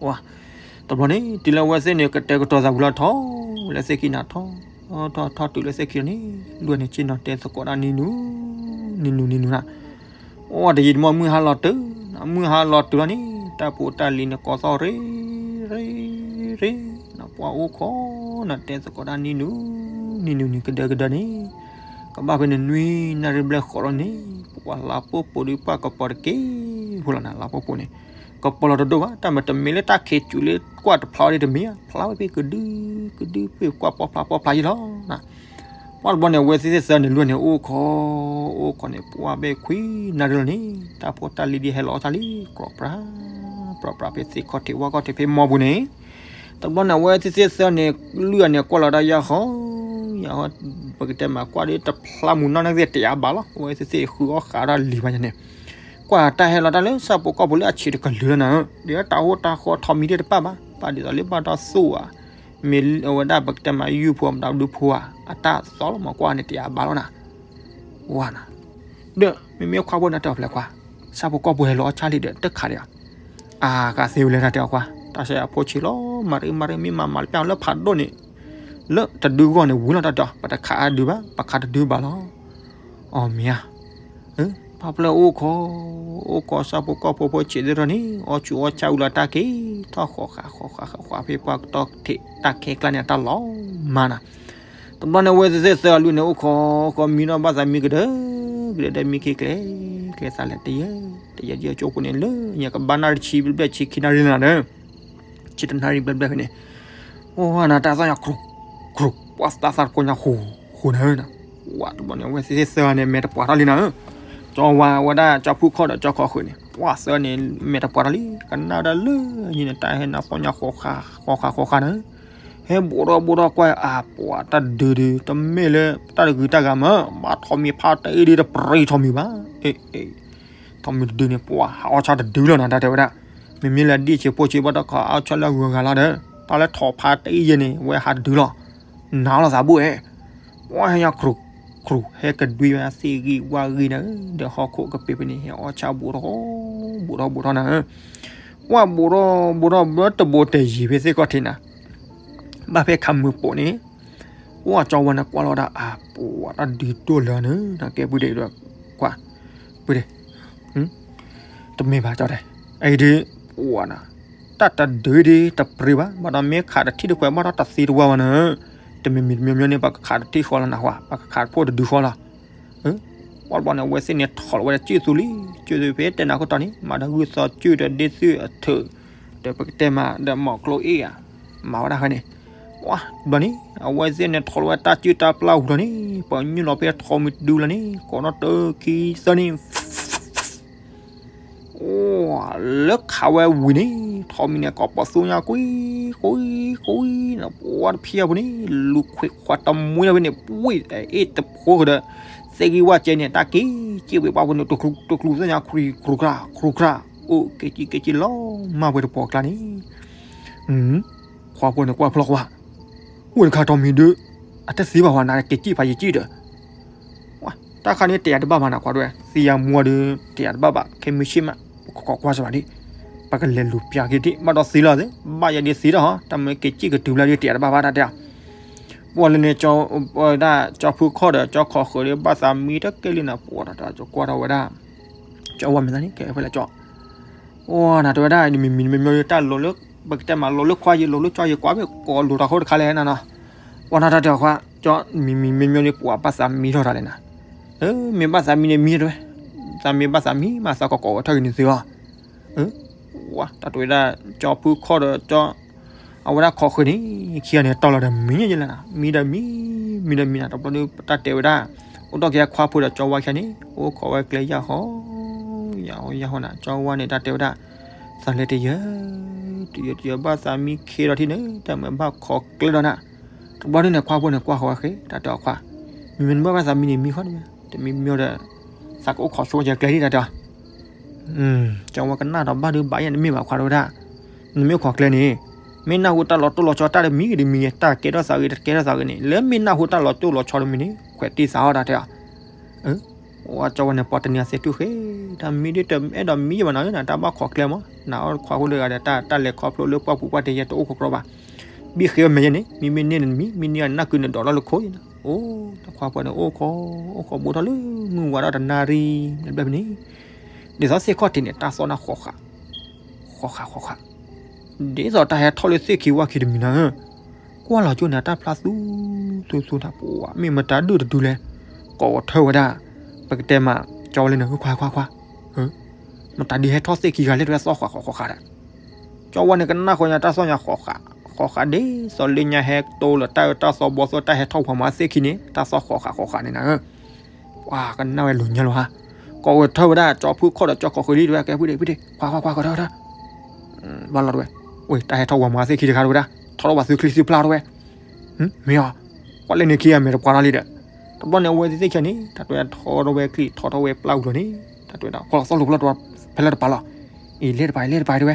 ၤ. တဘျီန့ၣ် တုၤလၢအဝဲသ့ၣ်န့ၣ် ကတဲာ်ကတီၤသးဝံၤလီၤထီၣ် လၢသ့ၣ်ခံနၤထီၣ် ထီၣ်ထီၣ်တုၤလၢသ့ၣ်ခံန့ၣ် လွံၢ်ဂၤန့ၣ် ဆ့ၣ်နီၤတဲသကိးတၢ်နံၤနုၤ နံၤနုၤနံၤနုၤနၤ အိၣ်တယံာ်တမီၢ်မုၢ်ဟါလီၤတုၤ, မုၢ်ဟါလီၤတုၤလီၤန့ၣ် တၢ်ဖိတၢ်လံၤန့ၣ်ကိးသီၣ်ရ့ ရ့ ရ့, နပှၤအိၣ်ခိးနၤတဲသကိးတၢ်နံၤနုၤ နံၤနုၤနံၤကဒၢကဒၢန့ၣ်, ကဘၣ်ဖဲန့ၣ်နွံနၣ်ရံၣ်ဘျဲၣ်ဃီလီၤန့ၣ် ပှၤလၤပိၢ်ပိၤဒုးပှၢ်ကပီၤတက့ၢ်, ဖိလီၤနၤလၤပိၢ်ပိၤန့ၣ်, ကပီၤလီၤတဒိၣ်ဘၣ် တၢ်မ့ၢ်တမ့ၢ်လၢတၢ်ခံးစူၤလၢကွၢ်တဖျါအီၤဒ်တမ့ၢ်ဧါ ဖျါဝဲဖဲကဒု ကဒုဖဲကွၢ်ပီၢ်ဖျါပီၢ်ဖျါယံလီၤ. ပှၢ်တဘျီန့ၣ် အဝဲသ့ၣ်သ့ၣ်သၢန့ၣ် လွံၢ်ဂၤန့ၣ် အိၣ်ခိး အိၣ်ခိးန့ၣ် ပှၢ်ဘၣ်ခွံနၣ်ရံၣ်လီၤန့ၣ် တၢ်ဖိတၢ်လံၤဒ်ဟဲလီၤအီၣ်ဆၣ်လံ ကြီပြး ကြီပြးဖဲသ့ၣ်ခီၣ်ထံးဝၣ်ခီၣ်ထံးဖဲမီပူၤန့ၣ်, တဘျီန့ၣ် အဝဲသ့ၣ်သ့ၣ်သၢန့ၣ် လွံၢ်ဂၤန့ၣ် ကွၢ်လီၤတၢ်ယၢ်ဃီ ယၢ်ဃီ ပကတဲမးကွၢ်ဒီးတဖျါမူၤနီၢ်န့ၣ်သ့ၣ်တယးဘးလီၤ အဝဲသ့ၣ်သ့ၣ်ဃုအီၣ်ဃးတၢ်လံၤဘၣ်န့ၣ်, ကွၢ်တၢ်ဟဲလီၤတၢ်လၢဆၣ်ဖိကီၢ်ဖိလၢအဆံးတကလုာ်လီၤနၤဧၢ, ဒီးတၢ်ဟိတၢ်ဃီထီးမံၤတဖၣ်ဘၣ် ဘၣ်ဒ်သိးလၢဘၣ်တၢ်သူၣ်ဧါ မ့ၢ်အဝဲဒၣ်ပကတဲမးယုၢ်ဖိမတၤဒုဖိဧါ အတၢ်သီလီၤမးကွၢ်န့ၣ်တယးဘးလီၤနၤ, ဝါနၤ, ဒီးမ့မ့ၢ်ခွါဖိန့ၣ်တဲအီၤဖျဲးခွါ, ဆၣ်ဖိကီၢ်ဖိဟဲလီၤအီၣ်ဆၣ်လံဒီးတခးဒံးဧါ, အါ ကသ့ဝဲလဲၣ်တၢ်တဲအီၤခွါ, တၢ်ဆဲးအဖိဆံးလီၤ မၤရ့မၤရ့မ့ၢ်မၤမၤလၢပျၢ်လၢဖးဒိၣ်န့ၣ်, လၢတဒုဂီၢ်န့ၣ်ဝံၤလီၤတၢ်တဲအီၤ ပတခးအဒုဘၣ် ပခးတဒုဘၣ်လီၤ အီၤမ့ၢ်ဧါ, ပှၤဖျဲးအိၣ်ခိး, အိၣ်ခိးဆၣ်ဖိကီၢ်ဖိဖိဆံးသ့ၣ်တဖၣ်န့ၣ် အီၣ်ဆူၣ်အီၣ်ဆၣ်ဝံၤလီၤတၢ်က့ၤ, ထီၣ်ဃီၤဃာ်ဃီၤဃာ်ဃီၤဃာ်ဖဲပှၢ်ကတီၢ်ထံး တၢ်ခဲကျါန့ၣ်တၢ်လီၤမၤနၤ, တဘျီန့ၣ်အဝဲသ့ၣ်သၢဂၤလွံၢ်ဂၤန့ၣ် အိၣ်ခိး အိၣ်ခိးမံနီၣ်ဘၣ်သးမံကဒၢ, ကဒၢဒီးမံခ့ကျဲ, ကျဲသးလဲၤတယၢ, တယၢယၢကၠိဖိန့ၣ်လၢ ညါကဘၣ်နၣ်ရံၣ်ဆံဘျဲၣ်ဘျဲၣ်ဆံခံနၣ်ရံၣ်လီၤနၤဒီး ဆံတနၣ်ရံၣ်ဘျဲၣ်ဘျဲၣ်ဖဲန့ၣ်, အိၣ်နၤတၢ်သီၣ်ညါ ကြူး, ကြူး, ပှၤသးသးတကိးညါဃိ, ဃိနၤဧၢနၤ, ဝါတဘျီန့ၣ် အဝဲသ့ၣ်သၢဂၤန့ၣ် မဲာ်တပှၤထီၣ်လံနၤဧၢ, ကၠီဝါဝဲဒၣ်ကၠီဖုခီၣ်ဒီးကၠီခီဃုာ်န့ၣ် ပှၤသၢဂၤန့ၣ် မဲာ်တပှၤထီၣ်လံ ကနၣ်ဝဲဒၣ်လၢညါန့ၣ် တၢ်ဟဲနၢ်သီၣ်ညါဃိးဃာ်ဃိးဃာ်ဃိးဃာ်နၤဧၢ, ဟဲဘူးထီၣ်ဘူးထီၣ်ကွၢ်အါ ပှၤတၢ်ဒုဒု တမ့ၢ်လၢတၢ်တဂုၤတၢ်ဂၤမး ဘၣ်ထိးမံၤဖးတအ့ၣ်ဒု တပြံထိးမံၤဘၣ် ထိးမံၤတဒုန့ၣ် ပှၤဟးအီၣ်ဆၣ်တဒုလီၤနၤ တၢ်တဲဝဲဒၣ်, မ့မ့ၢ်လၢဒံၣ်ဆံးဖိဆံးဘၣ်တခီအီၣ်ဆၣ်လၢအဂုၤအဂၤလီၤဒီး တၢ်လၢထိးဖးတအ့ၣ်ယဲန့ၣ် ဝဲဟးတဒုလီၤ, နၤလီၤသးဘူၣ်အဲ, ပှၤဟဲညါကြူး, ကြူး ဟဲကဒွံဝဲသ့ၣ်ဂံၢ်ဝၣ်ဂံၢ်နၤဧၢ, ဒီးဟီၣ်ခိၣ်ကပ့ၤဖဲန့ၣ် ဟဲအီၣ်ဆၣ်ဘူးထီၣ်, ဘူးထီၣ်ဘူးထီၣ်နၤဧၢ, ပှၤဘူးထီၣ်ဘူးထီၣ်ဘူးထီၣ်တဘိတယံၤဖဲသ့ၣ်ခီၣ်ထံးနၤ ဘၣ်ဖဲခးမုၢ်ပိာ်န့ၣ်, ပှၤကၠီဝါန့ၣ်ကွၢ်လီၤဒၣ်အါ ပှၤတၢ်ဒုဒိၣ်လၢနၤ နကဲပုၢ်ဒ့းဒီး ကွၢ်, ပုၢ်ဒ့း, တမ့ၢ်ဘၣ်ကၠီတဲ, အအံၤဒုး, ပှၤနၤ, တၢ်တဒုဒုတပြံဘၣ် ဘၣ်ဒီးမ့ၢ်ခးတထံၣ်တခွဲးဘၣ်ဒီးတသ့တဝါဘၣ်နၤ, တမံၤမံၤတမံၤမံၤန့ၣ် ပှၤကခးတထံၣ်ဃီလီၤနၤ ပှၤကခးတဖိတဒုဃီလီၤ ပှၤတဘျီန့ၣ် အဝဲသ့ၣ်န့ၣ်ထီၣ်လီၤဝဲဒၣ်စုၣ်သူလံ, စုၣ်သူဖဲတဲနၤခိၣ်တီန့ၣ် မၤဒီးဂုၢ်သီစုၣ်ဒီးဒ့စုၣ်အထုး, ဒီးပကတဲမးဒီးမီၢ်ကျိအ့ၣ်ဧါ, မၤဝဲဒၣ်ဖဲန့ၣ်, ပှၤတဘျီန့ၣ် အဝဲသ့ၣ်န့ၣ်ထီၣ်လီၤဝဲတၢ်စုၣ်တၢ်ပျၢ်ဝံၤလီၤန့ၣ် ပှၤညိၣ်လီၤဖဲထိးမံၤတဒုလီၤန့ၣ် ကိးနီၣ်တၢခံသၢန့ၣ် လၢခးဝဲဝံၤန့ၣ် ထိးမံၤန့ၣ် ကိးပသူညါကွံ, ကွံ, ကွံ, ပှၤတဖျၢၣ်ဖိန့ၣ် လူၤခွဲးခွးတမှံလီၤဖဲန့ၣ် ပှ့ၢ်အ့ၣ်တဖိဃုာ်ဒီး သဲဂံၢ်ဝၣ်ကဲန့ၣ် တၢ်က့ၤက့ၣ်ဝဲပှၤဖိန့ၣ် တကျူၤသ့ၣ်ညါ ခြူးခြူးခြူးခြူး, အိၣ်က့ၤက့ၤက့ၤက့ၤလီၤမၢ်ဝဲတပှီၤကျါန့ၣ် ခွါဖိန့ၣ်ကွၢ်ဖျီၣ်ကွၢ်, အိၣ်တခါထိးမံၤဒုး, အတသ့ဘၣ်ဝဲနၤက့ၤက့ၤဖးယံာ်က့ၤဒီး တၢ်ခါန့ၣ်တယာ်တဘၣ်ဘၣ်နၤခွါဒွဲၣ် သံယၤမူအီၤဒီး တယာ်တဘၣ်ဘၣ် ခဲမုၢ်ဆ့ၣ်မး ကကွၢ်ကွၢ်စ့ၢ်ဘၣ်ဒံး, ပကလဲၤလူၤပျၢ်က့ၤဒံး ဘၣ်ဒီးသံလီၤသ့ ဘၣ်ယဲဒ်သံလီၤဟီ တၢ်မ့ၢ်က့ၤက့ၤကတုၤဘျီဒ်တယာ်တဘၣ်ဘၣ်တၢ်တဲ, ပှၤလၢန့ၣ် ဝဲဒၣ်ကၠီဖုခီၣ်ဒီးကၠီခီဃုာ်ဒီး ဘၣ်သးမံတကဲလံနၤ ပှၤတၢ်ကွၢ်ထီၣ်ဝဲဒၣ် ကၠီဝါမ့ၢ်သးန့ၣ် ကဲဖဲလဲၣ်ကၠီ အိၣ်နၤတဲဝဲဒၣ် မံၤမံၤမံၤမံၤတၢ်လိၤလၢ ပကတဲမးလိၤလၢခွါယံၤ လိၤလၢကၠီယံၤ ကွၢ်မ့ၢ်ကိးလိၤတၢ်ဃိတခါလဲၣ်နၤနီၤ, ပှၤနၤတၢ်တဲအီၤခွါ ကၠီ မံၤမံၤမံၤမံၤန့ၣ် ပှၤဘၣ်သးမံထီၣ်တၢ်လဲၣ်နၤ, မ့ၢ်ဘၣ်သးမံန့ၣ်မံတဝဲ, သးမ့ၢ်ဘၣ်သးမံမး သးကကိးဝဲထီၣ်က့ၤန့ၣ်သုလီၤ, တၢ်တဲဝဲဒၣ် ကၠီဖုခီၣ်ဒီးကၠီ အဝဲဒၣ်ခီဃုာ်န့ၣ် ခံဂၤန့ၣ်တီၢ်လီၤဒီးမံန့ၣ်ယဲလဲၣ်နၤ မံဒီးမံ, မံဒီးမံနၤ တဘျီဒီးတၢ်တဲဝဲဒၣ် အိၣ်ဒီးက့ၤခွါဖိဒီးကၠီဝါခံဂၤန့ၣ် အိၣ်ခိးဝဲကျဲယၢ်ဟီ, ယၢ်ဟီယၢ်ဟီနၤ ကၠီဝါန့ၣ် တၢ်တဲဝဲဒၣ် သးလဲၤတယၢ, တယၢတယၢဘၣ်သးမံခ့ဒီးထံၣ်န့ၣ် တၢ်မ့ၢ်ဘၣ်ခိးကျဲဒီးနၤ, တဘျီဒ်န့ၣ် ခွါဖိန့ၣ်ကွၢ်ဃီဝဲဃ့ တၢ်တဲအီၤခွါ, မံၤမ့ၢ်တဘၣ်ဘၣ်သးမံန့ၣ်မံဃီတမံၤ, တမံၤမံဒီး သးကအိၣ်ခိးဆိကဲကျဲဒ်တၢ်တဲအီၤ ကၠီဝါကနၣ်ဒီးဘၣ်ဒုးဘၣ်ယဲၢ် တမ့ၢ်ဘၣ်ခွါတဝဲဒၣ်, နမ့ၢ်ခိးကျဲန့ၣ် မ့ၢ်နၢ်ဟူတၢ်လီၤတိၢ်လီၤဆီတၢ်တမံၤဂ့ၤတမံၤဂ့ၤ တၢ်ကဲထီၣ်သးဂ့ၤတကဲထီၣ်သးဂ့ၤန့ၣ် လၢမ့ၢ်နၢ်ဟူတၢ်လီၤတိၢ်လီၤဆီတမံၤန့ၣ် ခွဲးတံၢ်သးအီၣ်တၢ်တဲအီၤ ကၠီဝါန့ၣ် ပှၤတနံၤအသ့ၣ်တူၢ်ဃဲ တၢ်မံဒ်တအဲၣ်ဒိးမံယဲၢ်ဘၣ်နၤဧၢ နတၢ်ဘၣ်ခိးကျဲမး နအီၣ်ခွါဖိတဂၤဒီး တၢ်လဲၤခီဖျိလၢပှၢ်ပူၤပှၢ်တ့ၢ်ယဲၢ်တအိၣ်ခိးကြီဘၣ်, ဘံၣ်ဃ့ဝဲမဲာ်ယဲၢ်န့ၣ် မ့မ့ၢ်န့ၢ်နမံ မ့ၢ်န့ၢ်အနၢ်ကုနဒိးထီၣ်လၢခိယဲၢ်န့ၣ် အိၣ် တၢ်ခွါပှၤန့ၣ် အိၣ်ခိး အိၣ်ခိးဘူးထီၣ်လၢမုၢ်ဝါထီၣ်တနၣ်ရံၣ် ဘျဲၣ်န့ၣ် ဒ်သိးသ့ၣ်ခီၣ်ထံးန့ၣ် တၢ်သီၣ်နၢ်ဃီဃာ် ဃီဃာ်ဃီဃာ် ဒ်သိးတၢ်ဟဲထီၣ်လၢသ့ၣ်ခံဝၣ်ခံတမံၤနၤဧၢ, ကွၢ်လီၤကၠိန့ၣ် တၢ်ဖျါသူ သူသူတၢ်ပှၤ မ့ၢ်မတၤဒုၣ်တဒုလဲၣ်, ကိးထၢၣ်ဝဲဒၣ်, ပကတဲမး ကၠီဝါလၢန့ၣ် ခွါခွါခွါ, မတၤဒုဟဲထီၣ်သ့ၣ်ခံဂၤလဲၣ် တဝဲသီၣ်ဃာ်ဃီဃာ်ဃီဃာ်ဒီး, ကၠီဝါန့ၣ်ကနၣ်ဃီညါ တၢ်သီၣ်ညါဃီဃာ်ဃီဃာ် ဒ်သိးလၢညါဟဲတိလၢတၢ်အၢတၢ်သီဘီသိၣ် တၢ်ဟဲထီၣ်ပှၤမၤသ့ၣ်ခံန့ၣ် တၢ်သီၣ်ဃီဃာ်ဃီဃာ်န့ၣ်နၤဧၢ ပှၤကနၣ်ဝဲလိၤညါလီၤဟါ, ကိးဝဲထၢၣ်ဝဲဒၣ် ကၠီဖုခီၣ်ဒီးကၠီခီၣ်ဃုာ်လံ တဝဲကဲဖုဒံးဖုဒံး ခွါခွါခွါ ကိးထၢၣ်ထၢၣ်, ဘၣ်လီၤတဝဲ, ဝဲ တၢ်ဟဲထီၣ်ပှၤမၤသ့ၣ်ခံတခါတဝဲဒၣ်, ထီၣ်ထီၣ်ပှၤသုချံသုဖျါတဝဲ, မ့ၢ်အီၤ, ကွၢ်လၢန့ၣ်ခံဂၤမဲာ်တပှၤထီၣ်လံဒီး, တဘျီန့ၣ် အဝဲသ့ၣ်သ့ၣ်ဆၢန့ၣ် တၢ်တဝဲထီၣ်ထီၣ်ဝဲချံ ထီၣ်ထီၣ်ဝဲပျၢ်အူလီၤန့ၣ်, တၢ်တဝဲဒၣ် ကွၢ်လီၤသီၣ်လိာ်ပျီတဝဲ ဖဲလဲၣ်တပၤလီၤ, အ့ လဲၣ်တပၤ လဲၣ်တပၤတဝဲ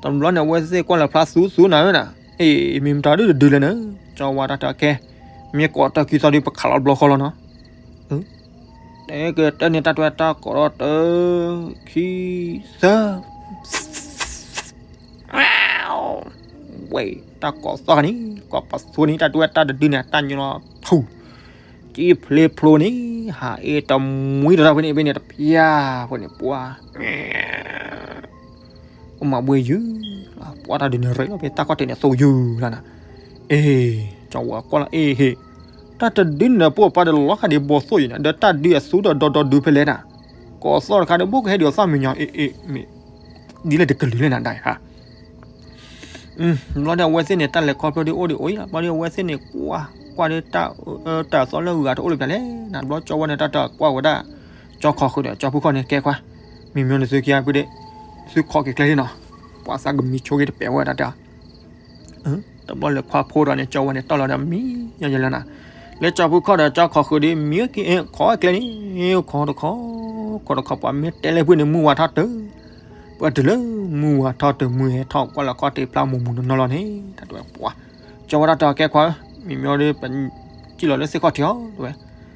တဘျီန့ၣ် အဝဲသ့ၣ်ကွၢ်လၢဖျါသူသူနၤဧၢနၤ, အ့ မ့ၢ်မတၤဒုတဒုလဲၣ်နၤ, ကၠီဝါတၢ်တၢ်ကဲ, မ့ၢ်ကိးတၢ်ခံသီဒုပခးလီၤတဘျီဃီလီၤနီၤ, တဲကတၢၢ်န့ၣ်တၢ်တဝဲတၢ်ကိးထီၣ်တၢ်, ခံ, သၢ ဝဲ, တၢ်ကိးသီၣ်ခါန့ၣ် ကိးပသူန့ၣ် တၢ်တဝဲတၢ်တဒုန့ၣ် တၢ်ညိထူၣ်, ကံၣ်ဖျ့ဖျိန့ၣ် ဟးအ့ၣ်တမှံတရၣ်ဖဲန့ၣ် ဖဲန့ၣ်တဖၠၣ်ဖဲန့ၣ် ပှၤ ကမၤဘှ့ယုၢ်, ပှၤတၢ်ဒုးန့ၣ်ရ့လီၤ ဖဲတၢ်ခီၣ်ထံးန့ၣ်သိယုၢ်လီၤနၤ, အ့, ကၠီဝါကွၢ်လီၤ အ့ဟ့ၣ်, တၢ်တဒုန့ၣ် ပှၤပာ်ဒီးလီၤဃာ်ဒံးဘီသိၣ်အံၤနၤ ဒီးတၢ်ဒုးအသူဒီးဒီဒီဒုဖဲလဲၣ်နၤ, ကိးသီၣ်တခါဒီး ဘိၣ်ကဟဲဒံးအီၤသၣ်မံညီၤ အ့ အ့ မ့ၢ်, ဒ်လဲၣ်တကလုာ်လဲၣ်နၤဒၣ်ဟါ ဘျီဒီးအဝဲသ့ၣ်န့ၣ် တၢ်လဲၤခီဖျိဒ်အိၣ်ဒံးအိၣ်အံၤလီၤ, ဘျီဒီးအဝဲသ့ၣ်န့ၣ် ကွၢ်, ကွၢ်ဒီးတၢ်, တၢ်သီလၢဂၤတအိၣ်လၢပျၢၤလဲၣ်, နဘျီကၠီဝါန့ၣ် တၢ်တကွၢ်ဝဲဒၣ်, ကၠီခီၣ်ဃုာ်ဒီး ကၠီဖုခီၣ်န့ၣ် ကဲခွါ, မ့ၢ်မ့ၢ်နသုခံဂၤဖုဒံး, သုခီၣ်က့ၤကျဲဒံးနီၤ, ပှၤသးကမံဆိက့ၤတပဲာ်ဝဲဒၣ်တၢ် တဘျီလဲၤခွါဖိဒီးန့ၣ် ကၠီဝါန့ၣ် တီၢ်လီၤဒီးမံညီညီလီၤနၤ, လၢကၠီဖုခီၣ်ဒီးကၠီခီၣ်ဃုာ်ဒီး မံဝဲက့ၤ ခီၣ်ကျဲန့ၣ်, ခီၣ်တခီၣ်, ခီၣ်တခီၣ် ပှၤမ့ၢ်တဲလၢဖုန့ၣ် မုၢ်ဝါထီၣ်တုၤ, ပှၤတုၤလၢမုၢ်ဝါထီၣ်တုၤ မုၢ်ဟဲထီၣ်ကွၢ်လီၤခီၣ်ထံးဖျါမူးမူးနီၢ်နီၢ်လီၤန့ၣ် တၢ်တဝဲပှၤ, ကၠီဝါတၢ်တၢ်ကဲခွါဧၢ, မ့ၢ်မ့ၢ်ဒီး ပစံၣ်လီၤလၢသ့ၣ်ခီၣ်ထံးအီၤတဝဲ,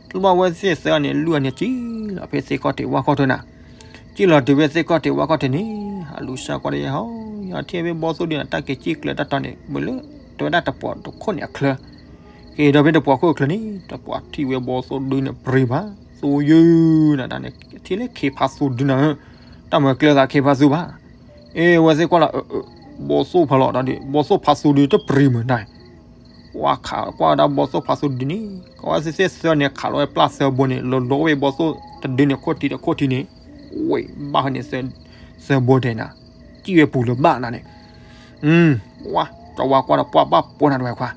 တဘျီဝဲသ့ၣ်သၢန့ၣ် လွံၢ်အီၤန့ၣ် စံၣ်လီၤဖဲသ့ၣ်ခီၣ်ထံးဝၣ်ခီၣ်ထံးနၤ စံၣ်လီၤတုၤဖဲသ့ၣ်ခီၣ်ထံးဝၣ်ခီၣ်ထံးန့ၣ်, ဟးလူၤစၢကွၢ်ဒီးယဲဟီ, ယထံၣ်ဖဲဘီသိၣ်ဒုန့ၣ် တၢ်က့ၤစံၣ်ကျၢၤတၢ်တီၤန့ၣ် မ့ၢ်လၢ တဝဲဒၣ်တပှီၤတခိၣ်န့ၣ်အချၢ, က့ၤဒီးဖဲတပှီၤခိၣ်အချၢန့ၣ် တပှီၤထံၣ်ဝဲဘီသိၣ်ဒုန့ၣ် ပြံၤဘၣ်, သိယုၢ်နၤတၢ်န့ၣ် ထံၣ်လၢခ့ဖးသူဒုနၤဧၢ, တၢ်မၤကျဲသးခ့ဖးသူဘၣ်, အ့ အဝဲသ့ၣ်ကွၢ်လီၤ, ဘီသိၣ်ဖးလီၤဒီး ဘီသိၣ်ဖးသူဒုတပြံၤမုၢ်နၤ ပှၤခးကွၢ်ဝဲဒၣ်ဘီသိၣ်ဖးသူဒုန့ၣ်, ကဝဲသ့ၣ်သၢန့ၣ် ခးလီၤဝဲပျၢ်သၢဘိန့ၣ် လီၤလီၤဝဲဘီသိၣ်တဒုန့ၣ် ခိၣ်ထံးဒီးခိၣ်ထံးန့ၣ်, ဝဲဘၣ်ဟဲန့ၣ် သၢဘိတဲနၤ, စံၣ်ဝဲပူၤလၢၤဘၣ်နၤန့ၣ်, ပှၤကဝါကွၢ်ဒီးပှၤဘၣ်ပိာ်နၤတဝဲခွါ,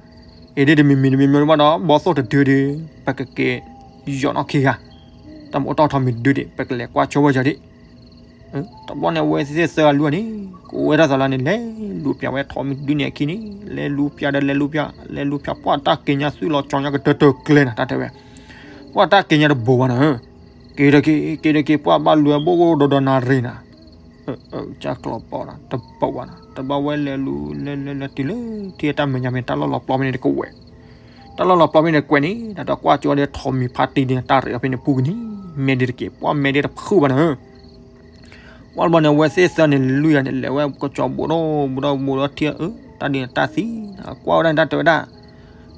အ့ ဒ်တမံၤမံၤတမံၤမံၤဘၣ်ဒီး ဘီသိၣ်တဒုဒု, ပကက့ၤယီၤနီၣ်ခံဂၤ, တၢ်မ့ၢ်အိၣ်တ့ၢ်ထီးမံၤတဒုဒံး ပကလဲၤကွၢ်ဆိဝဲယၤဒံး တဘျီန့ၣ် အဝဲသ့ၣ်သၢဂၤလွံၢ်ဂၤန့ၣ် ကအိၣ်ဝဲဒၣ်သးလၢန့ၣ် လဲၤလူၤဖၠးဝဲထီးမံၤတဒုန့ၣ်အခံန့ၣ် လဲၤလူၤဖၠးဒီးလဲၤလူၤဖၠး လဲၤလူၤဖၠး ပှၤတၢ်က့ၤညါသွံၣ်လီၤကၠီညါကတၢၢ်တၢၢ်ကျဲနၤ တၢ်တဲဝဲ ပှၤတၢ်က့ၤညါတဘိးဘၣ်နၤ က့ၤတက့ၤ က့ၤတက့ၤ ပှၤဘၣ်လူၤဘိၣ်ဒီဒီနၤရံၣ်နၤ ကၢ်ကျီၤပီနၤ တဘိးဘၣ်နၤ တဘၣ်ဝဲလဲၤလူၤ လဲၤလဲၤလဲၤတုၤလၢ ထံၣ်တၢ်မဲာ်ညါမ့ၢ်တၢ်လီၢ်လီၤပျီဖဲန့ၣ်တကဝဲၢ် တၢ်လီၢ်လီၤပျီဖဲန့ၣ်ကွဲးန့ၣ် တၢ်တကွၢ်ကၠီဒီးထီးမံၤဖးတံၢ်န့ၣ် တၢ်ရ့းအီၤဖဲန့ၣ်ပူၤကန့ၣ် မဲာ်ဒ့တက့ၤပှၤမဲာ်ဒ့တဖုးဘၣ်နၤ ပှၤတဘျီန့ၣ် အဝဲသ့ၣ်သၢန့ၣ် လွံၢ်ဂၤန့ၣ် လဲၤဝဲကစီၤဘိးဒီး ဘိးဒီးဘိးဒီးထံၣ် အၢ တၢ်ဒုးန့ၣ်တၢ်သံ ကွၢ်ဝဲဒၣ်န့ၣ် တၢ်တဲဝဲဒၣ်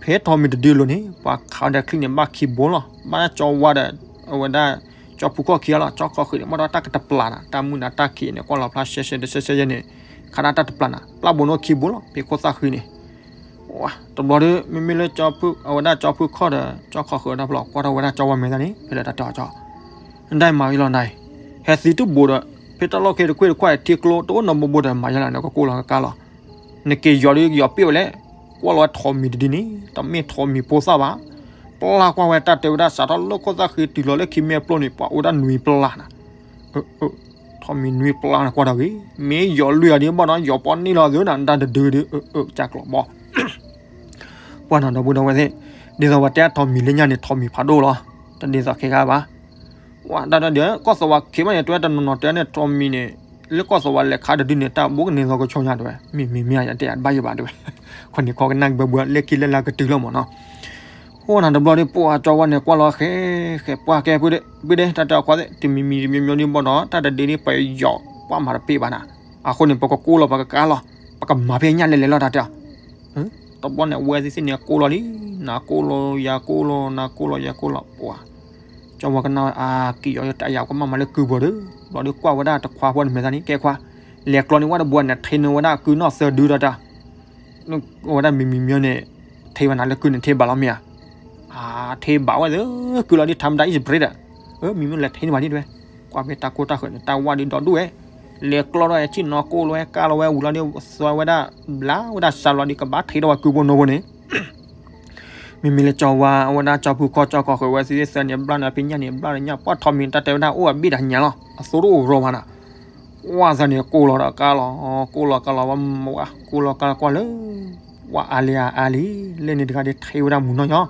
ဖဲထီးမံၤတဒုအလိၤန့ၣ် ပှၤခးဝဲဒၣ်ချံန့ၣ် ဘၣ်ခံဘိလီၤ. ဘၣ်ဒၣ်ကၠီဝါဒီး အဝဲဒၣ် ကၠီဖုခီၣ်ခံဂၤလီၤ. ကၠီခီၣ်ဃံးန့ၣ် မ့ၢ်ဒီးတၢ်ကတပျၢ်နၤ တၢ်မုၢ်နၤတၢ်ခံးန့ၣ် ကွၢ်လီၤဖျါရှဲရှဲတရှဲရှဲယဲန့ၣ် ခးဒၣ်တၢ်တပျၢ်နၤ ပျၢ်ဘိန့ၣ်ခံဘိလီၤ ဖဲခိၣ်သၣ်ဃံန့ၣ် တဘျီဒီး မ့မ့ၢ်လၢ အဝဲဒၣ်ကၠီဖုခီၣ်ဒီး ကၠီခီၣ်ဃံးတၢ်ဖျီ ကွၢ်ထီၣ်ဝဲဒၣ်ကၠီဝါမဲာ်သၣ်န့ၣ် ဖဲလဲၣ်တၢ်တဲအီၤကၠီ ဒၣ်မၤဝံၤလီၤနၤအံၤ ဟဲသံတဘိဒီး ဖဲတၢ်လီၢ်ခဲတခွ့ၣ်တခွါအံၤ ထံကျိတအိၣ်နီတဘိဘိဒီး မၤယါလီၤ နကကိၢ်လီၤကကါလီၤ နက့ၤယီၤဒီးယီၤပ့ၣ်ဝဲလဲၣ် ကွၢ်လီၤဝဲထီးမံၤတဒုန့ၣ် တမ့ၢ်ထီးမံၤဖိသၣ်ဘၣ် ပျၢ်ကွၢ်ဝဲတၢ်တဲဝဲဒၣ် စးထီၣ်လၢခိၣ်သၣ်ဃံတုၤလီၤလၢခံမ့ၢ်အပျိန့ၣ် ပှၤအိၣ်ဒၣ်နွံပျၢ်နၤ ထီးမံၤနွံပျၢ်နၤ ကွၢ်တၢ်ဂ့ၤ မ့ၢ်ယီၤလွံၢ်ဂၤဒံးဘၣ်နီၤ ယီၤပီန့ၢ်လီၤသုနၤ တၢ်တဒုဒု ကၢ်ကျီၤဘီ ပှၤနီၤဒီပုၢ်ဒီဝဲၢ်သ့ၣ် ဒ်သိးပှၤတဲထီးမံၤလၢညါန့ၣ် ထီးမံၤဖးဒိၣ်လီၤ တဒ်သိးခဲခါဘၣ် ပှၤတၢ်ဒီး ကီၢ်သဝးခံဘၣ်န့ၣ် တဲဝဲတနီၤနီၤတဲန့ၣ် ထီးမံၤန့ၣ် လၢကီၢ်သဝးလဲၤခးတဒုန့ၣ် တၢ်ဘိးကန့ၢ်သီကဆီညါတဲဝဲ မ့မ့ၢ်မ့ၢ်ယတဲဘၣ်ယဘၣ်တဲဝဲ ခီန့ၣ်ခီကနၣ်ကဘၢဘၢ လဲၣ်ခံလဲၣ်လၢကတုၤလီၤမးနီၤ. အိၣ်နၤတဘျီဒီး ပှၤကၠီဝါန့ၣ် ကွၢ်လီၤဃဲဃဲ ပှၤကဲ ပုၢ်ဒ့ တၢ်တဲအီၤခွါသ့ၣ် တမံၤမံၤတမံၤမံၤဒ်ဘၣ်ဒီး တၢ်တဒုဒ်ပယီၤ ပှၤမၤတပ့ၢ်ဘၣ်နၤ. အဃိန့ၣ် ပကကိၢ်လီၤ ပကကါလီၤ ပကမၤဖဲညၣ်လဲၤလဲၤလီၤတၢ်တဲအီၤ တဘျီန့ၣ် အဝဲသ့ၣ်သ့ၣ်န့ၣ် ကိၢ်လီၤလံ, နၤကိၢ်လီၤ ယၤကိၢ်လီၤ နၤကိၢ်လီၤ ယၤကိၢ်လီၤ ပှၤ ကၠီဝါကနၣ်ဝဲ အါ က့ၤယီၤတၢ်ယၤကမၣ်မၤလၢကုၢ်ဘိဒီး ဘျီဒီးကွၢ်ဝဲဒၣ်တခွါဖိန့ၣ်မဲာ်သၣ်န့ၣ် ကဲခွါ လဲၤကျီန့ၣ်ဝဲတဘိန့ၣ် ထ့န့ၢ်ဝဲဒၣ်ကုၢ်နီၢ်သၢဒုဒီးတၢ် ဝဲဒၣ်မံၤမံၤမံၤန့ၣ် ထ့ဝဲနၤလၢကုၢ်န့ၣ်ထ့ဘၣ်လီၤမ့ၢ်ဧါ. အါ ထ့ဘၣ်ဝဲသ့ၣ် ကုၢ်လီၤဒ်ထါမတၤအံၣ်စပရ့ဒီး မံၤမံၤလဲၤထ့န့ၢ်ဘၣ်ဒ်တဲဝဲ ကွၢ်ဖဲတၢ်ကိၢ်တၢ်ဃၢၤန့ၣ် တၢ်ဝၣ်ဒုးဒီဒူၣ်ဝဲ လဲၤကျီဒီးဆ့ၣ်နီၤကိၢ်လီၤဝဲကါလီၤဝဲဝံၤလီၤဒီး သွဲဝဲဒၣ် ဘျါဝဲဒၣ်စးလီၤဒီးကဘၣ်ထ့ထီၣ်ဝဲကုၢ်ဘိနိဘိန့ၣ် မ့မ့ၢ်လၢကၠီဝါ အဝဲဒၣ်ကၠီဖုခီကၠီကီၢ်ဃၢၤဝဲသ့ၣ်သ့ၣ်သၢန့ၣ် ဘျါန့ၣ်ဖဲညၣ်န့ၣ် ဘျါဒီးညၣ်ပှၢ်ထီးမံၤတၢ်တဲဝဲဒၣ်အိၣ်အဘ့ၣ်တၢ်ညါလီၤ အသိတအိၣ်ရီဘၣ်နၤ ဝၣ်သးန့ၣ်ကိၢ်လီၤဒီးကါလီၤ ကိၢ်လီၤကါလီၤဝဲမဝါ ကိၢ်လီၤကါလီၤကွၢ်လၢ ဝၣ်အါလံအါလံ လၢန့ၣ်တဂၤဒ်ထ့ဝဲဒၣ်မုၢ်နီၢ်ညီ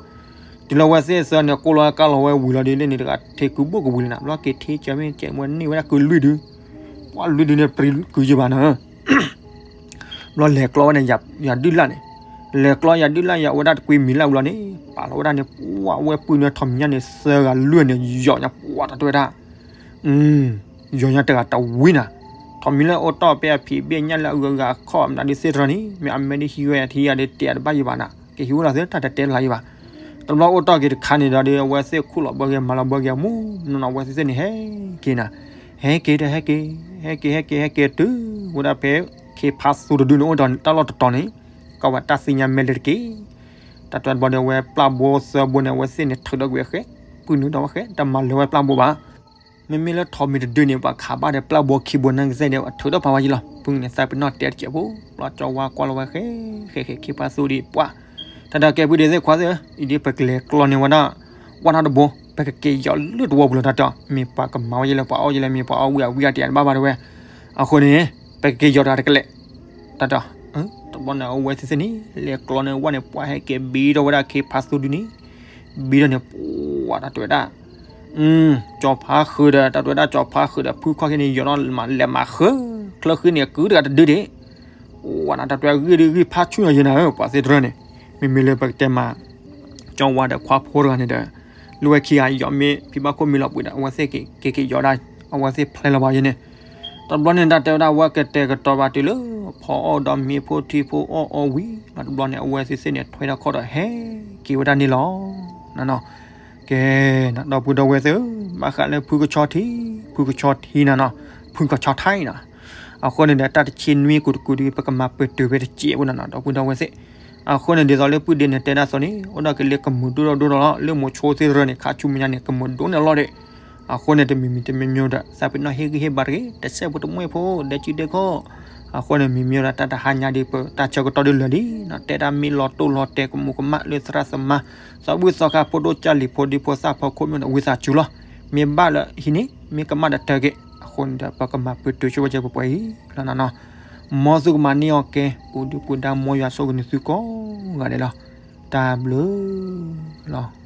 တုၤလၢဝဲသ့ၣ်သၢန့ၣ် ကိၢ်လီၤကါလီၤဝဲဝံၤလီၤဒီး လၢန့ၣ်တဂၤထ့ကုၢ်ဘိၣ်ကဝံၤလံနၤ ဘျီက့ၤထ့ကၢမ့ၢ်ကဲးမွဲန့ၢ်ဝဲဒၣ်ကုၢ်လွံၢ်ဒု ပှၤလွံၢ်ဒုန့ၣ် ပရံကုၢ်ယဘၣ်နၤ ဘျီလဲၤကျီဝဲန့ၣ် ယၤဒုၣ်လၣ်န့ၣ် လဲၤကျီယၤဒုၣ်လၣ်ယၤအိၣ်ဝဲဒၣ်တကွံမံၤလၢ်ဝံၤလီၤန့ၣ် ပာ်လီၤဝဲဒၣ်န့ၣ် ပှၤဝဲပုၢ်န့ၣ်ထီးမံၤညၣ်န့ၣ် သၢဂၤလွံၢ်န့ၣ် ယီၤညါပှၤတၢ်တဲဝဲဒၣ် ယီၤညါတဂၤတဝံၤနၤ ထီးမံၤလၢအိၣ်တီၢ်ဖဲအဖံးဘ့ၣ်ညၣ်လၢအဂုၤအဂၤအခီၣ်မနုၤဒ်သ့ၣ်တဖၣ်န့ၣ် မ့ၢ်အမဲာ်ဒ်ဟံးဝဲအထံအီၤဒီးတဲတဘၣ်ယဘၣ်နၤ ကဟံးဝဲလီၤသ့ၣ်တၢ်တတဲလီၤယဘၣ် တဘျီအိၣ်တီၢ်က့ၤတခါန့ၣ်ဒီး အဝဲသ့ၣ်ခူၣ်လီၤဘၢက့ၤမၤလီၤဘၢက့ၤအမူနီၢ်နီၢ် အဝဲသ့ၣ်သ့ၣ်န့ၣ် ဟဲက့ၤနၤ ဟဲက့ၤဒီးဟဲက့ၤ ဟဲက့ၤ ဟဲက့ၤ ဟဲက့ၤ တုၤဝဲဒၣ်ဖဲ ခ့ဖါသူတဒုန့ၣ် အိၣ်ဒီးတၢ်လီၢ်တတီၤန့ၣ် ကဝဲတၢ်သ့ၣ်ညါမဲာ်လၢတက့ၢ် တၢ်တဲတဘျီဒီး အဝဲပျၢ်ဘိသၢဘိန့ၣ် အဝဲသ့ၣ်န့ၣ်ထုးဒီးကွံာ်အဃဲ ပုၢ်နုာ်ဒီးဝဲဃဲ တမၤလၢၤဝဲပျၢ်ဘိဘၣ် မ့မ့ၢ်လၢထီးမံၤတဒုန့ၣ် ပှၤခးဘၣ်ဒီးပျၢ်ဘိခံဘိနၤကစဲးဒီး အထုးဒီးဖးဝဲယလီၤ ပုၢ်န့ၣ်သးပ့ၤနီၣ်တဲတစဲးဖိ ဘျီကၠီဝါကွၢ်လီၤဝဲဃဲ ဃဲ ဃဲ ခ့ဖါသူဒံးပှၤ တၢ်တဲကဲပုၢ်ဒ့သ့ၣ်ခွါသ့ၣ် အံၤဒ်ပကလဲၤကျီန့ၢ်ဝဲဒၣ် ဝၣ်ထီၣ်တဘိ ပကက့ၤယီၤလၢတဝီပူၤလီၤတၢ်တဲ မ့ၢ်ပှၤကမၤဝဲယလဲၣ် ပှၤအီၣ်ယလဲၣ် မ့ၢ်ပှၤအီၣ်ဝံၤအဝံၤအတံၢ်တဘၣ်ဘၣ်တဲဝဲ အဃိန့ၣ် ပကက့ၤယီၤတဂၤတကလဲာ် တၢ်တဲ တဘျီန့ၣ် အဝဲသ့ၣ်သ့ၣ်န့ၣ် လဲၤကျီန့ၢ်ဝဲန့ၣ် ပှၤဟဲက့ၤဘံထီၣ်ဝဲဒၣ်ခ့ဖါသူဒုန့ၣ် ဘံထီၣ်န့ၣ် ပှၤတၢ်တဲဝဲဒၣ် ကၠီၤဖါဃုာ်ဒီး တၢ်တဲဝဲဒၣ်ကၠီၤဖါဃုာ်ဒီး ဖုခီၣ်ခဲန့ၣ် ယီၤနီၣ်လဲၤမၤဃုာ် ချၢဃုန့ၣ် ကုတဂၤတဒုဒံး ဝဲနၤတၢ်တဲဝဲဂံၢ်ဒုးဂံၢ်ဖးဆူၣ်နီၤယဲနၤဧၢ ပှၤသ့ၣ်တဖၣ်န့ၣ် မ့မ့ၢ်လၢပကတဲမး ကၠီဝါဒီးခွါဖိတဂၤန့ၣ်ဒီး လၢဝဲခံဂၤယီၤမ့ၢ်ဖံးဘၣ်ခိၣ်မ့ၢ်လီၤပှ့ၤဒီး အဝဲသ့ၣ်က့ၤက့ၤယီၤဒၣ် အဝဲသ့ၣ်ဖျဲလီၤဘၣ်ယဲန့ၣ် တဘျီန့ၣ် တၢ်တဲဝဲဒၣ်ဝဲကတဲာ်ကတီၤဘၣ်တုၤလၢ ဖီအီၣ်ဒီးမ့ၤဖိထံဖိအီၣ်အီၣ်ဝံၤ တဘျီန့ၣ် အဝဲသ့ၣ်သ့ၣ်န့ၣ် ထွဲထီၣ်ခီၣ်ဒီးဟဲက့ၤဝဲဒၣ်န့ၣ်လီၤ. နနီၤ ကဲ ဒီပုၢ်ဒီဝဲၢ်သ့ၣ်ဧၢ, ဘၣ်ဃးလၢဖုကဆီထံ, ဖုကဆီထံနနီၤ, ဖုကဆီထံနၤ, အဃိန့ၣ်ဒီး တၢ်တဆံနွံကူာ်တကူာ်ဒီး ပကမၤပတုာ်ဖဲတစဲးဖိနနီၤ ဒီပုၢ်ဒီဝဲၢ်သ့ၣ်. အဃိန့ၣ် ဒ်သိးလၢပုၢ်ဒ့န့ၣ်တဲဒၣ်သိးန့ၣ် အိၣ်ဒၣ်က့ၤလၢကမုာ်ဒိၣ်ထီၣ်ဒိၣ်ထီၣ်လီၤ. လၢမိၤဆိသ့ၣ်တဖၣ်န့ၣ် ခးဆူမဲာ်ညါန့ၣ် ကမုာ်ဒိၣ်န့ၢ်အလီၢ်ဒံး. အဃိန့ၣ် တမံၤမံၤတမံၤမံၤဒီး သးပ့ၤနီၣ်ဟ့ၣ်ဂံၢ်ဟ့ၣ်ဘါတဂ့ၤ, တဆဲးဖိတမှဲၣ်ဖိ ဒဲကံဒဲကီၢ်. အဃိန့ၣ် မံၤမံၤဒီး တၢ်တဟါညါဒီး ပတၢ်ဆၢကတီၢ်ဒ်လဲၣ်လံနီၤ, တဲဒၣ်မ့ၢ်လီၤတိၢ်လီၤတဲာ်ကမူၤကမၣ်လၢသရၣ်သမါ သးဘုၣ်သီခါ ဖိဒိၣ်ကၢ်လံၤ ဖိဒံဖိသၣ်ဖီခိၣ်မ့ၢ်ဒီး ဝံသးစူၤလီၤ. မ့ၢ်ဘၣ်လၢဟံးန့ၣ် မ့ၢ်ကမၣ်ဒီးတၢ်ဂ့ၤ. အဃိန့ၣ်ဒီး ပကမၤပတုာ်ဆိဝဲကဲပှဲၤပှဲၤအံၤလီၤနနီၤ. မ်သုကမၤန့ၢ်အီၤကဲ ပူၤဒုပူၤဒါ မ်ယွၤဆိၣ်ဂ့ၤနသုကိးဂၤဒဲးလီၤ. တၢ်ဘျုးလီၤ.